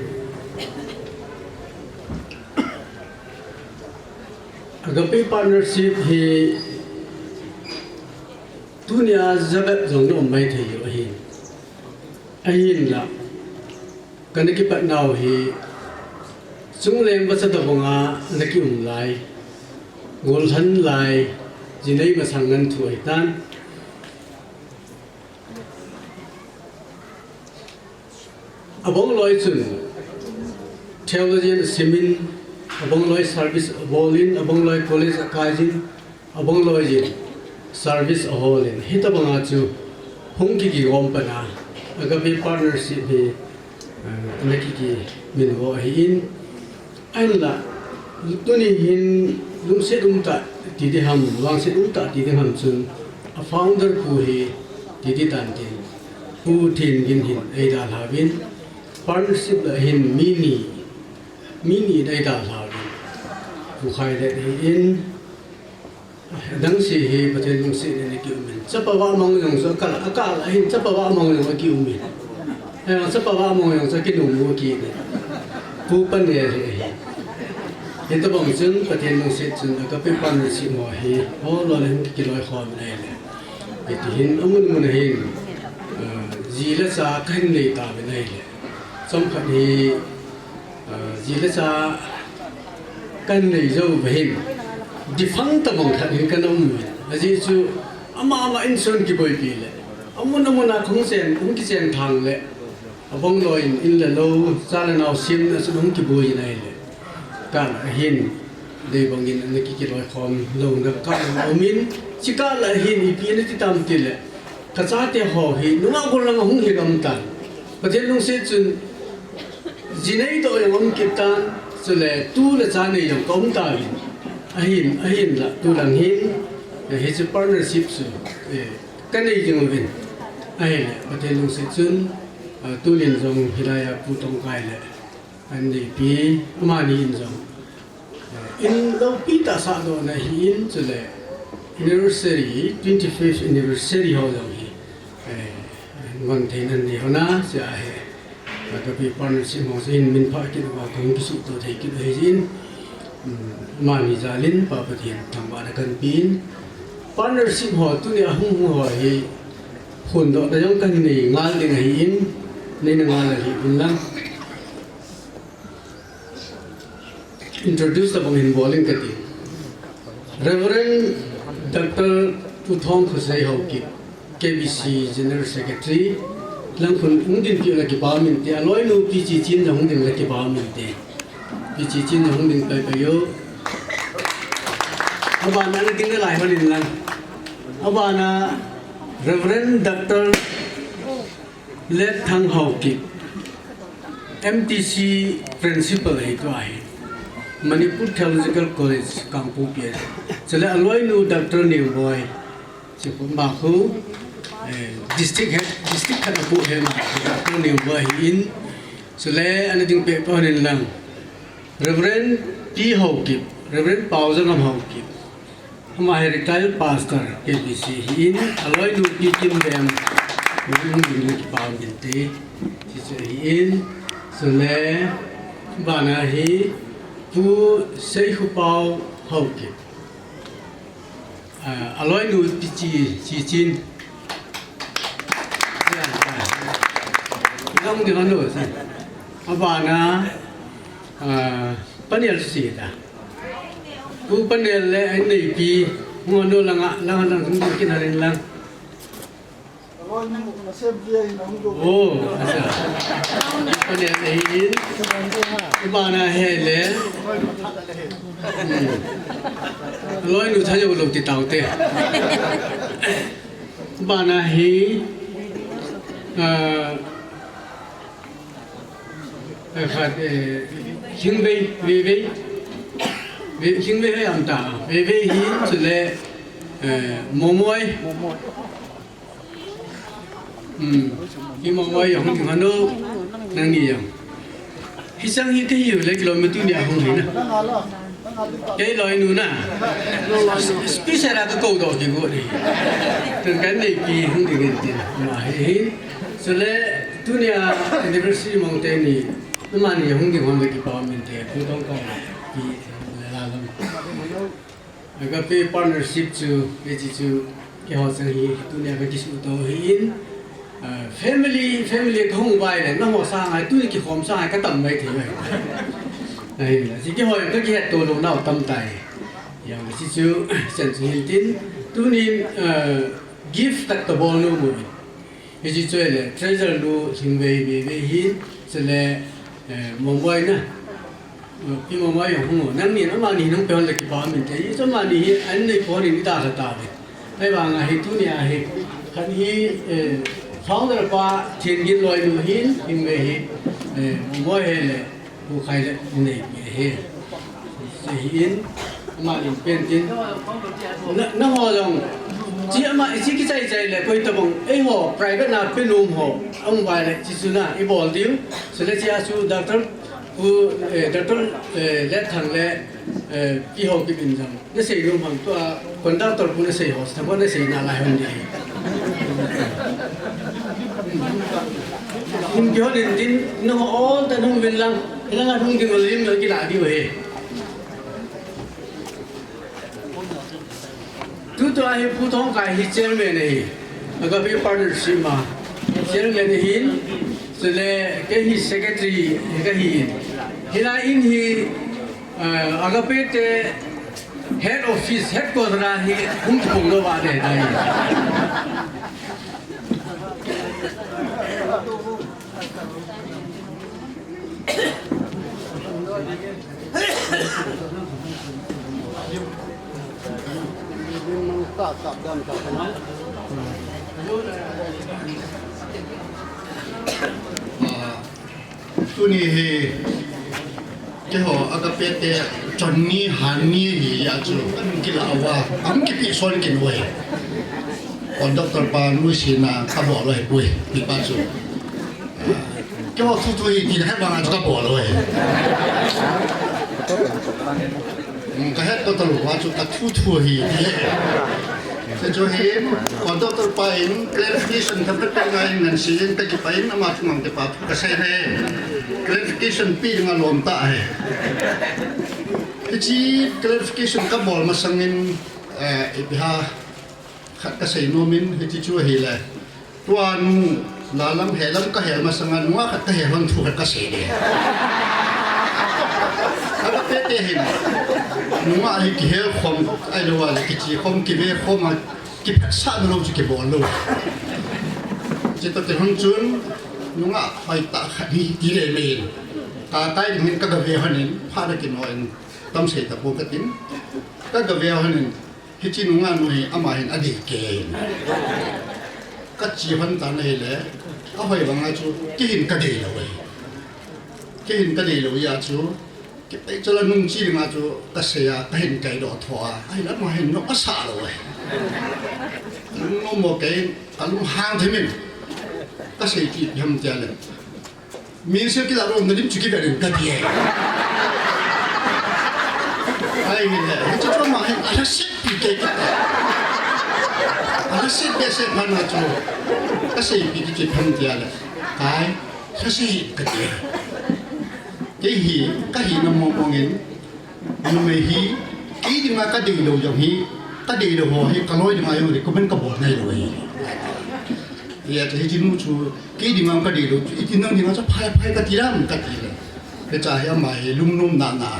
Agape Partnership hi tunia jabep jong na um mai thei u ahin. Ahinla, kana kipat nau hi, chungleng vacha tobanga na kium lai, gollhang lai, jinei masang ngen thu ahitan. Abang loi chun theology asimin, abang loi service abolin, abang loi college akaijin, abang loi jin service aholin. Hitabanga chu hung kikigom pana Agape Partnership hi, eh, ana kikiminvo ahin. Ahinla, tuni hin lungset umtah ti ding ham, vangset umtah ti ding ham chun, a founder pu hi ti ding tan tin, Pu Thengin hin eidalhauvin, partnership lah hin mi ni, mi ni eidalhauvin, Pu Khailet hi in, Adang si hi Pathen lungset in ana kiumin. Chapa Vahmang jong chu akal, akal ahin Chapa Vahmang jong akiumin. Ahin Chapa Vahmang jong chu akinom u akiumin. Pu Panel hi ahi. Hitabang chun Pathen lungset chun Agape Partnership mo hi. Ho lo le hin kiloikhom in ahile. Hiti hin amun mun ahin. Ah, ji le cha kahin nei tauvin ahile. Chomkhat hi Ah, ji le cha kahin nei jou uva hin, defunct tabang khat hin kana um uve. Ajeh chu ama ama insung kiboipi le, amun amun a kahung chen, hung kichen thang le, abang loi in, in le lou, cha le nao semna chun hung kiboi in ahile. Kal ahin, deibang in ana kikiloikhom louna kal aumin, chikal ahin ipi nati tam tile, kachate ho hi nungah gollhang ahung hi gam tan. Pathen lungset chun, Ji nei toh jong um kit tan, chule tu le cha nei jong ka um tauvin. Ahin, ahinla, tulang hin, eh, hiche partnership chu, eh, ka nei jing uvin. Ahile, Pathen lungset chun, ah, tunin jong hilai a Pu Tongkai le, an neipi, amani in jong, In loupi tah sahdohna ahin, chule anniversary, twenty-fifth anniversary ho jong hi, eh, ngon thei nan nei hon a, sia hi, Agape Partnership ho jong hin min pha kit uva, kahung kisuhto thei kit u ahi jin, um, amani jal in, Pa Pathen thangvahna kahin pe in, partnership ho, tuni a hung hung ho hi, phondohna jong kahin nei ngal ding ahin, neina ngal ahi in lang. Introduce tabang hin bol inge kati. Reverend Doctor Pu Thongkhosei Haokip, K B C General Secretary, lang khun hung dinpi u le kipa um inte, aloinu Pi Chichin jong hung ding le kipa um inte. Pi Chichin jong hung ding paipai o. Abana ana ding nalai hon in lang. Abana Reverend Doctor Letthang Haokip, M T C Principal ahi tua hi, Manipur Theological College, Kangpokpi. Chule aloinu Doctor Nengboi, Chief of Makhu, eh, District Head, District Head apu he ma, Doctor Nengboi ahin. Chule ana ding paipai hon in lang, Reverend P Haokip, Reverend Paojangam Haokip. Ama hi retired pastor K B C ahin, aloinu Pi Kimbem, hung ding le kipa um inte, ti chu ahin, chule, abana hi, Pu Seikhupao Haokip. Ah, aloinu Pi Chi, Chichin. Lang di hon lo si. Abana, ah, Panel si ta. Pu Panel le an neipi, ngo no langa, langa lang, lang, kin harin lang. Oh, asa. Kone ahin. Ibana hele. Hmm. Loinu thayo lo ti taute. Ibana hi. Ah, Eh, khat, eh, Lhingvei, Veivei. Ve-, Lhingvei hei am ta. Veivei hi, chule, eh, Momoi. Hmm. Hi Momoi jong hung hanu, nangni jong. Hicheng hi kei hi le kilometer ni ahung hi na. Kei loinu na. Special a kakou doh kibol hi. Tun kanei pi hung ding in tin. Ama hi hin. Chule tunia anniversary mong teni. Amani hung ding hon le kipa um inte. Pu Tongkang pi le la lam. Agape partnership chu, hiche chu, keiho chang hi, tunia kakisuhto hi in, ah, family, family kahung vai le, nangho sanga, tuni kikhom sanga, katam mai thei mai. Ahi, hiche keiho kakihetto lou nau tamtah. Jong hiche chu, chan chu hin tin, tunin, ah, gift khat kabol nom u. Hiche chu ahile, treasurer nu Lhingvei, Veivei hin, chule, eh, Momoi na. Eh, pi Momoi jong hung, nangnin amani nahung pehon le kipa um inte. Hichu amani hi, an nei pon in idalha tauve. Ahivanga hi, tunia hi, khat hi, eh, founder pa, Thengin loinu hin, Lhingvei hi, eh, Momoi hile, Pu Khai le nei pi ahi. Hiche hi in, amani pen tin. Na, nangho jong. Hiche ama, hiche kichai chai le, koi tabang, eiho, private na pe nom ho. Ahung vai le, hiche chu na, ibol diu. Chule hichea chu Doctor Pu, eh, Doctor, eh, Letthang le, eh, Pi Haokip in jong. Nasei nom ham tua, conductor pu nasei ho, sitha pu nasei nalai hon di. Hung kihon in tin, nangho all ta nung vin lang, hilang a hung ding lim lang kila diu ahi. Tutua hi Pu Thongkai hi chairman ahi. Agape Partnership ma chairman ahin, chule kei hi secretary hi kahin. Hilai in hi, eh, Agape te head office, headquarter a hi hung kipung lou va de dai. Tuni hi keiho Agape te chon ni han ni hi a chu kan kila uva, kan kipi son kin uve. Conductor pa nuisatna kabol uve pui, pi pa chu. Keiho thu thu hi ti khat vang a chu kabol uve. Hmm, kahet ko talou a chu kathu thu hi ti. Hiche chu hi, conductor pa in clarification khat kape ngai ngan si in kakipa in ama chunga kipa thu kasei ne. Clarification pe dinga lom tah ahi. Hiche clarification kabol masang in, eh, ipi ham khat kasei nom in, hiche chu ahile. Tua nu, la lam he lam kahel masang a, nungah khat kahel hon thu khat kasei de. Agape te hin, nungah hi kihel khom, ahilou le kiche khom, kive khom a, kiphatsah na lou chu kibol lou. Chutoh kilhon chun, nungah hoitah khat hi ti le mai in. Ka tai ding hin kagave hon in, phat a kinoh in, tam sei tapou katin. Kagave hon in, Hiche nungah nu hi ama hin adei kei in. Kache hon tan ahile, ahoi vang a chu, kei hin kadei lou ahi. Kei hin kadei lou ahi a chu, kei pei chu la nung chi ding a chu, kasei a, kahin kaidoh tho a, ahile ama hin nopsah lou ahi. Lungnom mo kei, kalunghang thim in, kasei chu ipi ham tia le. Min sel kila ro, nalim chu kive in kati e. Ahile, hiche chu ama hin, alhaset pi kei kati. Alhaset behseh phat na chu. Kasei pi kiti phat tia le. Kai, lhaset kati. Kei hi, kahina mong mong in. Numei hi, kei dinga kadei lou jong hi, kadei lou ho hi, kaloi dinga jong recommend kabol ngai lou ahi. Hijeh a chu hiche nu chu, kei dinga kadei lou chu, iti nang dinga chu phai phai kati lam kati le. Hiche a hi ama hi lungnom nana,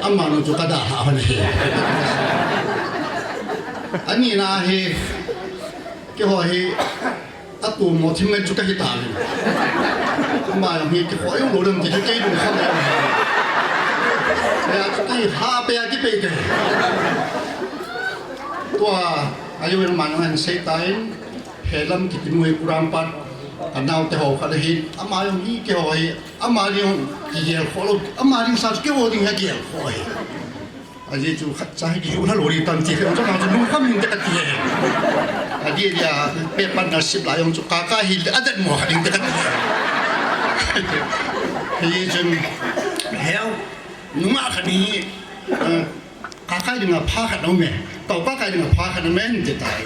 ama nu chu kadalha hon ahi. Anina hi, keiho hi, Atu mo thim ngen chu kahi ta le. Ama jong hi kikhoh jong lou dam ti chu kei lungkham le. Ya chu kei ha pe a kipe te. Tua, ayo in man ngan sei ta in, Helam kiti nu hi Kurampat, anau te ho khat ahi, ama jong hi kei ho hi, ama jong kigel khoh lou, ama jong sa chu kei ho ding hi kigel khoh ahi. Ajeh chu khat cha hi kijoh lha lou ding tam ti kha, chu ma chu lungkham in te kati e. Adeh dia, pe pan na sip la jong chu kaka hi adet mo kha ding te kati e. Hijeh chun, heu, nungah khat ni, eh, Kakai dinga pha khat aume. Tau kakai dinga pha khat aume, hinte tai.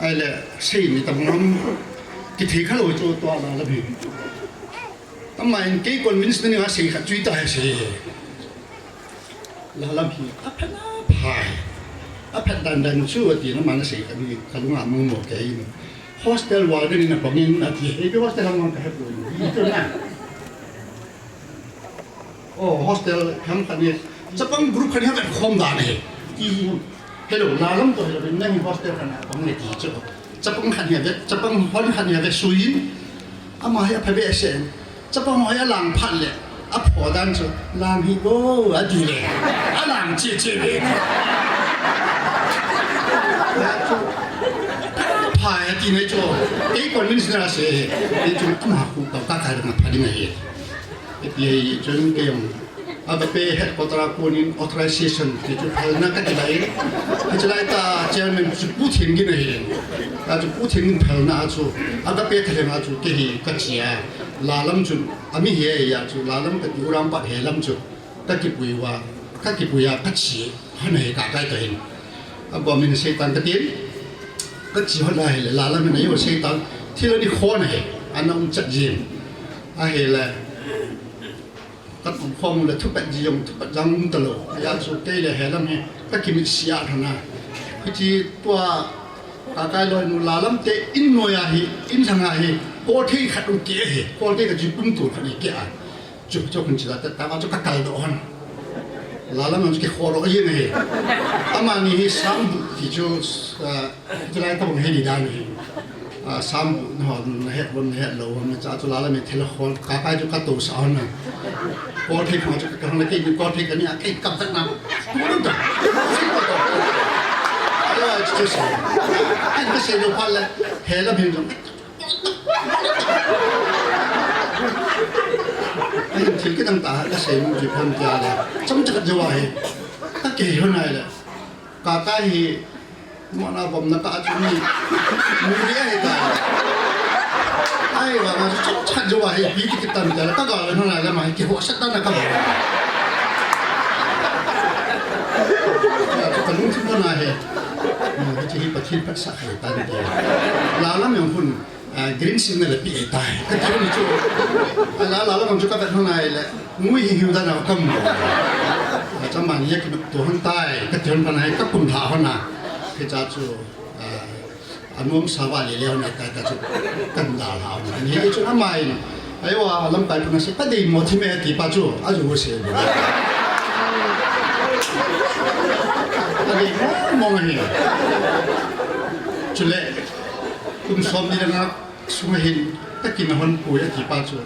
Ahile, sei ni tam ngam. Kithei khalou chu tua la la bi. Ama in kei convince na ni a sei khat chu ita he sei. La la bi. Aphat na pha. Aphat dan dan chu ati na ma na sei khat ni kalunga mong mo kei. Hostel warden in apangin ati he. Hostel ham ka he poi. Ito na. Oh, hostel ham khat ni, chapang group khat ni ham khom dan ahi. Ti, hello, la lam to hello, nang hostel khat na pang le ti chu. Chapang khat ni ve, chapang hon khat ni ve suin. Ama hi apha behseh. Chapang ho hi alang phat le, apho dan chu, lang hi bo, ati le. Alang che che ve. Ya chu. Pha ati ne chu. Kei convince na se. Ni chu ama khu ka ka ka na pha ding ahi. Ipi hijeh chun kei jong Agape headquarter a konin authorization ti chu phalna kati lai. Hiche lai tah chairman chu Pu Thiengin ahi. Achu Pu Thiengin phalna a chu Agape thalheng a chu kei hi kache a. La lam chu ami hi ahi a chu la lam kati u lam pat he lam chu kakipui uva, kakipui a kache hon ahi kakai toh hin. Abom in seitan katin. Kache hon ahile la lam in ajo seitan. Thil ani khon ahi. Ana um chat jin. Ahile. Ka um khom le thupat ji jong thupat jang um talou. Hijeh chun kei le he lam hi ka kimit sia thana. Hiche tua ka kai loi nu la lam te in noi a hi, in thang a hi, ko thei khat u ke hi, ko thei ka ji pum tu khat ni ke a. Chu chu kun chi la ta ta ma chu ka kal do hon. La lam chu ke kho ro ye ne. Ama ni hi sam ti chu, ah, Chulai tabang hi ni dan hi. Ah, sam na ho, na het bon, na het lou, na cha chu la la me thil khol, ka kai chu ka to sa hon na. Ko thei kho chu ka hon na kei ni ko thei ka ni a kei kam tak na. Tu lu ta. Ala chu sa. Ai ka sei lou pha le, he la bin jong. Ai thil kidang ta ka sei mu ji pham tia le. Chom cha ka jo wa he. Ka kei hon ai le. Ka kai hi Mona bom na ka chu ni. Mu ni ahi ta. Ai, wa ma chu chat jo wa hi pi ki tan ta ka ga na na la ma ki ho sa ta na ka ba. Ya chu ka lung chu na he. Mo ki hi Pathen phat sa khai ta ni. La la me hun. Ah, green signal api e tai. Ka ti ni chu. Ala la la chu ka vet hon ai le. Ngui hi hiu dan a kam. Ah, chama ni ki tu hon tai. Ka ti hon pan ai ka kum tha hon a. Ke cha chu. Ah, anom sa va le le hon tai ka chu. Kan da la hon. Ni chu amai. Ai wa lam kai puna se ka dei mo thi me ti pa chu. A ju se. Ka dei mo mo ni. Chule. Kum som ni na Sung a hin, ka kin a hon pui a ti pa chu.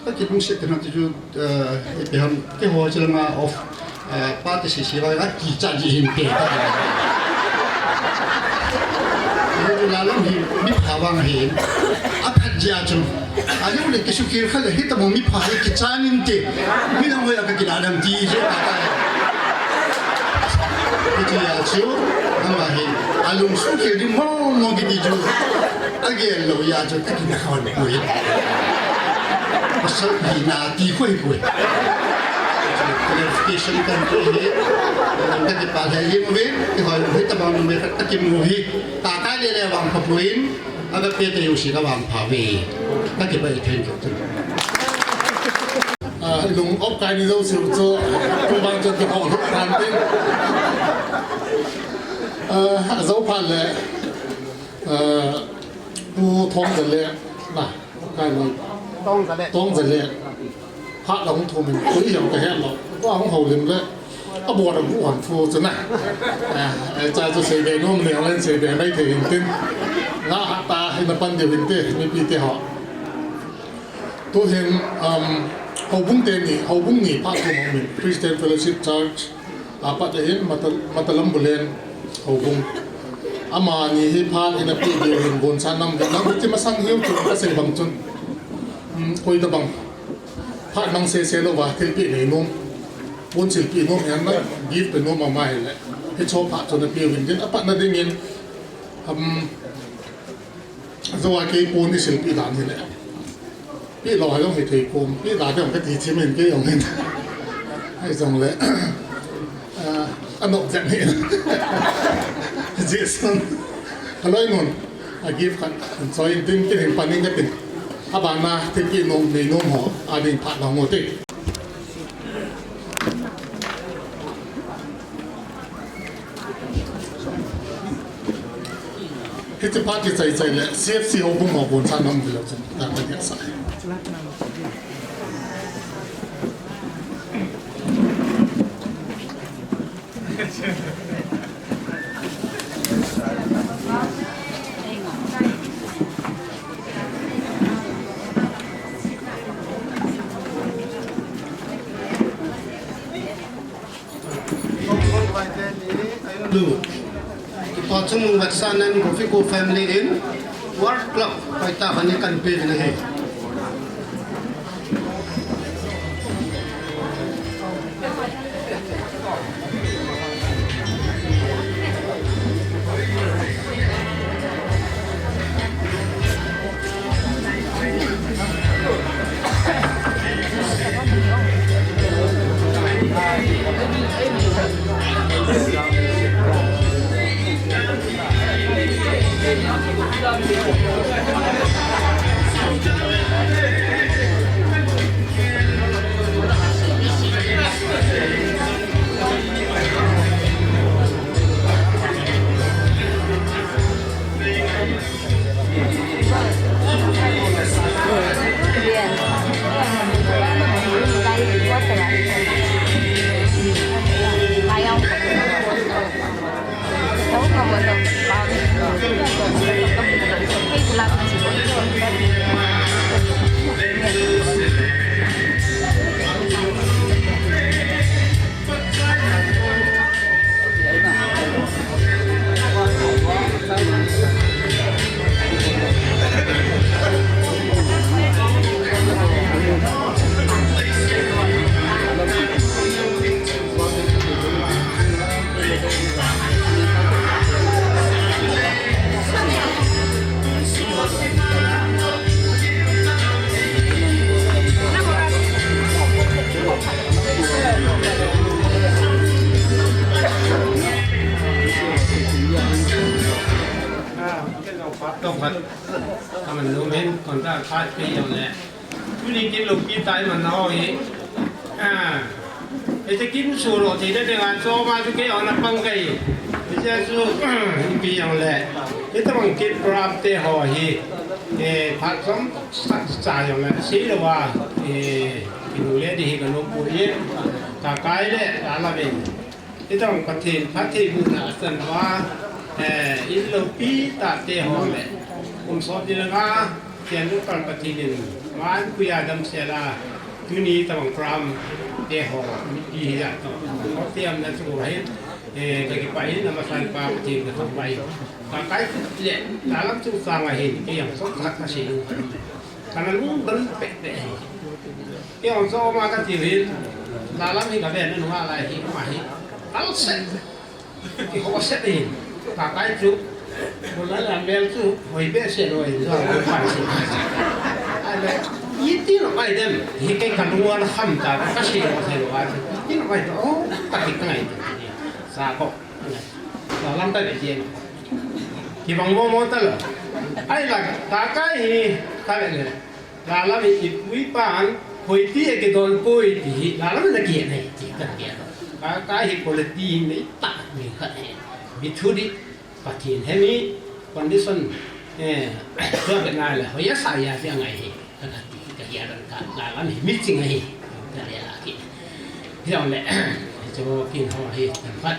Ka kin hung se ka na ti chu, eh, ipi ham, keiho chi lama of, eh, pa te si si va, a ki cha ji hin pe. Ka kin a. La lam hi, mi pha vang hin. A phat ji a chu. A jong le ki su kir kha le, hi ta mo mi pha hi ki cha nin te. Mi lam ho ya ka ki la dam ti je ka ka. Ki ti ya chu, ama hi. A lung su kir di mo mo ki ti chu. Agel lou ya chu ka kin a hon pui. Pasal hi na ti khoi pui. Clarification kan pui hi. Ka ti pa le hi mo ve, ti hoi mo hi ta bang mo ve ka ti mo hi. Ta ka le le bang pa pui. Aga pe te yo si ka bang pa ve. Ka ti pa thank you. Ah, lung op kai ni zo si chu. Ku bang chu ti ho lo kan tin. Ah, zo pa le. Eh, Pu Thong Zale, na, kai noi. Tong Zale. Tong Zale. Ha la hung thum in, tui jong ka het lou. Tua hung houlim le. A bor a bu hon thu chu na. Eh, eh, cha chu sei be nom le, len sei be mai thei hin tin. Nga hata hina pan deu hinte, mipi te ho. Tuhin, um, houbung teni, houbung ni pha thum min Christian Fellowship Church, apat ahin Mata-, Matalam Bulen houbung. Amani hi pha hina pi deu hin bon sa nam, nam ti masang hiu tu ka sei bang chun. Um, koi ta bang. Pha nang se se lo va, thil pi nei nom. Bon sil pi nom, yan na, gift pi nom ama hi le. Hi cho pha cho na pi win din, apat na ding in. Um, Zo a kei pon isil pi dan hi le. Pi lo ha jong hi thei kom, pi dan jong ka ti chim in kei jong hin. Hai jong le. Ah, anok jat hi. Jason. Ka loi nun. A gift khat. Choi in tin kin hin pan in ka tin. Abana tin pi nom nei nom ho. A ding phat lo ngo te. Hiche phat kichai chai le C F C houbung ho bon sa nam vilo chun. Na ka dia sa. Lu. Kipa chungnung vetsahnan Gofiku family in World Club hoitah khat in kan pe uvin ahi. Tuni kin loupi tai man na ho hi. Ah. Hiche kin solo thei na dinga choma chu kei hon a pang kahi. Hiche chu ipi jong le. Hitabang kin program te ho hi. Eh, phat chomcha jong le. Sei lou a. Eh, kinu le di hi ka nom poi. Kakai le, la la ve. Hitobang Pathen phattheibohna achan uva, eh, in loupi tah te ho le, kum som ni le nga, Pathen lungkal Pathen in, man puia damsel a, tuni tabang program te ho, mipi hi jat to, ho te amna chu ahin, eh, ka kipah in, amasan pa Pathen ka thangvah in. Kakai le, lalam chungchang a hin, kei jong chomkhat kasei u. Kana lungdon pehpeh hi. Kei jong choma kati u hin, lalam hi kaven nunga lai hi, ama hi. Kalset. Kihoset hin. Kakai chu. Bola la mel chu. Hoi behseh lou hin. Lou pai si. Ale. Iti lou pai dem. Hi kei kalung a kham ta. Kasei lou thei lou a. Iti lou pai. Oh, kati kangai. Sa ko. Lalam ta ve jeng. Kibang momo ta lou. Ahila, kakai hi, ka ve le. Lalam hi ipu ipan, hoiti a kidon poi ti hi, lalam na kihe nei ti ka kihe. Kakai hi quality nei tah mi khat ahi. Mi thu di, Pathen he mi condition, eh, tua ve nai le, hoiya saiya ti angai hi. Ka kati, ka hia dan ka, lalam hi mi ching ahi. Ka le la ki. Hijongle, chu kin ho hi, tam khat.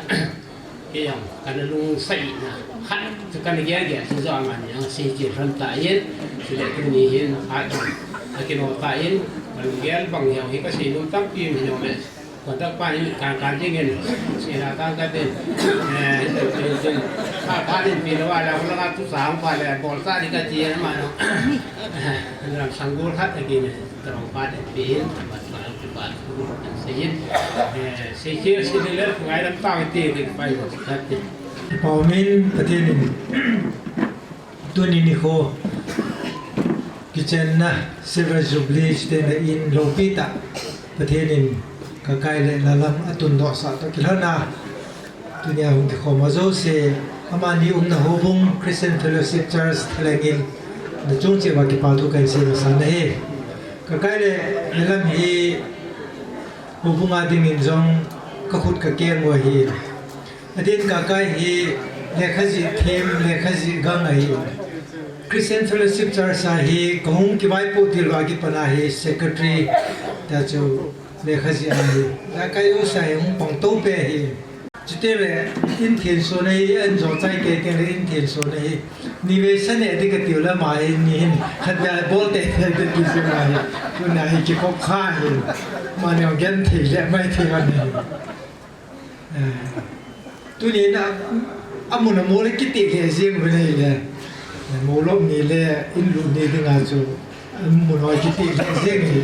Kei jong kana lungsai na khat chu kana gel gel chu jong aman jong sei chil lhon tan, chule tuni hin a, akino tan, kalunggel bang jong hi kasei nom tampi um hijongle, kotak pa hin kan kan jing in, seina tang katin, eh, chun, chun, chun, pa, pa din pi lou a la, hung langa tu sang pa le, bol sa di kati ama no. Lam sanggol khat again. Tolhangpa dinpi in, amat ma kipa thu, an seiyin. Eh, sei kei, sei le le, ngai lam tang ti, ti pai lo, khat ti. Kipa umin, Pathen in, tuni nikho, kichenna, Silver Jubilee, chuteng le in loupi tah, Pathen in, Kakai le Lalam atundoh sah toh kilhona, tunia hung kikhom ho jouse, amani umna houbung Christian Fellowship Church Thalheng in, nachung cheh uva kipa thu kahin sei masa ahi. Kakai le Lalam hi houbung a dingin jong kakhut kakeng u ahi. Adin Kakai hi lekha jih them, lekha jih gang ahi. Christian Fellowship Church a hi kahung kivaipoh til uva kipat a hi secretary ta chu lekha jih ahi. Kakai u sa hi hung pang tou pen ahi. Chuteng le, in thenso na hi, an jo chai kei teng le in thenso na hi. Ni vei sa neh ding katiu le ama hi, ni hin khat vei bol tei tei ti jing ahi. Tuna hi kikhop kha hi. Ama neo genthei le mai thei ahi. Eh, tuni na, amun amo le kiti le jing u le le. Mo lom ni le, in lut ni dinga chu. Mun hoi kiti jeng hi.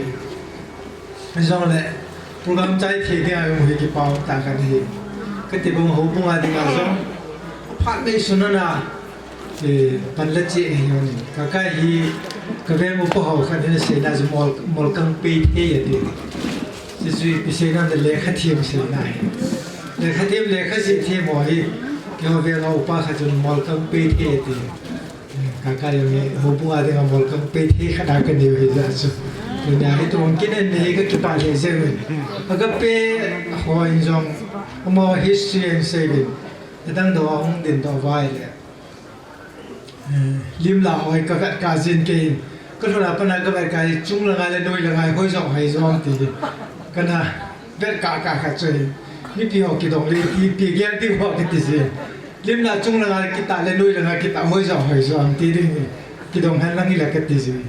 Jong le, program chai thei ding a jong hi kipa um tah kahi. Kati bang houbung a ding a jong, aphat nei sun a na, eh, pan la cheh hi jong ni. Kakai hi, kaveng upa ho khat in aseina chu mol, molkang pei thei ati. Chuchu ipi seina le lekha them seina hi. Lekha them, lekha jih them ho hi, keiho veng a upa khat chun molkang pei thei ati. Kakai jong hi, houbung a dinga molkang pei thei khat a kanei u hi jeh chun. Tunia hi tong kinen nei hi kakipah lheh jeng uvin. Agape ho in jong, amaho history ahin sei uvin. Adang dou a hung dingdoh uva ahile. Eh, lim la hoi kavet kah jin kei in. Kalhun a pat a kavet kah hi chung langa le noi langa hi hoi jong hoi jong ti. Kana vet kah kah khat chu hi. Mipi ho kidong le ipi gel diu ham kati jin. Lim la chung langa kitah le noi langa kitah hoi jong hoi jong ti ding hi. Kidong hen lang hile kati jin.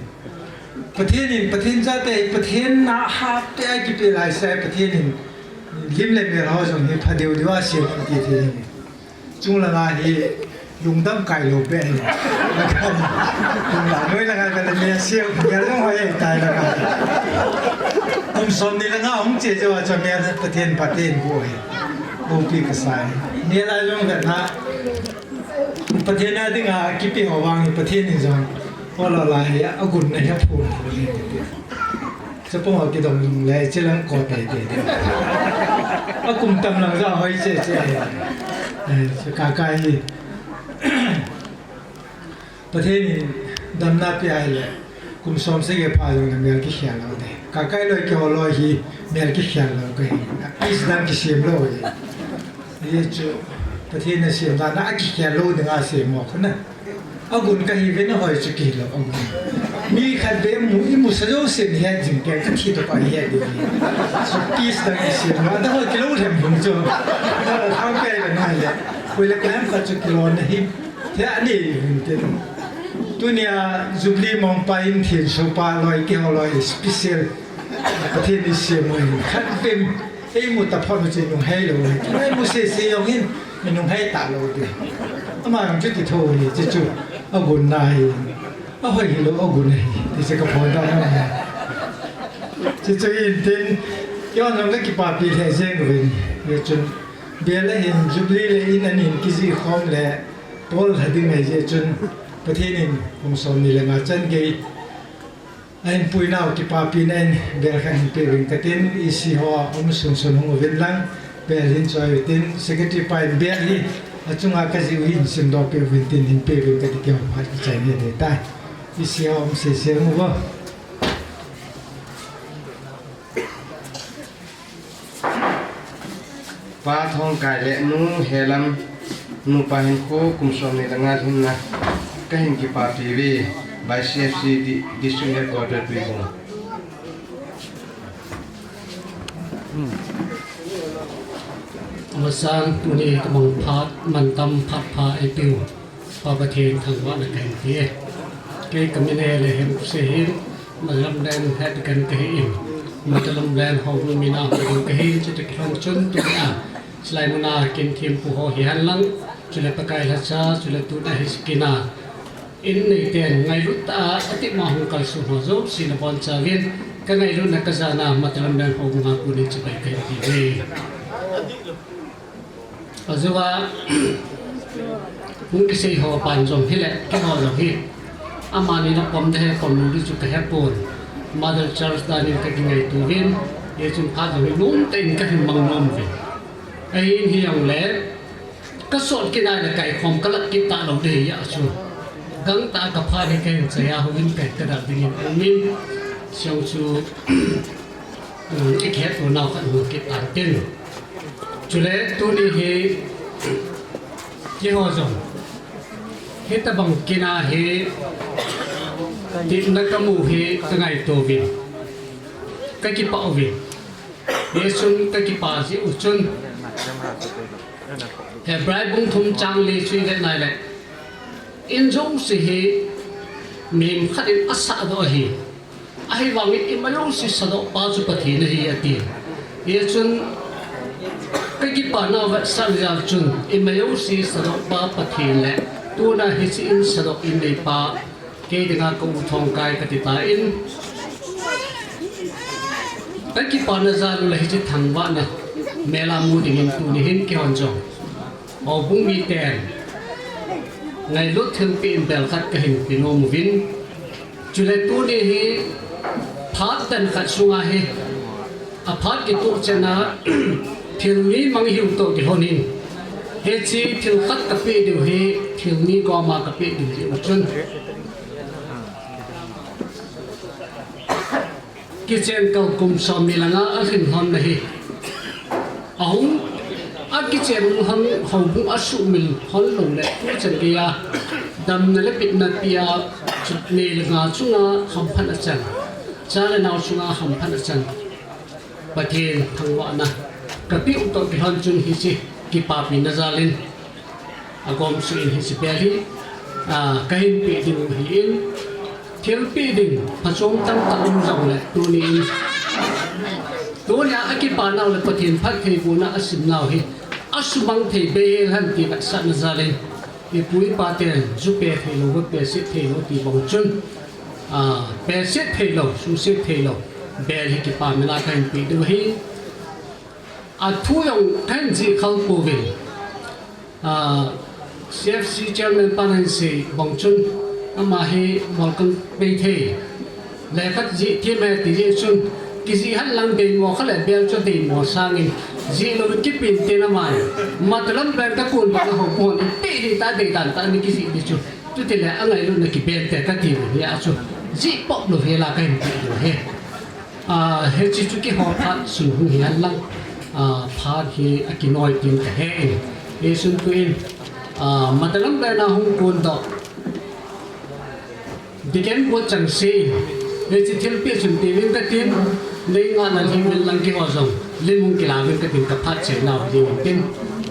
Pathen in, Pathen chate, Pathen na hat te a kipe lai sai Pathen in. Lim le mel ho jong hi pha deu deu a sem ti thei hi. Chung langa hi lungdam kai lou pen. Chung la noi langa ka le mel siu, mel jong hoi tai langa. Kum som ni langa hung che che uva chu mel Pathen, Pathen bu hi. Bupi kasai. Mel a jong ka na. Pathen a dinga kipe ho vang hi Pathen in jong. Ho lo la hi agun na hi aphun. Chapang ho kidong le chilang ko tei tei tei. Akum tam lang ja hoi che che. Eh, chu Kakai hi. Pathen in damna pe ahile. Kum som sagi pha jong le mel kikhel lou de. Kakai loi keiho loi hi mel kikhel lou kahi. Peace dam kisem lou hi. Hichu Pathen in asem dan a kikhel lou dinga asem mo khu na. Agun kahi ve na hoi chu kihi lou agun. Mi khat vei mu, imu sa jouse ni het jing kei kathi to pa het ding. So peace dam kisem lou. Adang ho kilou lhem hung chu. Adang ho thang pe ve na le. Koi le koi ham khat chu kilou na hi. Thei ani hung te. Tunia Jubilee mong pa in thenso pa loi keiho loi special. Pathen in asem mo hi. Khat vei Eimu taphot u chu inung hei lou. Eimu sese jong hin, inung hei talou ding. Ama jong chuti thou hi, chuchu agun na hi. Ahoi hilou agun ahi, ti chu kaphon dan ahi. Chuchu hin tin, keiho jong kakipapi lheh jeng uvin. Hichun, bel a hin Jubilee le in anin kijih khom le, Paul lha ding ahi jeh chun, Pathen in kum som ni le nga chan gei, Ahin puinau kipapina in bel khat hin peuvin katin, E C ho a um sunsun hung uvin lang, bel hin choi utin, secretary pa in bel hi achunga kajih u hin simdoh peuvin tin hin peuvin kati keu phat kichai ni dei tai. E C ho a um sese hung uvo. Pa Thongkai le Nu Helam, nupa hinkho kum som ni le nga lhinna kahin kipapi uve, by C F C di-, District Headquarter Tuibuong. Amasan tuni tabang phat, mantam phat pha eipeu Pa Pathen thangvahna kahin pe e. Kei kamin Lehem Sehin, Matalam Land Head Deacon kahin, Matalam Land Houbung mina houbung kahin, chuti kilhon chun tunia, chulai muna kin thempu ho hihen lang, chule Pakai lhacha, chule tuna hi sikina in neiten ngailut tah a, atipma hung kalsong ho jouse nabonchauvin, kangailutna kajana Matalam Land Houbunga konin chibai kahin pe uve. Ajouva, hung kisei ho pan jong hile, keiho jong hi. Amani na pom ding ahi, pom lou ding chu kahepon. Mother Church danin kakingaito uvin, hichun phat jong hi nomtah in kahin mang nom uvin. Ahin hijongle, kasot kit nai le kaikhom kalat kit talou ding ahi chu. Gangtah a kaphat hi kahin chai a, houin kai kadal dingin aumin, siang chu, um, ikihetto nau khat hung kit tan tin. Chule tuni hi, keiho jong hitabang kina hi, tipna kamu hi kangaito uvin, kakipah uvin. Hichun kakipah jeh u chun, Hebrai bung thum chang li chu ivet nai le, in jouse hi mihem khat in asahdoh ahi. Ahivangin ima jouse sadohpa chu Pathen ahi ati. Hichun kakipah nau vetsahna jal chun ima jouse sadohpa Pathen le tuna hiche in sadoh in neipa kei dinga ka u Thongkai kati tan, kakipana jal u le hiche thangvahna mel a mu dingin tuni hin keihon jong houbung miten ngailut thilpeh in bel khat kahin pe nom uvin. Chule tuni hi phat dan khat sunga hi, aphat kitoh chan a thil ni mang hiu toh kilhon in, hiche thil khat kapeh diu hi, thil ni koma kapeh diu jeh u chun, kichen kal kum somni langa alhin lhon na hi, ahung, akichen lhon houbung asuhmil lhon lou le tuchan geiya damna le pitna pea, chu ni le nga chunga hamphatna chan, cha le nao chunga hamphatna chan, Pathen thangvahna kapeh u toh kilhon chun hiche kipapina jal in, agomsuh in hiche bel hi, a, kahin peh diu ahin, thilpeh ding phachom tamtah um jongle tuni in, tunia akipa nau le Pathen phattheibohna asim nau hi asumang thei bei hel hen ti vetsahna jal in, ipu ipa ten ju pe theilou, va pe set theilou ti bang chun, a, pe set theilou, su set theilou bel hi kipamil a kahin peh diu ahi. Athu jong kahin jih khel pouvin, a, C F C chairman pan ahin sei bang chun, ama hi molkang bei thei, lekhat jih thim ahi ti jeh chun, kijih hen lang deimo kha le bel chu deimo sangin jih louvin kipen tin, ama hi Matalam Land kakon bang a houbung hon ipi hita deidan tah in kijih ding chu, chutile angailutna kiben te kati u hi a chu, jih pop lou hel a kahin peh diu ahi. A, hiche chu keiho phat sung hung hihen lang, a, phat hi akinoi tin kahe in, hichun tuin, a, Matalam Land a hung kondoh Deacon board chengse in, hiche thilpeh chun peuvin katin, nei ngahna lhing uvin lang, keiho jong lim hung kilauvin katin, kaphat chai nau ding in tin,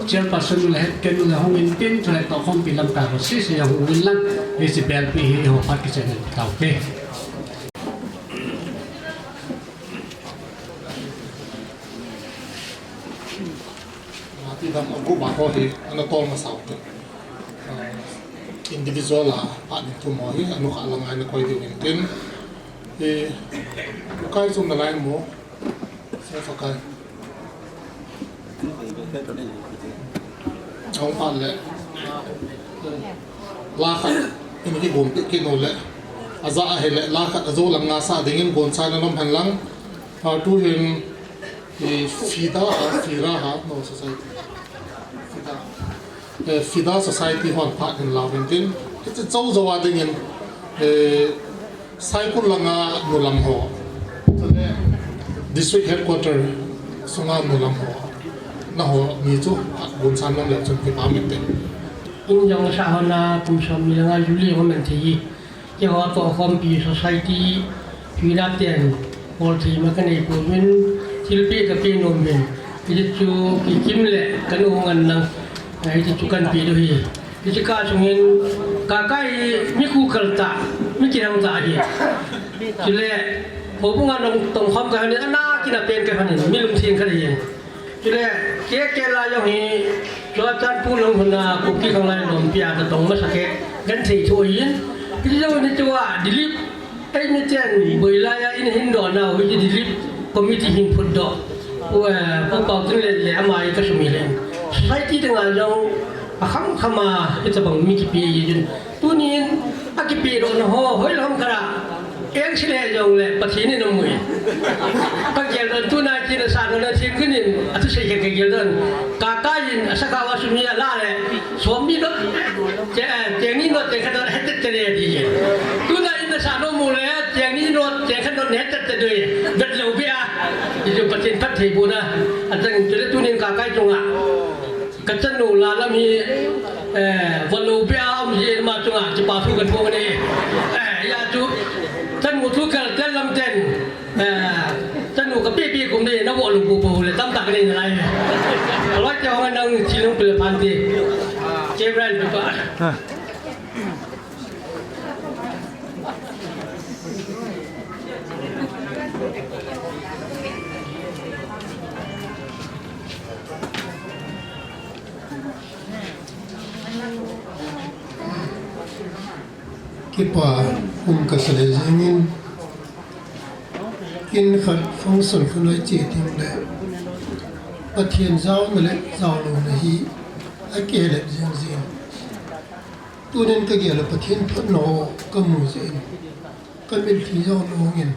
chairperson u le head deacon u le hung in tin, chule tohkhompi lamkai ho sese jong hung uvin lang, hiche belpeh hi eiho phat kichen in taute. Ati dam a group a ho hi ana tol masa u te. Ah, individual a phat ni thum ho hi anukha langa ana koi diu in tin. Hi, Pakai chun nalai mo. Sa Pakai. Ahung phat le. La khat in kigong peh kit u le. Aja ahile la khat ajou lang nga sa dingin gonchaina nom hen lang. Ah, tuhin, eh, Fida ha, Fira ha, no, Society. Fida. Eh, Fida Society hon phat hin lauvin tin. Hiche jou jou a dingin, eh, Saikul langa nulam ho, chule District Headquarter sunga nulam ho, naho ni chu phat gonchan nom leu chun kipah inte. In jong sa hon a kum somni langa Jubilee hung man thei hi, keiho tohkhompi society, Fida ten, bol thei ma kanei pouvin, thilpeh kapeh nom uvin, Hichu kikim le kanu ngan nang. Hichu kan pi do hi. Hichu ka sungin ka kai mi ku kal ta, mi kirang ta hi. Chule, ho bunga nong tong kham ka hanin, ana kina pen ka hanin, mi lung thing ka hi. Chule, ke ke la yong hi, chua chan pu long huna, ku ki khang lai lom pia ta tong ma sa ke, gan thei thu yin. Hichu ni chua, dilip, Ei, mi chen, boi lai a in hin do na, hui di lip committee hin phut do. Pu, eh, pu pau tin le le ama i ka sumi le. Society te nga jong, a kham kham a, i ta bang mi kipi i jun. Tunin, a kipi do na ho, hoi lam kara. Eng si le jong le, Pathen in a mui. Ka gel don tu na ki na sa no na thim kinin, a tu sei ka gel don. Ka ka in, a sa ka wa sumi a la le. Som ni no, che, che ni no, che khat no, het te le di. Tu na in sa no mu le, che ni no, che khat no, het te do. Bet lo bia. I ju Pathen phat thei bu na. A tang tu le tunin ka kai chunga. Ka chanu la lam hi, eh, va lo bia um hi ma chunga, chi pa thu kan thong ni. Eh, ya chu, chanu thu kal tel lam ten. Eh, chanu ka pi pi kum ni na vo lung pu pu le tam tak ni na lai. Aloi te hong nang chi lung pu le phan ti. Che ran pu pa. Kipa um ka sa le jingin. Kin khat function khat lai che ting le. Pathen jao na le jao lo na hi a ke le jing jing. Tunin ka gel le Pathen phat no ka mu jing. Ka mil thi jao lo ngin.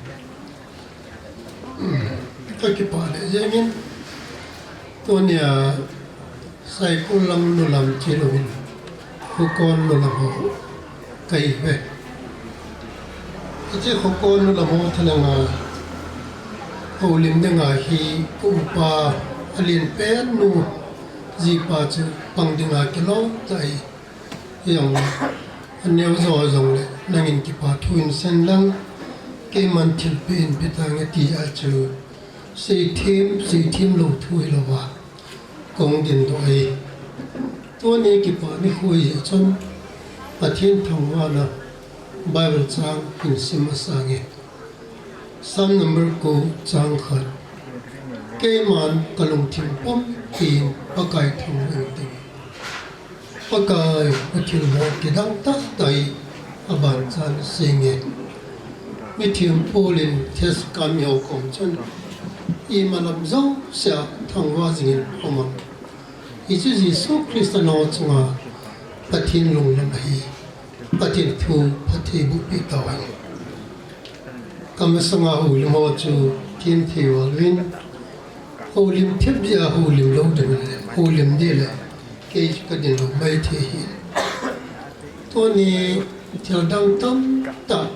Ka kipa le jing in. Tunia Saikul lam nu lam chi lo in, Khokon nu lam ho kai ve. Hiche Khokon nu lam ho thalanga, houlim dinga hi ka upa a lien pen nu jipa chu pang dinga kilom tai. Jong, a neo jo jong le, nangin kipa thu in sen lang, keiman thil pe in pe tange ti a chu, sei thim, sei thim lo thu hi lo va. Kong din do ai. Tunia kipa ni khu hi chun, Pathen thangvahna Bible chang hin sim masang e. Psalm number ko chang khat. Keiman ka lungthim pumpin Pakai thangvah in ting. Pakai, ka thilbol kidang tah tah hi a ban chan sing e. Mithiam Paul in Thessalonian ho kom chun, imalam jousea thangvah jingin um a. Hichu Jesu Christa nao chunga Pathen lunglam ahi. Pathen thu phattheiboh peh tauhen. Ka masanga houlim ho chu thim thei val uvin. Houlim thim jeh a houlim lou ding le, houlim ding le, kei chu ka din lou mai thei hi. Tuni thil dang tamtah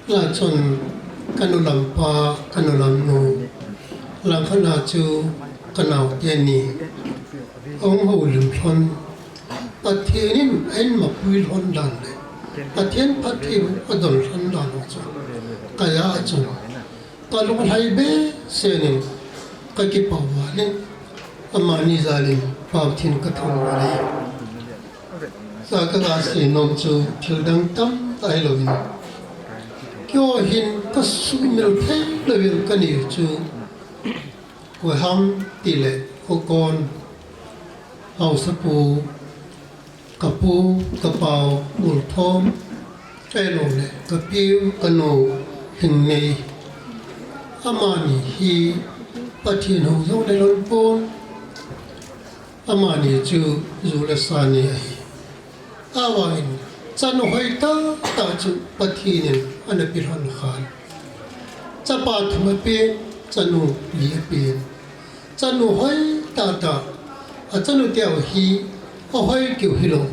lah chun ka nu lam pa, ka nu lam nu, langkhat a chu ka naote ni, hung houlim lhon, Pathen in a in mapui lhon dan le, Pathen phattheiboh a don lhon dan chu, ka ja a chun, ka lunglhai behseh in, ka kipah val in, amani jal in, Pathen ka thangvah e. Sa ka ga sei nom chu thil dang tamtah hilou in. Keiho hin ka sumil thei lou in ka neiu chu. Koi ham ti le Khokon haosapu, ka pu, ka pau, Ulthom, ahilou le ka piu, ka nu, Lhingnei. Amani hi Pathen hou jong le lon pon. Amani chu ju le sa ni ahi. Ahivangin, chanu hoi tah tah chu Pathen in ana pe lhon khan. Chapa thum apen, chanu li apen. Chanu hoi tah tah, a chanu teu hi, ahoi keu hilou.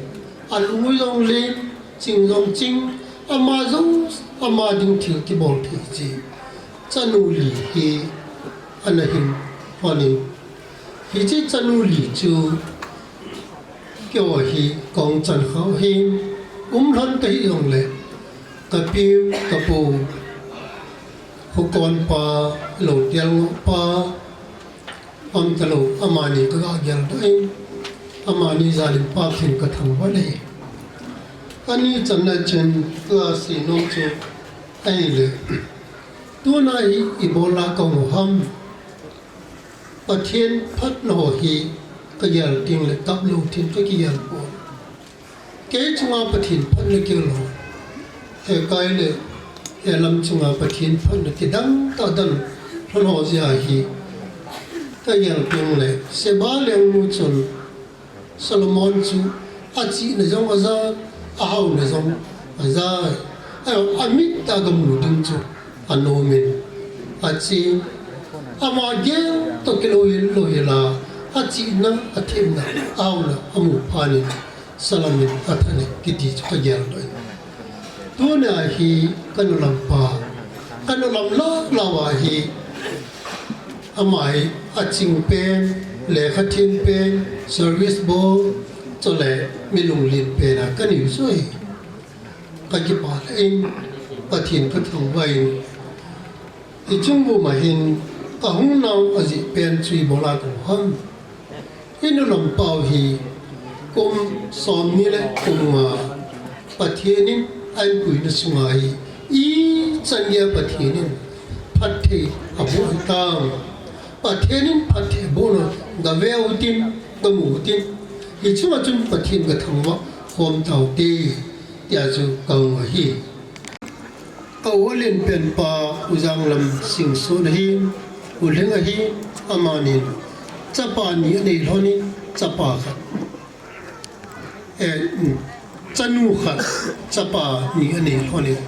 A lungui jong lem, ching jong ching, ama jong, ama ding thil kibol thei chi. Chanu li hi, ana hin, honin. Hiche chanu li chu, keiho hi kong chan kha hin, um lhon ta hih jong le, ka piu, ka pu, Khokon pa, Longtial Ngoh pa, Pamtalou, amani ka ga geldoh in, amani jal in Pathen ka thangvah e. Ani channa chun ka seinom chu ahile, tuna hi ibola ka hung u ham? Pathen phatna ho hi ka gel teng le taplou thin ka kigel pon. Kei chunga Pathen phatna kigel ho, hekai le helam chunga Pathen phatna kidang tah dan lhon ho jeh a hi ka gel teng le, Sheba lengnu chun Solomon chu achihna jong aja, ahaona jong aja, a, amit tah a gamu ding chu anom in, ache, ama gel toh kilou hel lou hel a, achihna, athemna, ahaona amu phat in, Solomon athat e kiti chu ka geldoh in. Tuna hi ka nulam pa, ka nulam lou lou a hi, ama hi aching pen, lekha them pen, service bol, chule mi lunglen pen a ka nei u chu ahi. Ka kipah lheh in, Pathen ka thangvah in, hiche chunga hin ka hung nau ajeh pen chu ibola ka hung u ham? I nulam pa u hi kum somni le kum nga Pathen in ahinpuina sunga hi ichan geiya Pathen in phatthei aboh hitam? Pathen in phatthei abohna gave u hitin, gamu u hitin, hiche chunga chun Pathen gathangvah khom taute, tia chu kahung u ahi. Ka u alen pen pa U Janglam Singson ahin, U Lhing ahin, amanin chapa ni anei lhonin, chapa khat, eh, chanu khat, chapa ni anei lhonin.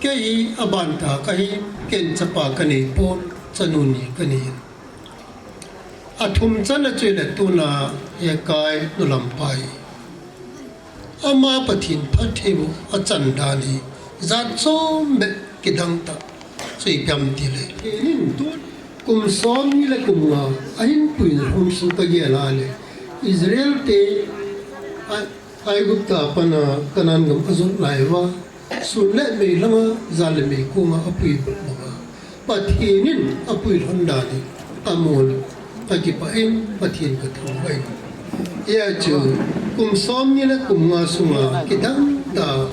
Kei hi aban tah kahi, ken chapa kanei pon, chanu ni kanei in. Athum channa chu ahile tuna hekai nulam pa hi, ama Pathen phattheiboh achan dan hi jat chom bep kidang tah chu ipi ham tile, nin tun kum somni le kum nga ahinpuina lhon sung kagel a le, Israel te a, Aigupta a pat a Canaan gam ajot lai uva, sun le mei langa, jal le mei konga apui bep banga, Pathen in apui lhon dan hi amun, akipah in Pathen kathangvah in. Hijeh chun kum somni le kum nga sunga kidang tah,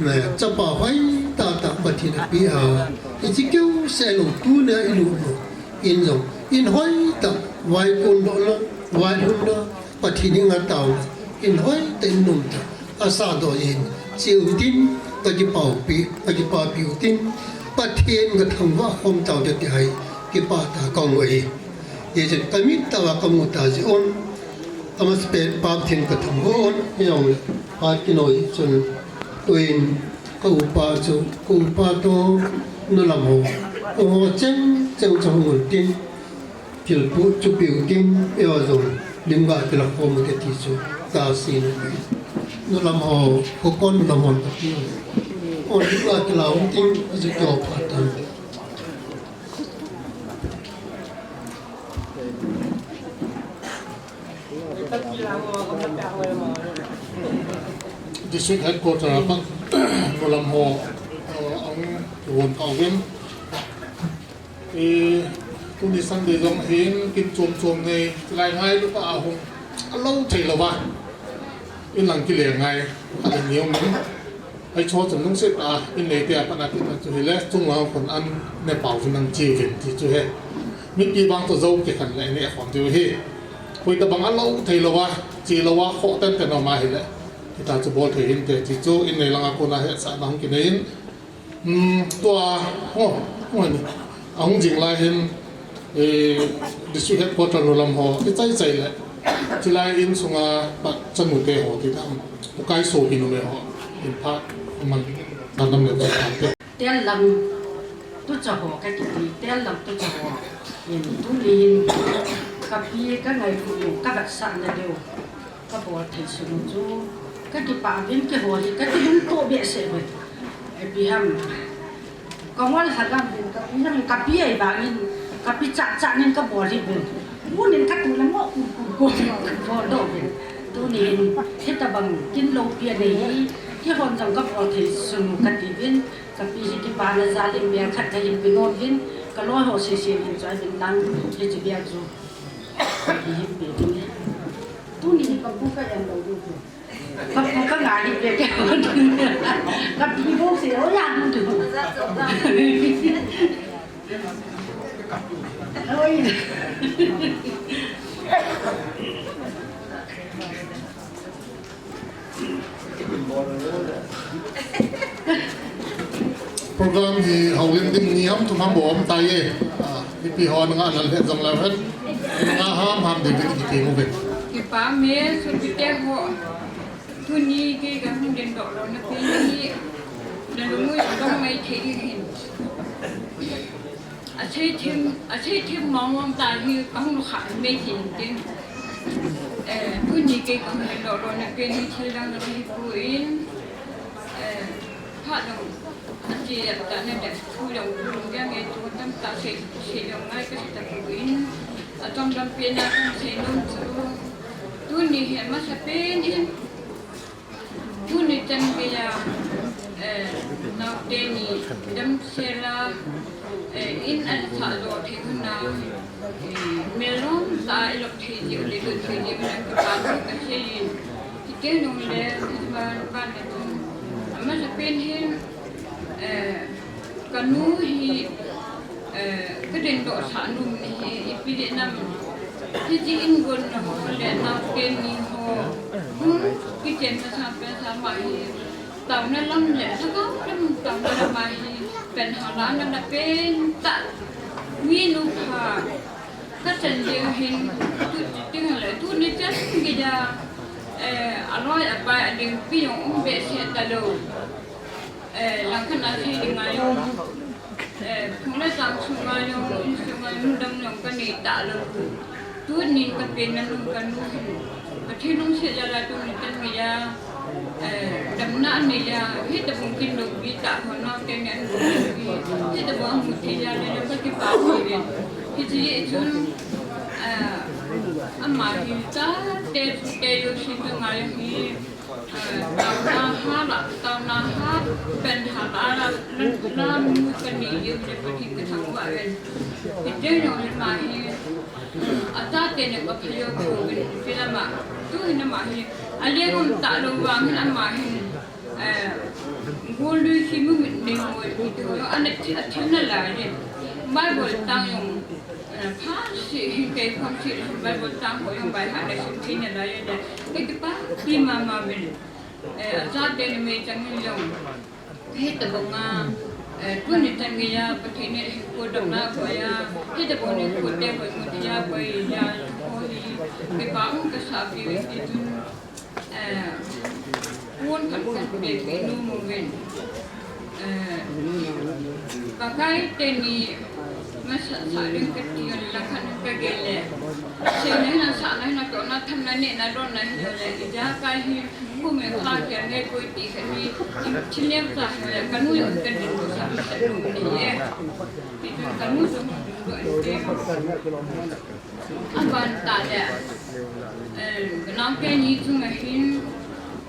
eh, chapa hoitah tah Pathen in apeh a, hiche keu seh lou tunia ilut lou in jong, in hoitah, vaikon dohna, vailhunna, Pathen henga taona, in hoitah in nomtah a sahdoh in, che u hitin, kakipah u pi, kakipah pi u hitin, Pathen kathangvah khom taute ti hi, kipah tah a kahung u ahi. Hichun kamit tah uva kamu tah jeh un, amasapen Pathen kathangvah un, hijongle, phat kinoi chun, tuin, ka upa chu, ka upa toh, nulam ho, ho cheng cheng chu hung un tin, thilpeh chu peh u tin, eiho jong lim ga kilah khom u te ti chu kasei nom e. Nulam ho, khokon nulam hon kapeh u. O lim ga kilah u tin, achu kio phat tan. District headquarter a pat nulam ho, eh, ahung kivon kha uvin. Eh, tuni Sunday jong hin kin chom chom nei, lai ngailu tah a hung, alou thei louva. In lang kile ngai, khat le ni um in. Hiche chun lungset a, in neite a pat a kit a chu hile, chunglang khun an ne pao vin ang chi vin ti chu ahi. Mipi bang toh jou kikhen le ne khom diu ahi. Hoitah bang alou thei louva, chi louva, khoh tenten um ahile, hitia chu bol thei hinte ti chu, in nei langa kona hetsahna hung kinei in. Hmm, tua, oh, oh, ni. Ahung jing lai hin, eh, district headquarter nulam ho, kichai chai le. Chulai in sunga pat chanu te ho ti dam. Ukai so ki numei ho. In phat, man, tan dam le tan te. Tel lam tucha ho kakiti, tel lam tucha ho. In tuni hin, kapi kangailutna, kavetsahna diu. Kabol thei sunu chu, kakipah uvin keiho hi, kakilungto behseh uvin. Ipi ham, kangol lha gam uvin, kapi ham, kapi ahivangin, kapi chah chah nin kabol hih uvin. Tunin katu le mo, ku, ku, ku, kabol doh uvin. Tunin, hitabang kin loupi anei hi, keihon jong kabol thei sunu kati uvin. Kapi hi kipana jal in mel khat kahin pe nom uvin, Ka loi ho sese ding chu, a ding lang, hiche bia chu. Hi hi pe ding. Tuni hi ka pu ka en lou ding chu. Ka pu ka ngai hi pe ke. Ka pi bo se o ya ding chu. Oi. Program hi houlim ding ni ham thum ham bou um tai e. Ah, mipi ho na nga lal het jong lal het. Nga ham ham ding ding kiti mu ve. Kipa me, sopite ho. Tuni kei kahung dingdoh louna pen hi. Na lungmong dong mai thei hin. Asei them, asei them mong mong ta hi kahung lukha mai thei tin. Eh, tuni kei kahung dingdoh louna pen hi thil dang dang hipon. Eh, phat dang, ache ata na dang thu dang thu dang dang e, thu tamtah sei, sei dang ngai kasei tapon. Atam dam pen a kasei nom chu. Tuni hi amasapen hin. Tuni chan geiya, eh, naote ni damsel a, eh, in an sah jo thei hon a, eh, melom tah a ilop thei jiu le lut thei jiu le kipa thu kasei in. Hiti nung le, ban, ban le tun. Amasapen hin, eh, Kanu hi, eh, kadingdoh sah nom ni hi, ipi le nam. Hiche in gon na ho le naote ni ho. Hung kichen na sa pen sa ama hi. Taona lam le, lhagao lam taona lam a hi. Pen hala na na pen tah. Mi nu pha. Kachan jeng hin. Tu, ting le, tuni chan geiya. Eh, aloi apai ading pi jong um behseh talou. Eh, langkhat a sei ding ngai jong, eh, phung le tang sunga jong, insung a jong damna jong kanei talou. Tunin kapen na nung kanu hin. Pathen lungset jal a tuni chan geiya, eh, damna anei a, hitobang kin dong pi tah ho naote ni an dong pi, hitobang amu thei jal a le kakipa pi ve. Hiti chun, eh, ama hi chate chate jousen ka ngai hi. Taona ha la, taona ha, pen ha la, la, la mu kanei jeng le Pathen kathangvah in. Hiti jong le ama hi, achate ni kapha jou pouvin, ti lama, tu hin ama hi, aleng um talou vang hin ama hin, eh, gol lui khi mu mit nei mo, ti ho, ana thi, athil nalai le, Bible tang jong, eh, pha si, hin kei khom si, Bible tang ho jong bai ha le sim thi nalai le, kei kipapi mama uvin. Eh, achate ni mei chang in jong. Hitobang a, eh, tuni chan geiya, Pathen in hinkho damna koi a, hitobang hinkho te koi mu thei a koi a, koi hi, kipa um kasa pi ve ti chun, eh, pon khat khat pe pe nom uvin. Eh, Pakai teni, Masa sa ding kati lang khat kagel le. Seina hina, sahna hina, tohna thamna, nehna donna hi le, ijakai hi, kume kha kya nge koi ti kani, thinem sa hi le, kanu jong kadin sa sa ni e. Ti kanu jong do te. Aban tah le, eh, naote ni chunga hin,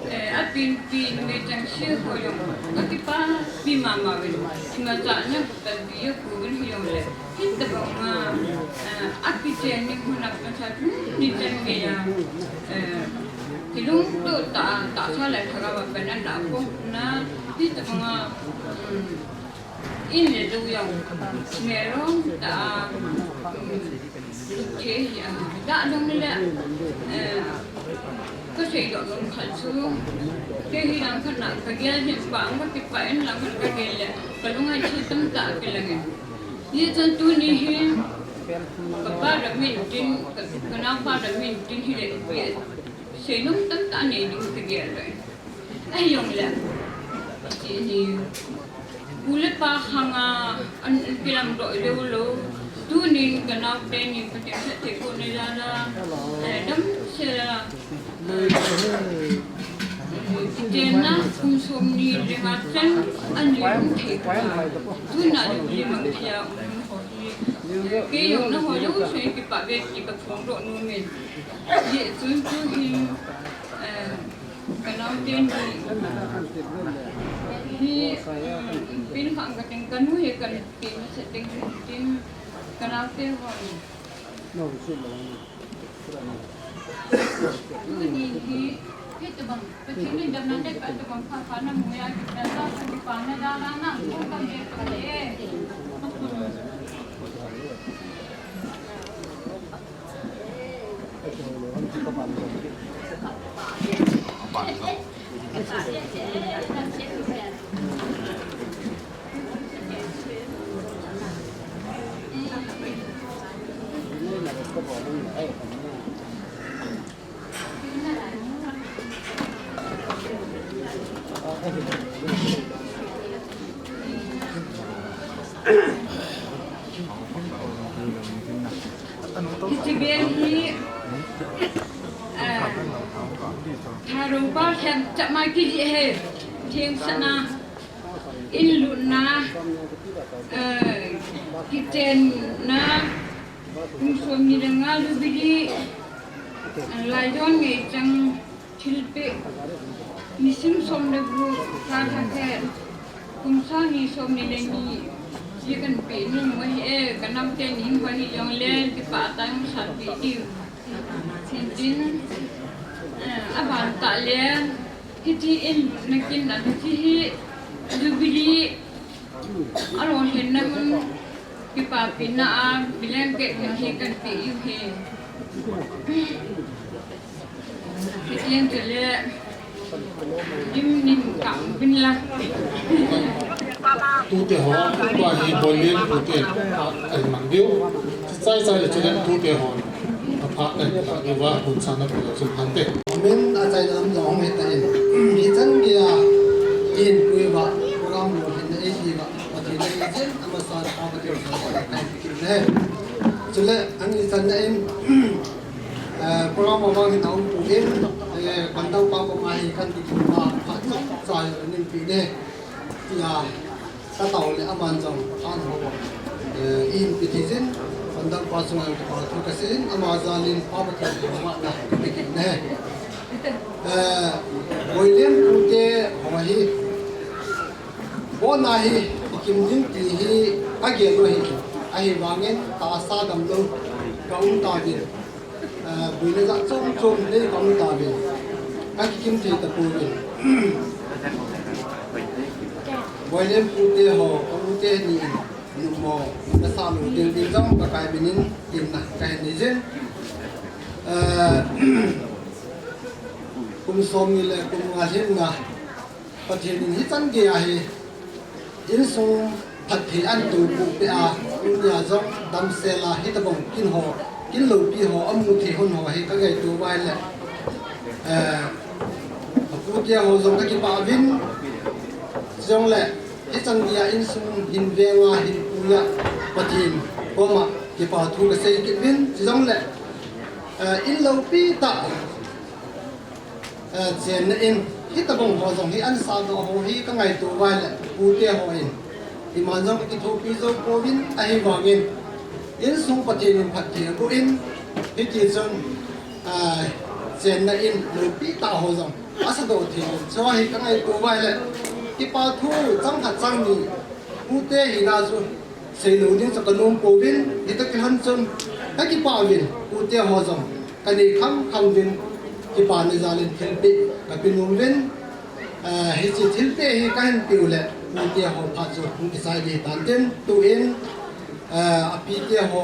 eh, apinpi numei chengse ho jong, kakipapi mama uvin, imacha na kabi a pu uvin hijongle, hitobang a, eh, akichen ni hon a kasa tuni chan geiya, eh, kilungtoh tah, tahsa le lhagao a pen ana pon na, hitobang a, um, In le lou jong, melom tah a, um, lut thei hi a, dah jong le, eh, kasei doh nom khat chu, kei hi lang khat na kagel hin pa, kakipah in lang khat kagel le, kalung a thil tamtah kilang in. Hijeh chun tuni hi, kapa dam in tin, ka, kanao pa dam in tin hi le, seinom tamtah nei ding kagel le. Ahijongle, ti ni, pu le pa khang a, an, an kilamdoh lou lou. Tunin kanao teni Pathen phattheibohna jal a, eh, damsel a, eh, chenna kum somni le nga chan an um thei. Tuna jong lim mang thei a um ho hi. Kei jong nangho jouse kipah ve ti kaphongdoh nom in. Hijeh chun tuhin, eh, Kanao teni, Hi, um, pin khang ka ting, ka nu hi kan pin se ting, ting, ka nau te hon. Tuni hi, hi tabang, Pathen in damna le pa tabang pha pha na mu ya, ki ta sa sa ki pa na da la na, ko ka me ka le. Hiche bel hi, ah, tharo pa khen chama kiji he, theng sana, in lutna, ah, kitchen na, kum som ni le nga lubili, ah, laijon ngei chang, thilpeh, nisim som le gup, tha thakhet, kum sang ni som ni le ni, ji kan peh nung u ahi e, ka nam teni hin va hi jong le, kipah tah in um sah peh diu. Hintin, eh, aban tah le, hiti in nakin a hiti hi, Jubilee, alolhinna mun, kipapina a, blanket kan hi kan peh u hi. Pathen chule, lim nim kang bin la. Tute ho, tua hi Boilin tute, a, kaimang diu. Chai chai le chule tute ho. Apha, eh, apha, eh, va, hun sa na pu, sum han te. Amen, a chai lam jong hong heta in. Hichan geiya, in pui va, program lolhinna ei hi va, Pathen ei jin, amasa, a Pathen sa, kai pikin ne. Chule, an ichan na in, eh, program a vang hin aum pu in, eh, kan dau pa ko ma hi kan ti pu ma, pha chom chai nin pi ne. Tia, ka tao le aman jong, an ho, eh, in pi ti jin, kan dau pa sunga kipa thu ka sei in, ama jal in, pa Pathen thu ma na, pi ki ne. Eh, Boilin tute ho hi, Bona hi, i kim ding ti hi, ka gel u hi, ahivangin, tahsa damlou, ka um tauvin. Ah, buina jat chom chom nei ka um tauvin. Ka kikim thei tapouvin. Boilin pute ho, ka ute ni in, numo, ka sa lou ding ding jong, Pakai min in, tin na, ka hin ni jin. Ah, kum som ni le, kum nga hin nga. Pathen in hichan geiya hi, insung phatthei ahin to peh a, tunia jong damsel a, hitobang kin ho, kin loupi ho, amu thei hon ho hi ka ngaito uva ahile, eh, apute ho jong ka kipah uvin, chule, hichan geiya insung hin venga, hin puiya, Pathen koma kipa thu ka sei kit uvin, chule, eh, in loupi tah, Eh, chenna in, hitobang ho jong hi ahin sahdoh ho hi ka ngaito uva ahile, pute ho in. Iman jong ka kithopi jou pouvin, ahivangin. Insung Pathen in phatthei aboh in, hiti chun, eh, chenna in, loupi tah ho jong, asahdoh thei in. Chua hi ka ngaito uva ahile, kipa thu, chang khat chang ni, pute hina chu, Seilou ding chu ka nom pouvin, hita kilhon chun, ka kipah uvin, pute ho jong, ka nei kham kham uvin, kipana jal in thilpeh, ka pe nom uvin, ah, hiche thilpeh hi ka hin peh u le, pute ho phat chu, hung kisai ding hitan tin, tuin, ah, apite ho,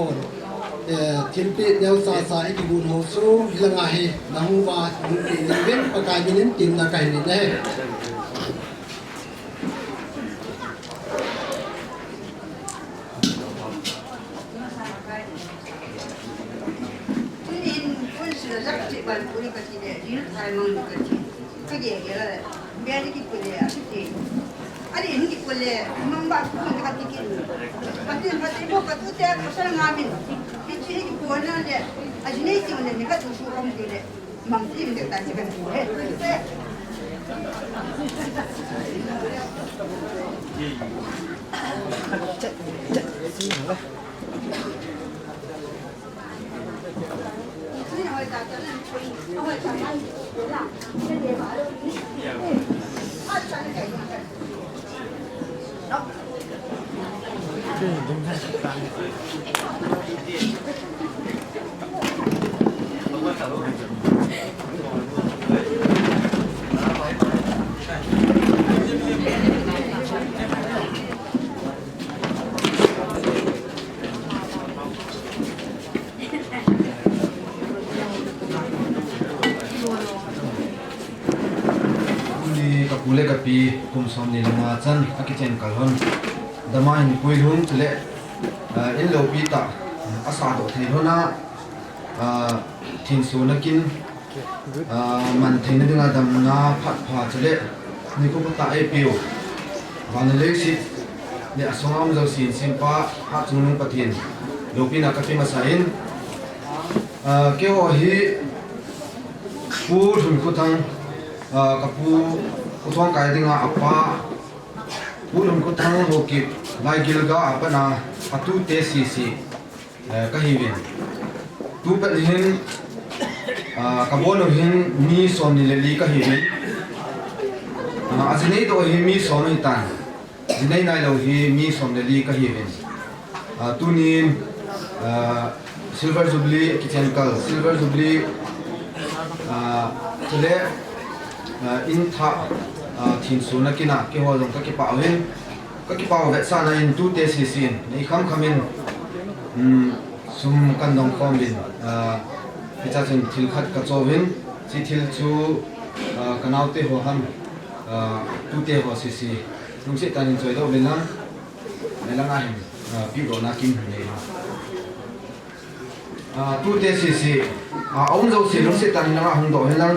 eh, thilpeh neocha cha i kibol ho chu, hilanga hi, nahung uva, hung peh ding uvin, Pakai min in tin na ka hin nei e. Tunin, kun sila sak ti ban kun ka ti le, dil thai mang ka ti. Ka ge ge la le. Bia ni ki kun le, a ti ti. A ni ki kun le, mang ba kun ka ti ki. Ka ti, ka ti mo ka tu te, ka sa nga min. Ki ti ki kun na le. A ji nei ti le, ni ka tu su kam ti le. Tuni ka pu le ka pi kum som ni le nga chan a kichen kal hon. Dama hin pui lhun chule, ah, in lopi ta, ah, a sa doh thei lhon a, ah, thin su na kin, ah, man theina dinga damna phat pha chule, ni ko ta e piu. Van le si, ni a song am zo sin sin pa, ha chung nung Pathen. Lopi na ka pi masa in, ah, keiho hi Pu Lhunkhothang, ah, ka pu, Pu Thongkai dinga a pa, Pu Lhunkhothang Haokip, Laigilga a pat na, a tute sisi, eh, ka hiuvin. Tu pet hin, ah, ka bonu hin mi som ni le li ka hiuvin. Ah, a jinei doh hi mi som hi tan. Jinei nai lou hi mi som le li ka hiuvin. Ah, tunin, ah, Silver Jubilee, kichen kal, Silver Jubilee, ah, chule, ah, in thah, ah, thin su na kin a, keiho jong ka kipah uvin, ka kipah u vetsahna in tute sisin, nei kham kham in, um, sum kan dong khom uvin, ah, hicha chun thil khat ka cho uvin, chi thil chu, ah, ka naote ho ham, ah, tute ho sisi, lungset tah in choi doh uvin lang. Nai lang a hin, ah, pi ro na kin nei. Ah, tute sisi, ah, a um jouse lungset tah in lang a hung doh hen lang.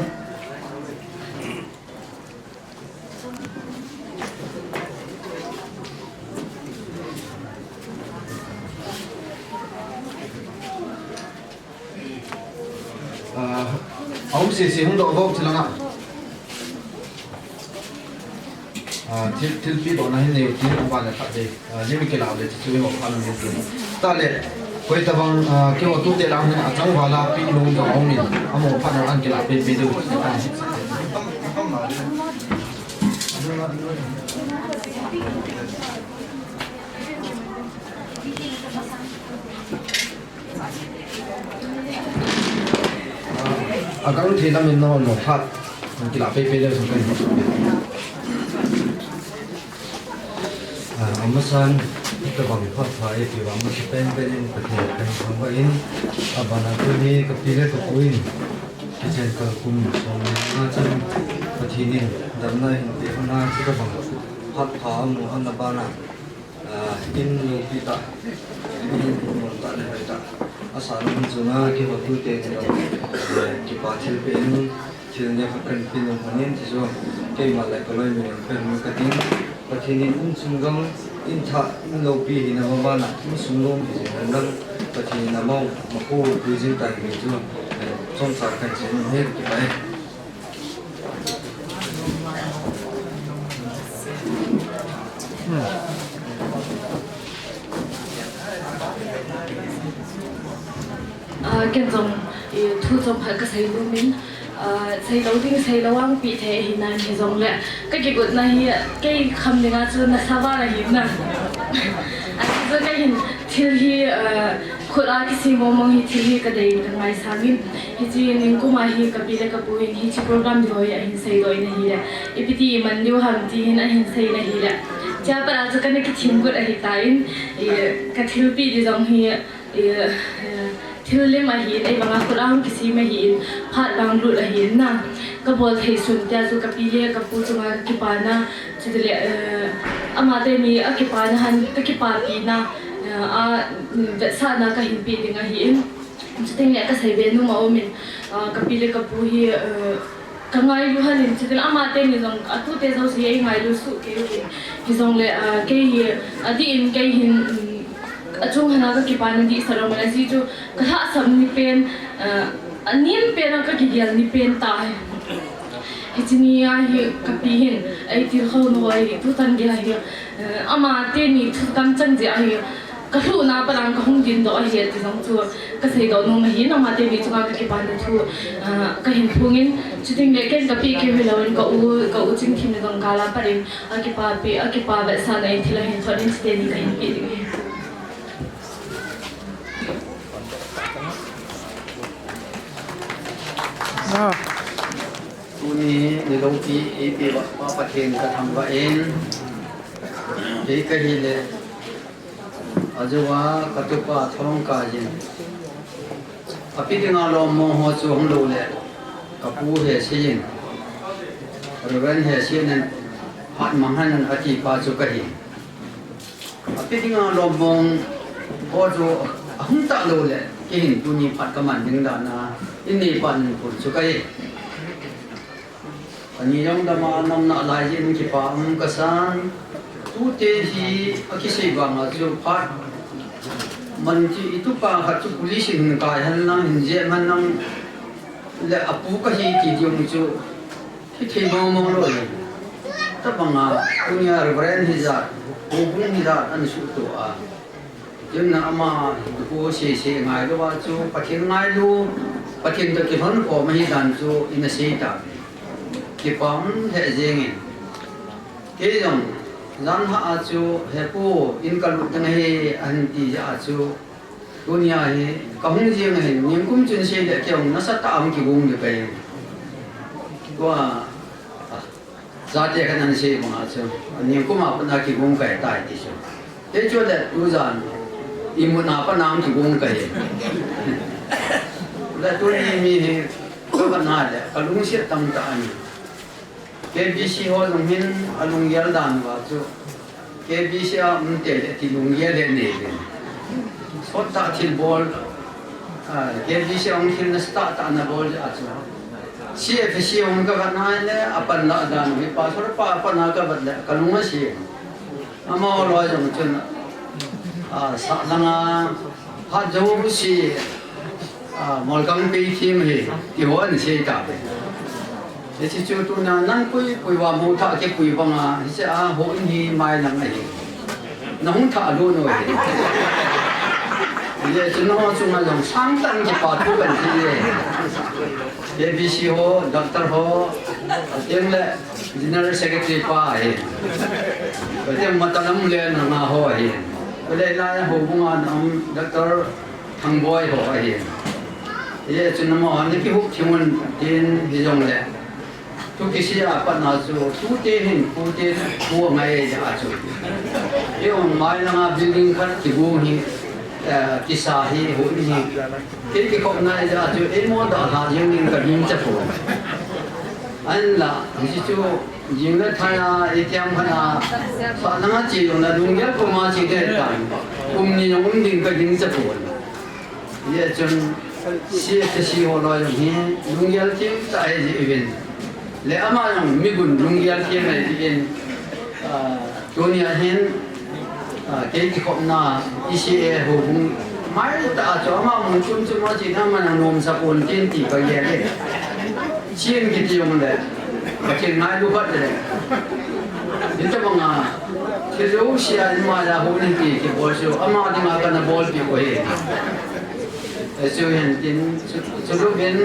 Ah, a um sisi hung doh vo chi lang a. Ah, thil, thilpi dohna hin nei u tin, a ban le khat dei. Ah, lim kila le chu i mo khan ni tu. Ta le, koi ta bang, ah, keiho tute lang hin a chang vala pi nung jong a um in, a mo phat na an kila pe pe deu. A gang thei lam in na hon mo phat. Kila pe pe le sung kan. Ah, amasan, tabang phat pha e ti va masa pen pen in Pathen kan thangvah in, a ban a tuni ka pi le ka pu in, kichen kal kum som ni le nga chan Pathen in damna hin pe hon a, tabang phat pha amu hon a ban a. Ah, in lopi tah, in nom tah le hoi tah. Asa nom chunga keiho tute ni lo, eh, kipa thilpeh in, thil neo khat kan pe nom hon in, ti chu keima le ka loi min in pen mu ka tin. Pathen in in chung gam, in thah, in lopi hina ma bana, in sung lom hi jing hen lang, Pathen in amau, ma ko pui jing tai mi chu, eh, chomcha kan chen in he kipa e. Ah, ken jong, eh, thu chomkhat ka sei nom in, ah, sei lou ding, sei lou ang pi thei hi nan hi jong le, ka kigotna hi, kei kham dinga chu nasa val ahi na. Ahi chu kei hin thil hi, ah, khut a kisem mong mong hi thil hi ka dei in ka ngaisang in. Hiche nikum a hi ka pi le ka pu in hiche program ding ho hi ahin seidoh in ahile, ipi ti iman diu ham ti hin ahin sei in ahile, chea pat a chu kana kithing got ahi tan, i, ka thilpeh ding jong hi, i, eh, thil lim ahin, ei banga khut a hung kisem ahin, phat vang lut ahin na, ka bol thei sun tia chu ka pi le ka pu chunga ka kipana, chutile, eh, amateni a kipana han, ka kipapina, eh, a, mm, vetsahna ka hin pe ding ahin. Chuteng le ka seibe nom a um in, ah, ka pi le ka pu hi, ah, ka ngailu hal in, chuteng le amateni jong, atute jouse hi ei ngailu suh kei uvin. Hijongle, ah, kei hi, adih in kei hin, um, achung hana ka kipana dih sa lou man ahi chu, ka lhahsam ni pen, ah, anem pen a ka kigel ni pen tahi. Hiche ni a hi ka pi hin, ei tilkhou na ho hi, tutan gei a hi, ah, amateni thu tamchan jeh a hi, Ka lhuhna a pat a ka hung dingdoh ahi ti jong chu ka seidoh nom ahi. Nangma te mi chunga ka kipana thu, ah, ka hin phong in, chuting le ken ka peh keu hilou in ka u, ka u Chingthim in jong gal a pat in a kipa peh, a kipa vetsahna in thil ahin thot in, chuteni ka hin peh ding ahi. Tuni niloupi eipeh uva Pa Pathen ka thangvah in, kei ka hile, ajou a ka tupa Thongkaiyin, api dinga lom mong ho chu hung lou le, ka pu Heseiyin, Reverend Heseiyin, phat mang hen ati pa chu ka hi. Api dinga lom mong ho chu ahung talou le, kei hin tuni phat ka man ding dan a, in neipa in phun chu ka hi. Ani jong dama namna lai jeh in kipa um kasan. Tute hi akisei vang a chu phat man ti, i tupa khat chu police in hin kai hen lang, hin jep hen lang, le apu ka hi ti ding chu hithei mong mong lou hi. Tabang a, tunia Reverend hijat, houbung hijat ana suhtoh a, tin na ama hi tu sese ngailou a chu, Pathen ngailu, Pathen toh kilhon khom ahi dan chu ina sei ta. Kipa um lheh jeng in. Kei jong, jan hah a chu, He pu, in ka lut ding ahi, ahin ti jeh a chu, tunia hi ka hung jeng ahi, nikum chun sei le kei jong nasatah a hung kigong ding kahi. Tua, ah, jate khat in ana sei bang a chu, nikum a pat a kigong kahi tai ti chu. Kei chu le tujan, imut na pat a hung kigong kahi. Le tuni mi hi, ka va na le, ka lungset tamtah ahi. K B C ho jong hin alunggel dan uva chu, K B C a um te le ti lunggel le nei le. Sot tah thil bol, ah, K B C a hung thil nasatah tah ana bol a chu. C F C hung ka va na le, apan lah dan u hi, pastor pa apan a ka vat le, ka lung asi. Amaho loi jong chun, ah, sah langa, phat jou u si, ah, molkang pei thim hi, ti ho ana sei ta ve. Hiche chu tuna nang pui, pui va mo tha kipui banga, hiche a ho in hi mai lang ahi. Na hung tha lu no hi. Ye chu no chu ma jong sang tan kipa thu kan ti ye. K B C ho, doctor ho, ateng le General Secretary pa ahi. Kati matalam le nanga ho ahi. Kule lai houbung a na um Doctor Thangboi ho ahi. Ye chun amaho ni kihup thimun tin hi jong le. Tu kisei a pat na chu, tute hin, tute thu ngai ja chu. Ye um mai langa building khat kibu hi, eh, kisa hi, hun hi. Kei kikhopna jeh a chu, eimo dalha jeng ding ka gingcha pon. Ahinla, hiche chu, jing le thai a, itiham khat a, sah langa che jong le lunggel puma che ding tan. Kum ni jong um ding ka gingcha pon. Hijeh chun, C F C ho loi jong hi, lunggel thim tah ahi jeh uvin. Le ama jong migun lunggel thim ahi jeh in, ah, Tunia hin, ah, kei kikhopna E C A houbung mai tah a chu ama mun chom chom a chena man a nomsa pon tin ti ka gel e. Chin kiti jong le, Pathen ngailu khat le. Hitabanga, thil jouse a in mai a hung in ti kibol chu, ama dinga kana bolpi u ahi. Chu hin tin, chu, chu luvin,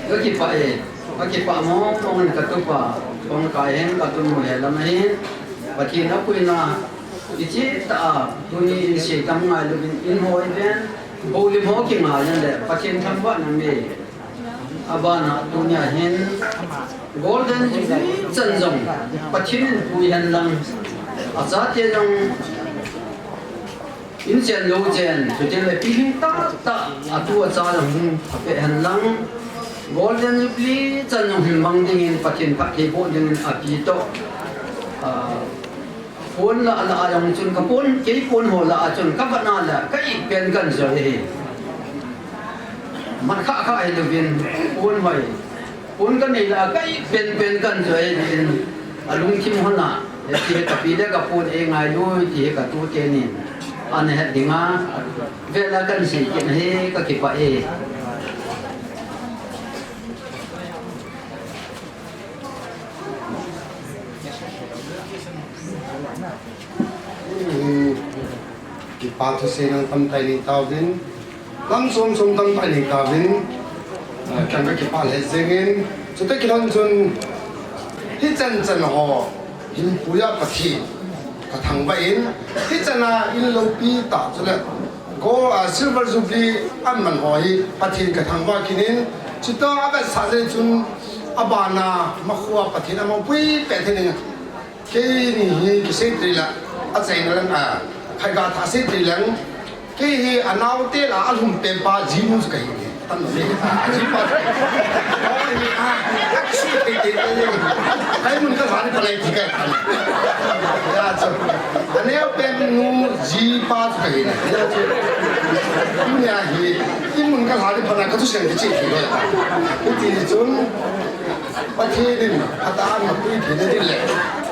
ka kipah e. Ka kipah mong mong in ka tupa, Thongkai hin ka tunu he lam ahin, Pathen apuina, ichi ta a, tuni in sei tam ngai luvin, in hoi ven, boulim ho kingai in le, Pathen thangvah na me. Abana tunia hin, Golden Jubilee chan jong, Pathen in pui hen lang, achate jong, In chen lou chen, chuti le pilhing tah tah, atu acha le hung apeh hen lang. Golden Jubilee chan jong hin mang dingin, Pathen phatthei boh dingin api toh. Ah, pon la la a jong chun ka pon, kei pon ho la a chun ka vat na la, ka it pen kan joi hi. Mat kha kha hi louvin, pon hoi. Pon ka nei la, ka it pen pen kan joi in, alungthim hon a, ti hi ka pi le ka pu in eingailu, ti hi ka tute nin ana het ding a, vel a kan sei kit na hi ka kipah e. Kipa thusei nang tamtah nei tauvin, lam som som tamtah nei tauvin, ah, kei ka kipah lheh jengin, chuti kilhon chun hichan chan ho hinpuiya Pathen ka thangvah in, hichan a in loupi tah chule gold, ah, silver jubilee aman ho hi Pathen ka thangvah kit in, chuti a avetsah jeh chun abana makhoa Pathen amopoh peh thei ding. Keini hi kisei tile, achaina lang a, khat ga thah sei tile, kei hi anaote lah a alhum pen pa jinu chu kahi ne. Tan lo ne. Jipa. Oi, a, aksi te te te. Kai mun ka lhari phalai ti kai. Ya chu. Aneo pen nu jipa chu kahi ne. Ya chu. Tunia hi, in mun ka lhari phalai ka thusei kicheh ti lo. Hiti chun, Pathen in phatah a napui theina ding le,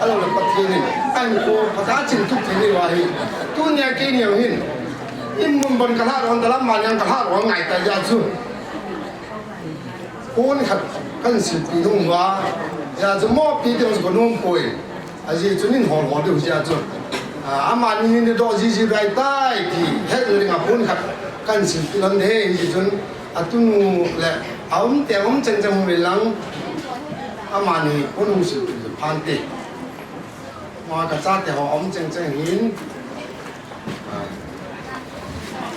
ahilou le Pathen in ahinkho phatah a chingtup theina ding ahi. Tunia keini jong hin, in mun bon ka lhah lou, dalam man jong ka lhah lou ngai ta jeh chu. Pon khat kahin silpeh nung uva, hijeh chun mopi ding chu ka nom poi. Ajeh chu in hol hol diu jeh chu. Ah, amani in doh jiji rai tai ti, het ding a pon khat kahin silpeh lhon ding ahi, hijeh chun, atunu le aum te aum cheng cheng hung ve lang, amani pon hung silpeh phante. Ma ka chate ho aum cheng cheng hin. Ah.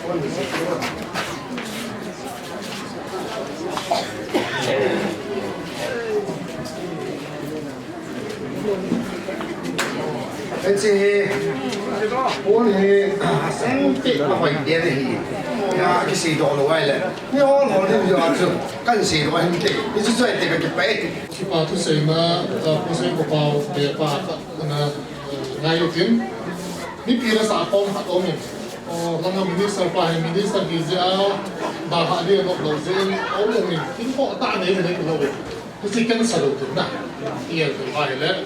Pon hung silpeh. Hiche hi, pon hi, asang pi a hoi te hi. Ya, kisei doh lou ahile. Ni hol hol ding jeh chu, kahin sei doh ahin te. Hichu chu ahite ka kipah e. Kipa thuseina, uh, Pu Seikhopau, Bepa, ka, na, uh, ngai utin. Mipi la sah khom khat um in. O, langa minister pa hi minister hi jeh a, dalha ding anop lou jeh in, um in. In ho ta nei nei lou. Hiche cancel lou tin na. Tia tu ahile,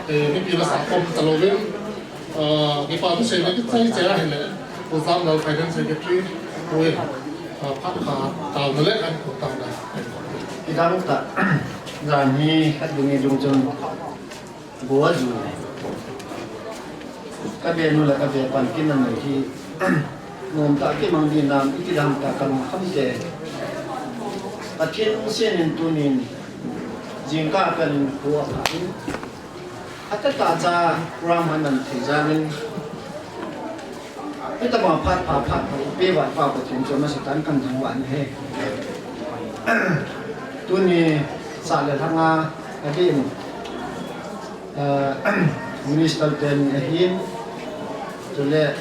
eh, mipi la sah khom talou vin, ah, kipa thuseina kichai chai ahile, Pu Jamlal Finance Secretary, Pu in, ah, phat khat taona le kan ko taona. Kidang tah, jan hi khat ding ni ding chun, go a ju. Ka benu le ka bepan kin anei hi, nomtah kimang ding nam, iti dam tah kalung kham te. Pathen lungset in tunin, jingkah a kan in pu a pha in. Atah tah cha program han nan thei jal in. Hitobang phat pha, phat pha, ipi vat pa Pathen chu masatah in kan thangvah in ahi. Tuni sah le lhanga, adeh in. Ah, minister teni ahin, chule,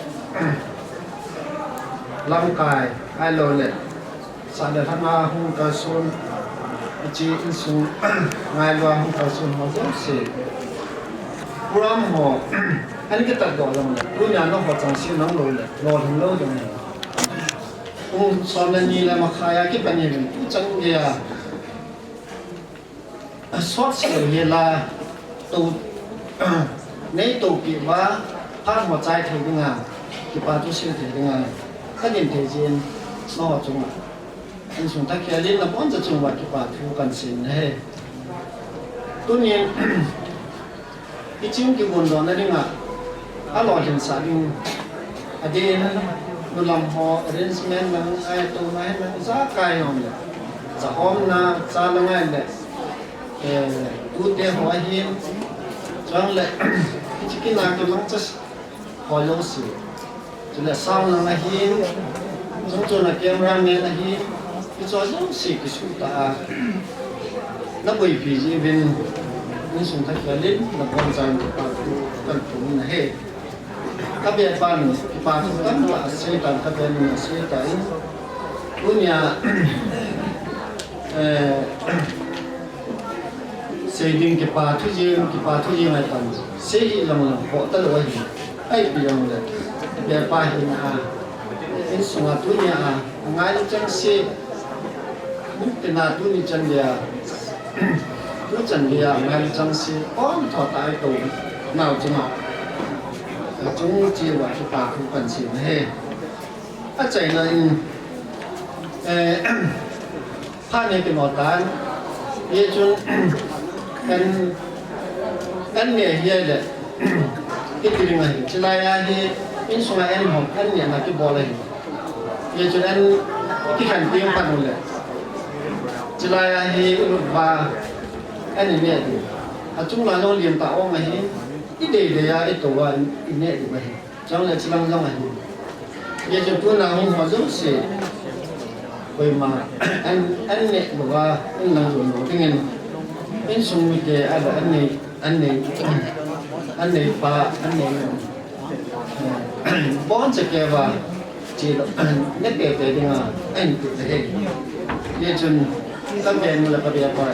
lamkai, ahilou le, sah le lhanga hung kalson, hiche insung ngailua hung kalson ho jouse. Program ho, ahin kitat doh jong le, tunia nangho chengse nang lou le, lolhing lou jong le. Pung som le ni le makhai a kipan in, tuchan geiya. Asot sel hi la, to, nei topi uva, phat ho chai thei dinga, kipa thu sei thei dinga, ka din thei jin, nangho chunga. Insung thakhel in naboncha chunga kipa thu kan sei ahi. Tunin, hiche kivon dohna dinga, alolhinsah ding. Adeh in, nulam ho, arrangement lang, ai, touna hin lang, ijakai jong le. Cha homna, cha lang ahile. Eh, tute ho ahin. Chule, hiche kina kilang chas ho jouse. Chule sound lang ahin. Chule camera man ahin. Hiche jouse kisuh tah a. Naboipi jeh uvin. Insung thakhel in, nabonchauvin kipa thu kan thum ahi. Ka bepan, kipa thu tamtah asei tan, ka bepan asei tan. Tunia, eh, sei ding kipa thu jeng, kipa thu jeng ahi tan. Sei hi lang lang, ho talou ahi. Ahi pi lang le. Bepa hina a. Insunga tunia a. Ngailu chengse. Tina tuni chan dia. Tu chan dia ngailu chengse. Om tho tai to. Nau chunga. Chung chi va chu pa khu kan si na he. Achaina in. Eh, pha ne kimo tan. Ye chun. Kan, kan ne hi le. Hiti ring ahi. Chilai ahi. Insunga an hom, an nehna kibol ahi. Hichun an kikhen teng phat uleh, chulai a hi ilut uva an ineh ding. Achung lai jong lentah um ahi. Ideidei a itou a ineh ding ahi. Chuleh chulang jong ahi. Hichun tuna hung ho jouse koima an, an neh louva inlang lou dingin, insung mite a, an nei, an nei, an neipa, an nei boncha keiva, chi, ne pepe dinga, an ti te he. Hichun, ka be nu le ka be pa,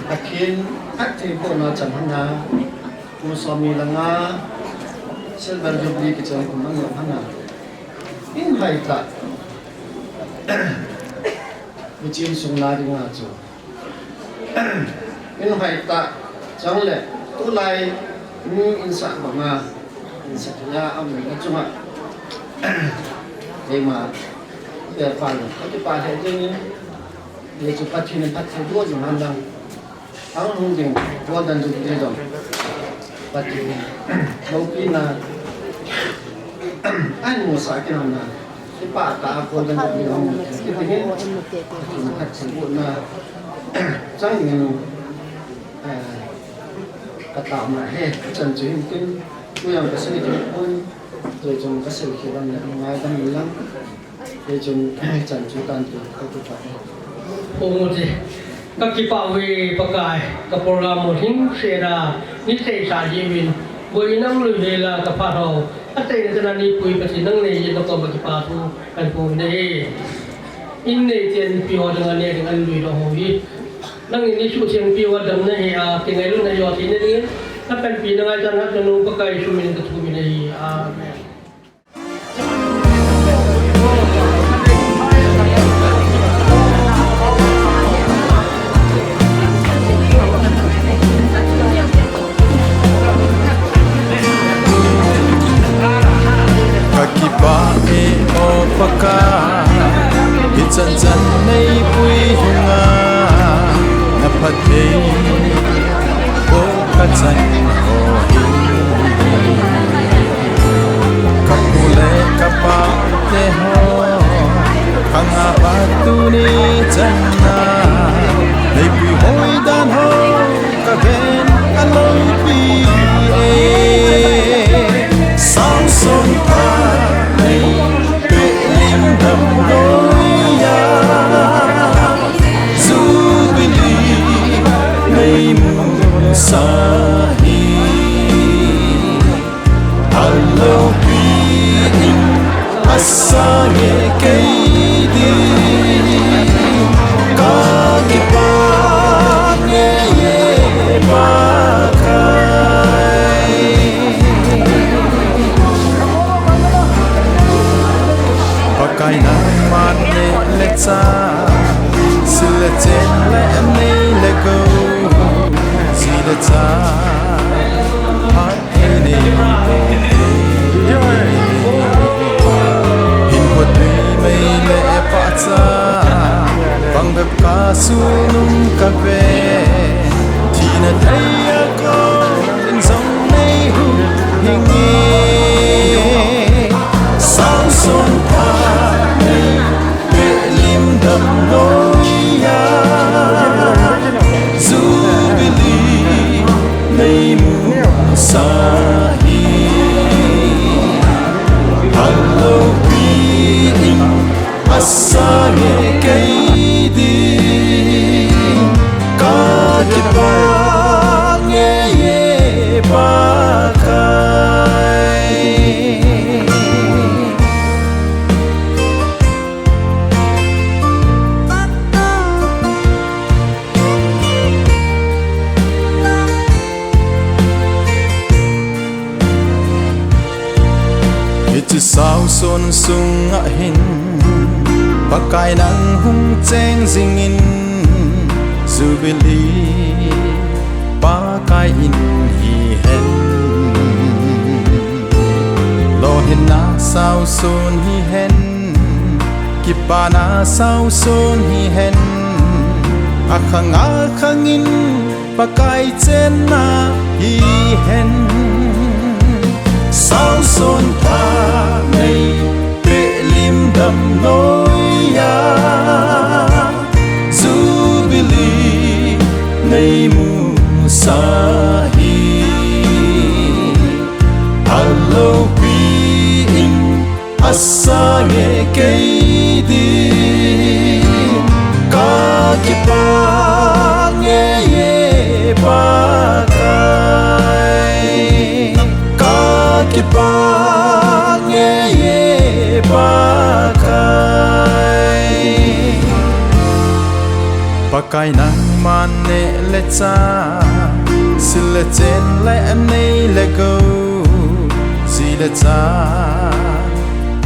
Pathen phattheibohna chan hana, kum somni le nga Silver Jubilee kichai kum an jong hana, in hai tah, hiche insung na dinga chu in hai tah, chuleh tulai mi insah banga, insah thei a um na chunga, keima, kipah le, kakipah lheh jengin, hichu Pathen in phattheiboh jing hen lang. Ahung lhung ding Golden Jubilee jong Pathen in loupina ahin musah kit hen lang. Kipah tah a Golden Jubilee hung kit dingin Pathen in phattheibohna chang dingin, eh, ka taona ahi. Hichan chu hin tin, tu jong ka sei kit pon, tu jong ka sei kit dam le ngaidam in lang. Hichun, hichan chu tan tu, ka kipah e. O, kakipah uve Pakai, ka program u hing sena nei seisah jiuvin, boina um louhela ka phat ho aseina chan a neipui Pathen nang nei jeh in nakoma kipa thu kahin phong e. In neite mipi ho dinga neh ding an luidoh ho hi nangin neisuhtheng piuva damna hia, kingailutna jouse nei dingin, napanpina ngaichat hatchanu Pakai Jesu min in kathum in ahi. Amen. Kakipah e o Pakai, hichan chan neipui hunga, naphattheiboh kachan ho hi. Kapu le kapa te ho khanga pat tuni chan a neipui hoidan ho kaven aloupi e. Samson pha neipeh lim damloiya, Jubilee neimusah hi. Aloupi in asang e kei din, kakipah e Pakai. Pakai nangman neh le chah, sil le chen le nei le gou, ji le cha, Hinkho tui mei le pahcha, bang bep kasun um kave, thina thei a kon in jong nei hung hinge. Samson pha nei peh lim damloiya, Jubilee neimusah hi. Aloupi in asang e kei din, kakipah e Pakai. Hiche saoson sunga hin Pakai nang hung cheng jingin, Jubilee Pakai in hihen. Lolhinna saoson hihen, kipana saoson hihen, akhang akhang in Pakai chenna hihen. Saoson pha nei peh lim damnoiya, Jubilee nei musa hi. Alopi in asange kei din, ka kipan ngeiye Pakai, ka kipan ngeiye Pakai. Pakai nangman neh le chah, sil le chen le nei le gou, ji le cha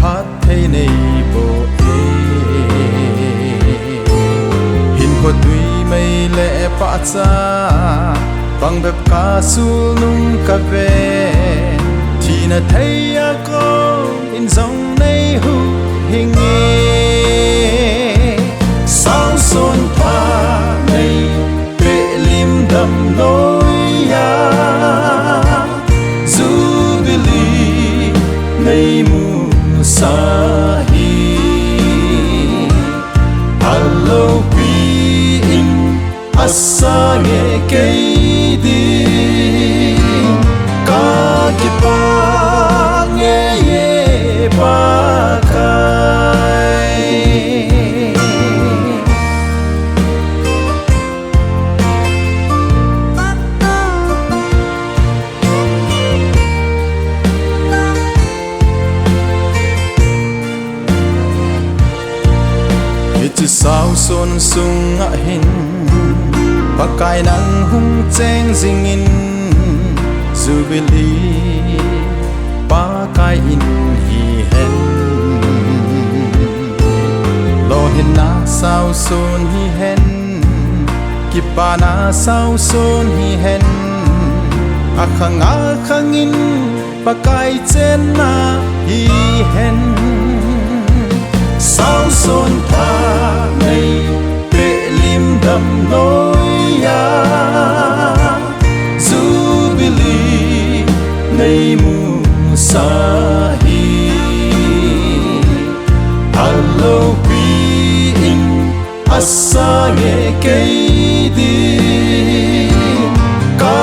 phatthei neiboh e. Hinkho tui mei le pahcha, bang bep kasul nung kave, thina thei a kon in jong nei huhhing e. Saoson pha nei peh lim damnoiya, Jubilee nei musa hi. Alopi in asange kei din, ka kipan ngeiye Pakai. Hiche saoson sunga hin Pakai nang hung cheng jingin, Jubilee Pakai in hihen. Lolhinna saoson hihen, kipana saoson hihen, akhang akhang in Pakai chenna hihen. Saoson pha nei peh lim damnoiya, Jubilee nei musa hi. Alopi in asange kei din, ka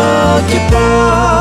kipan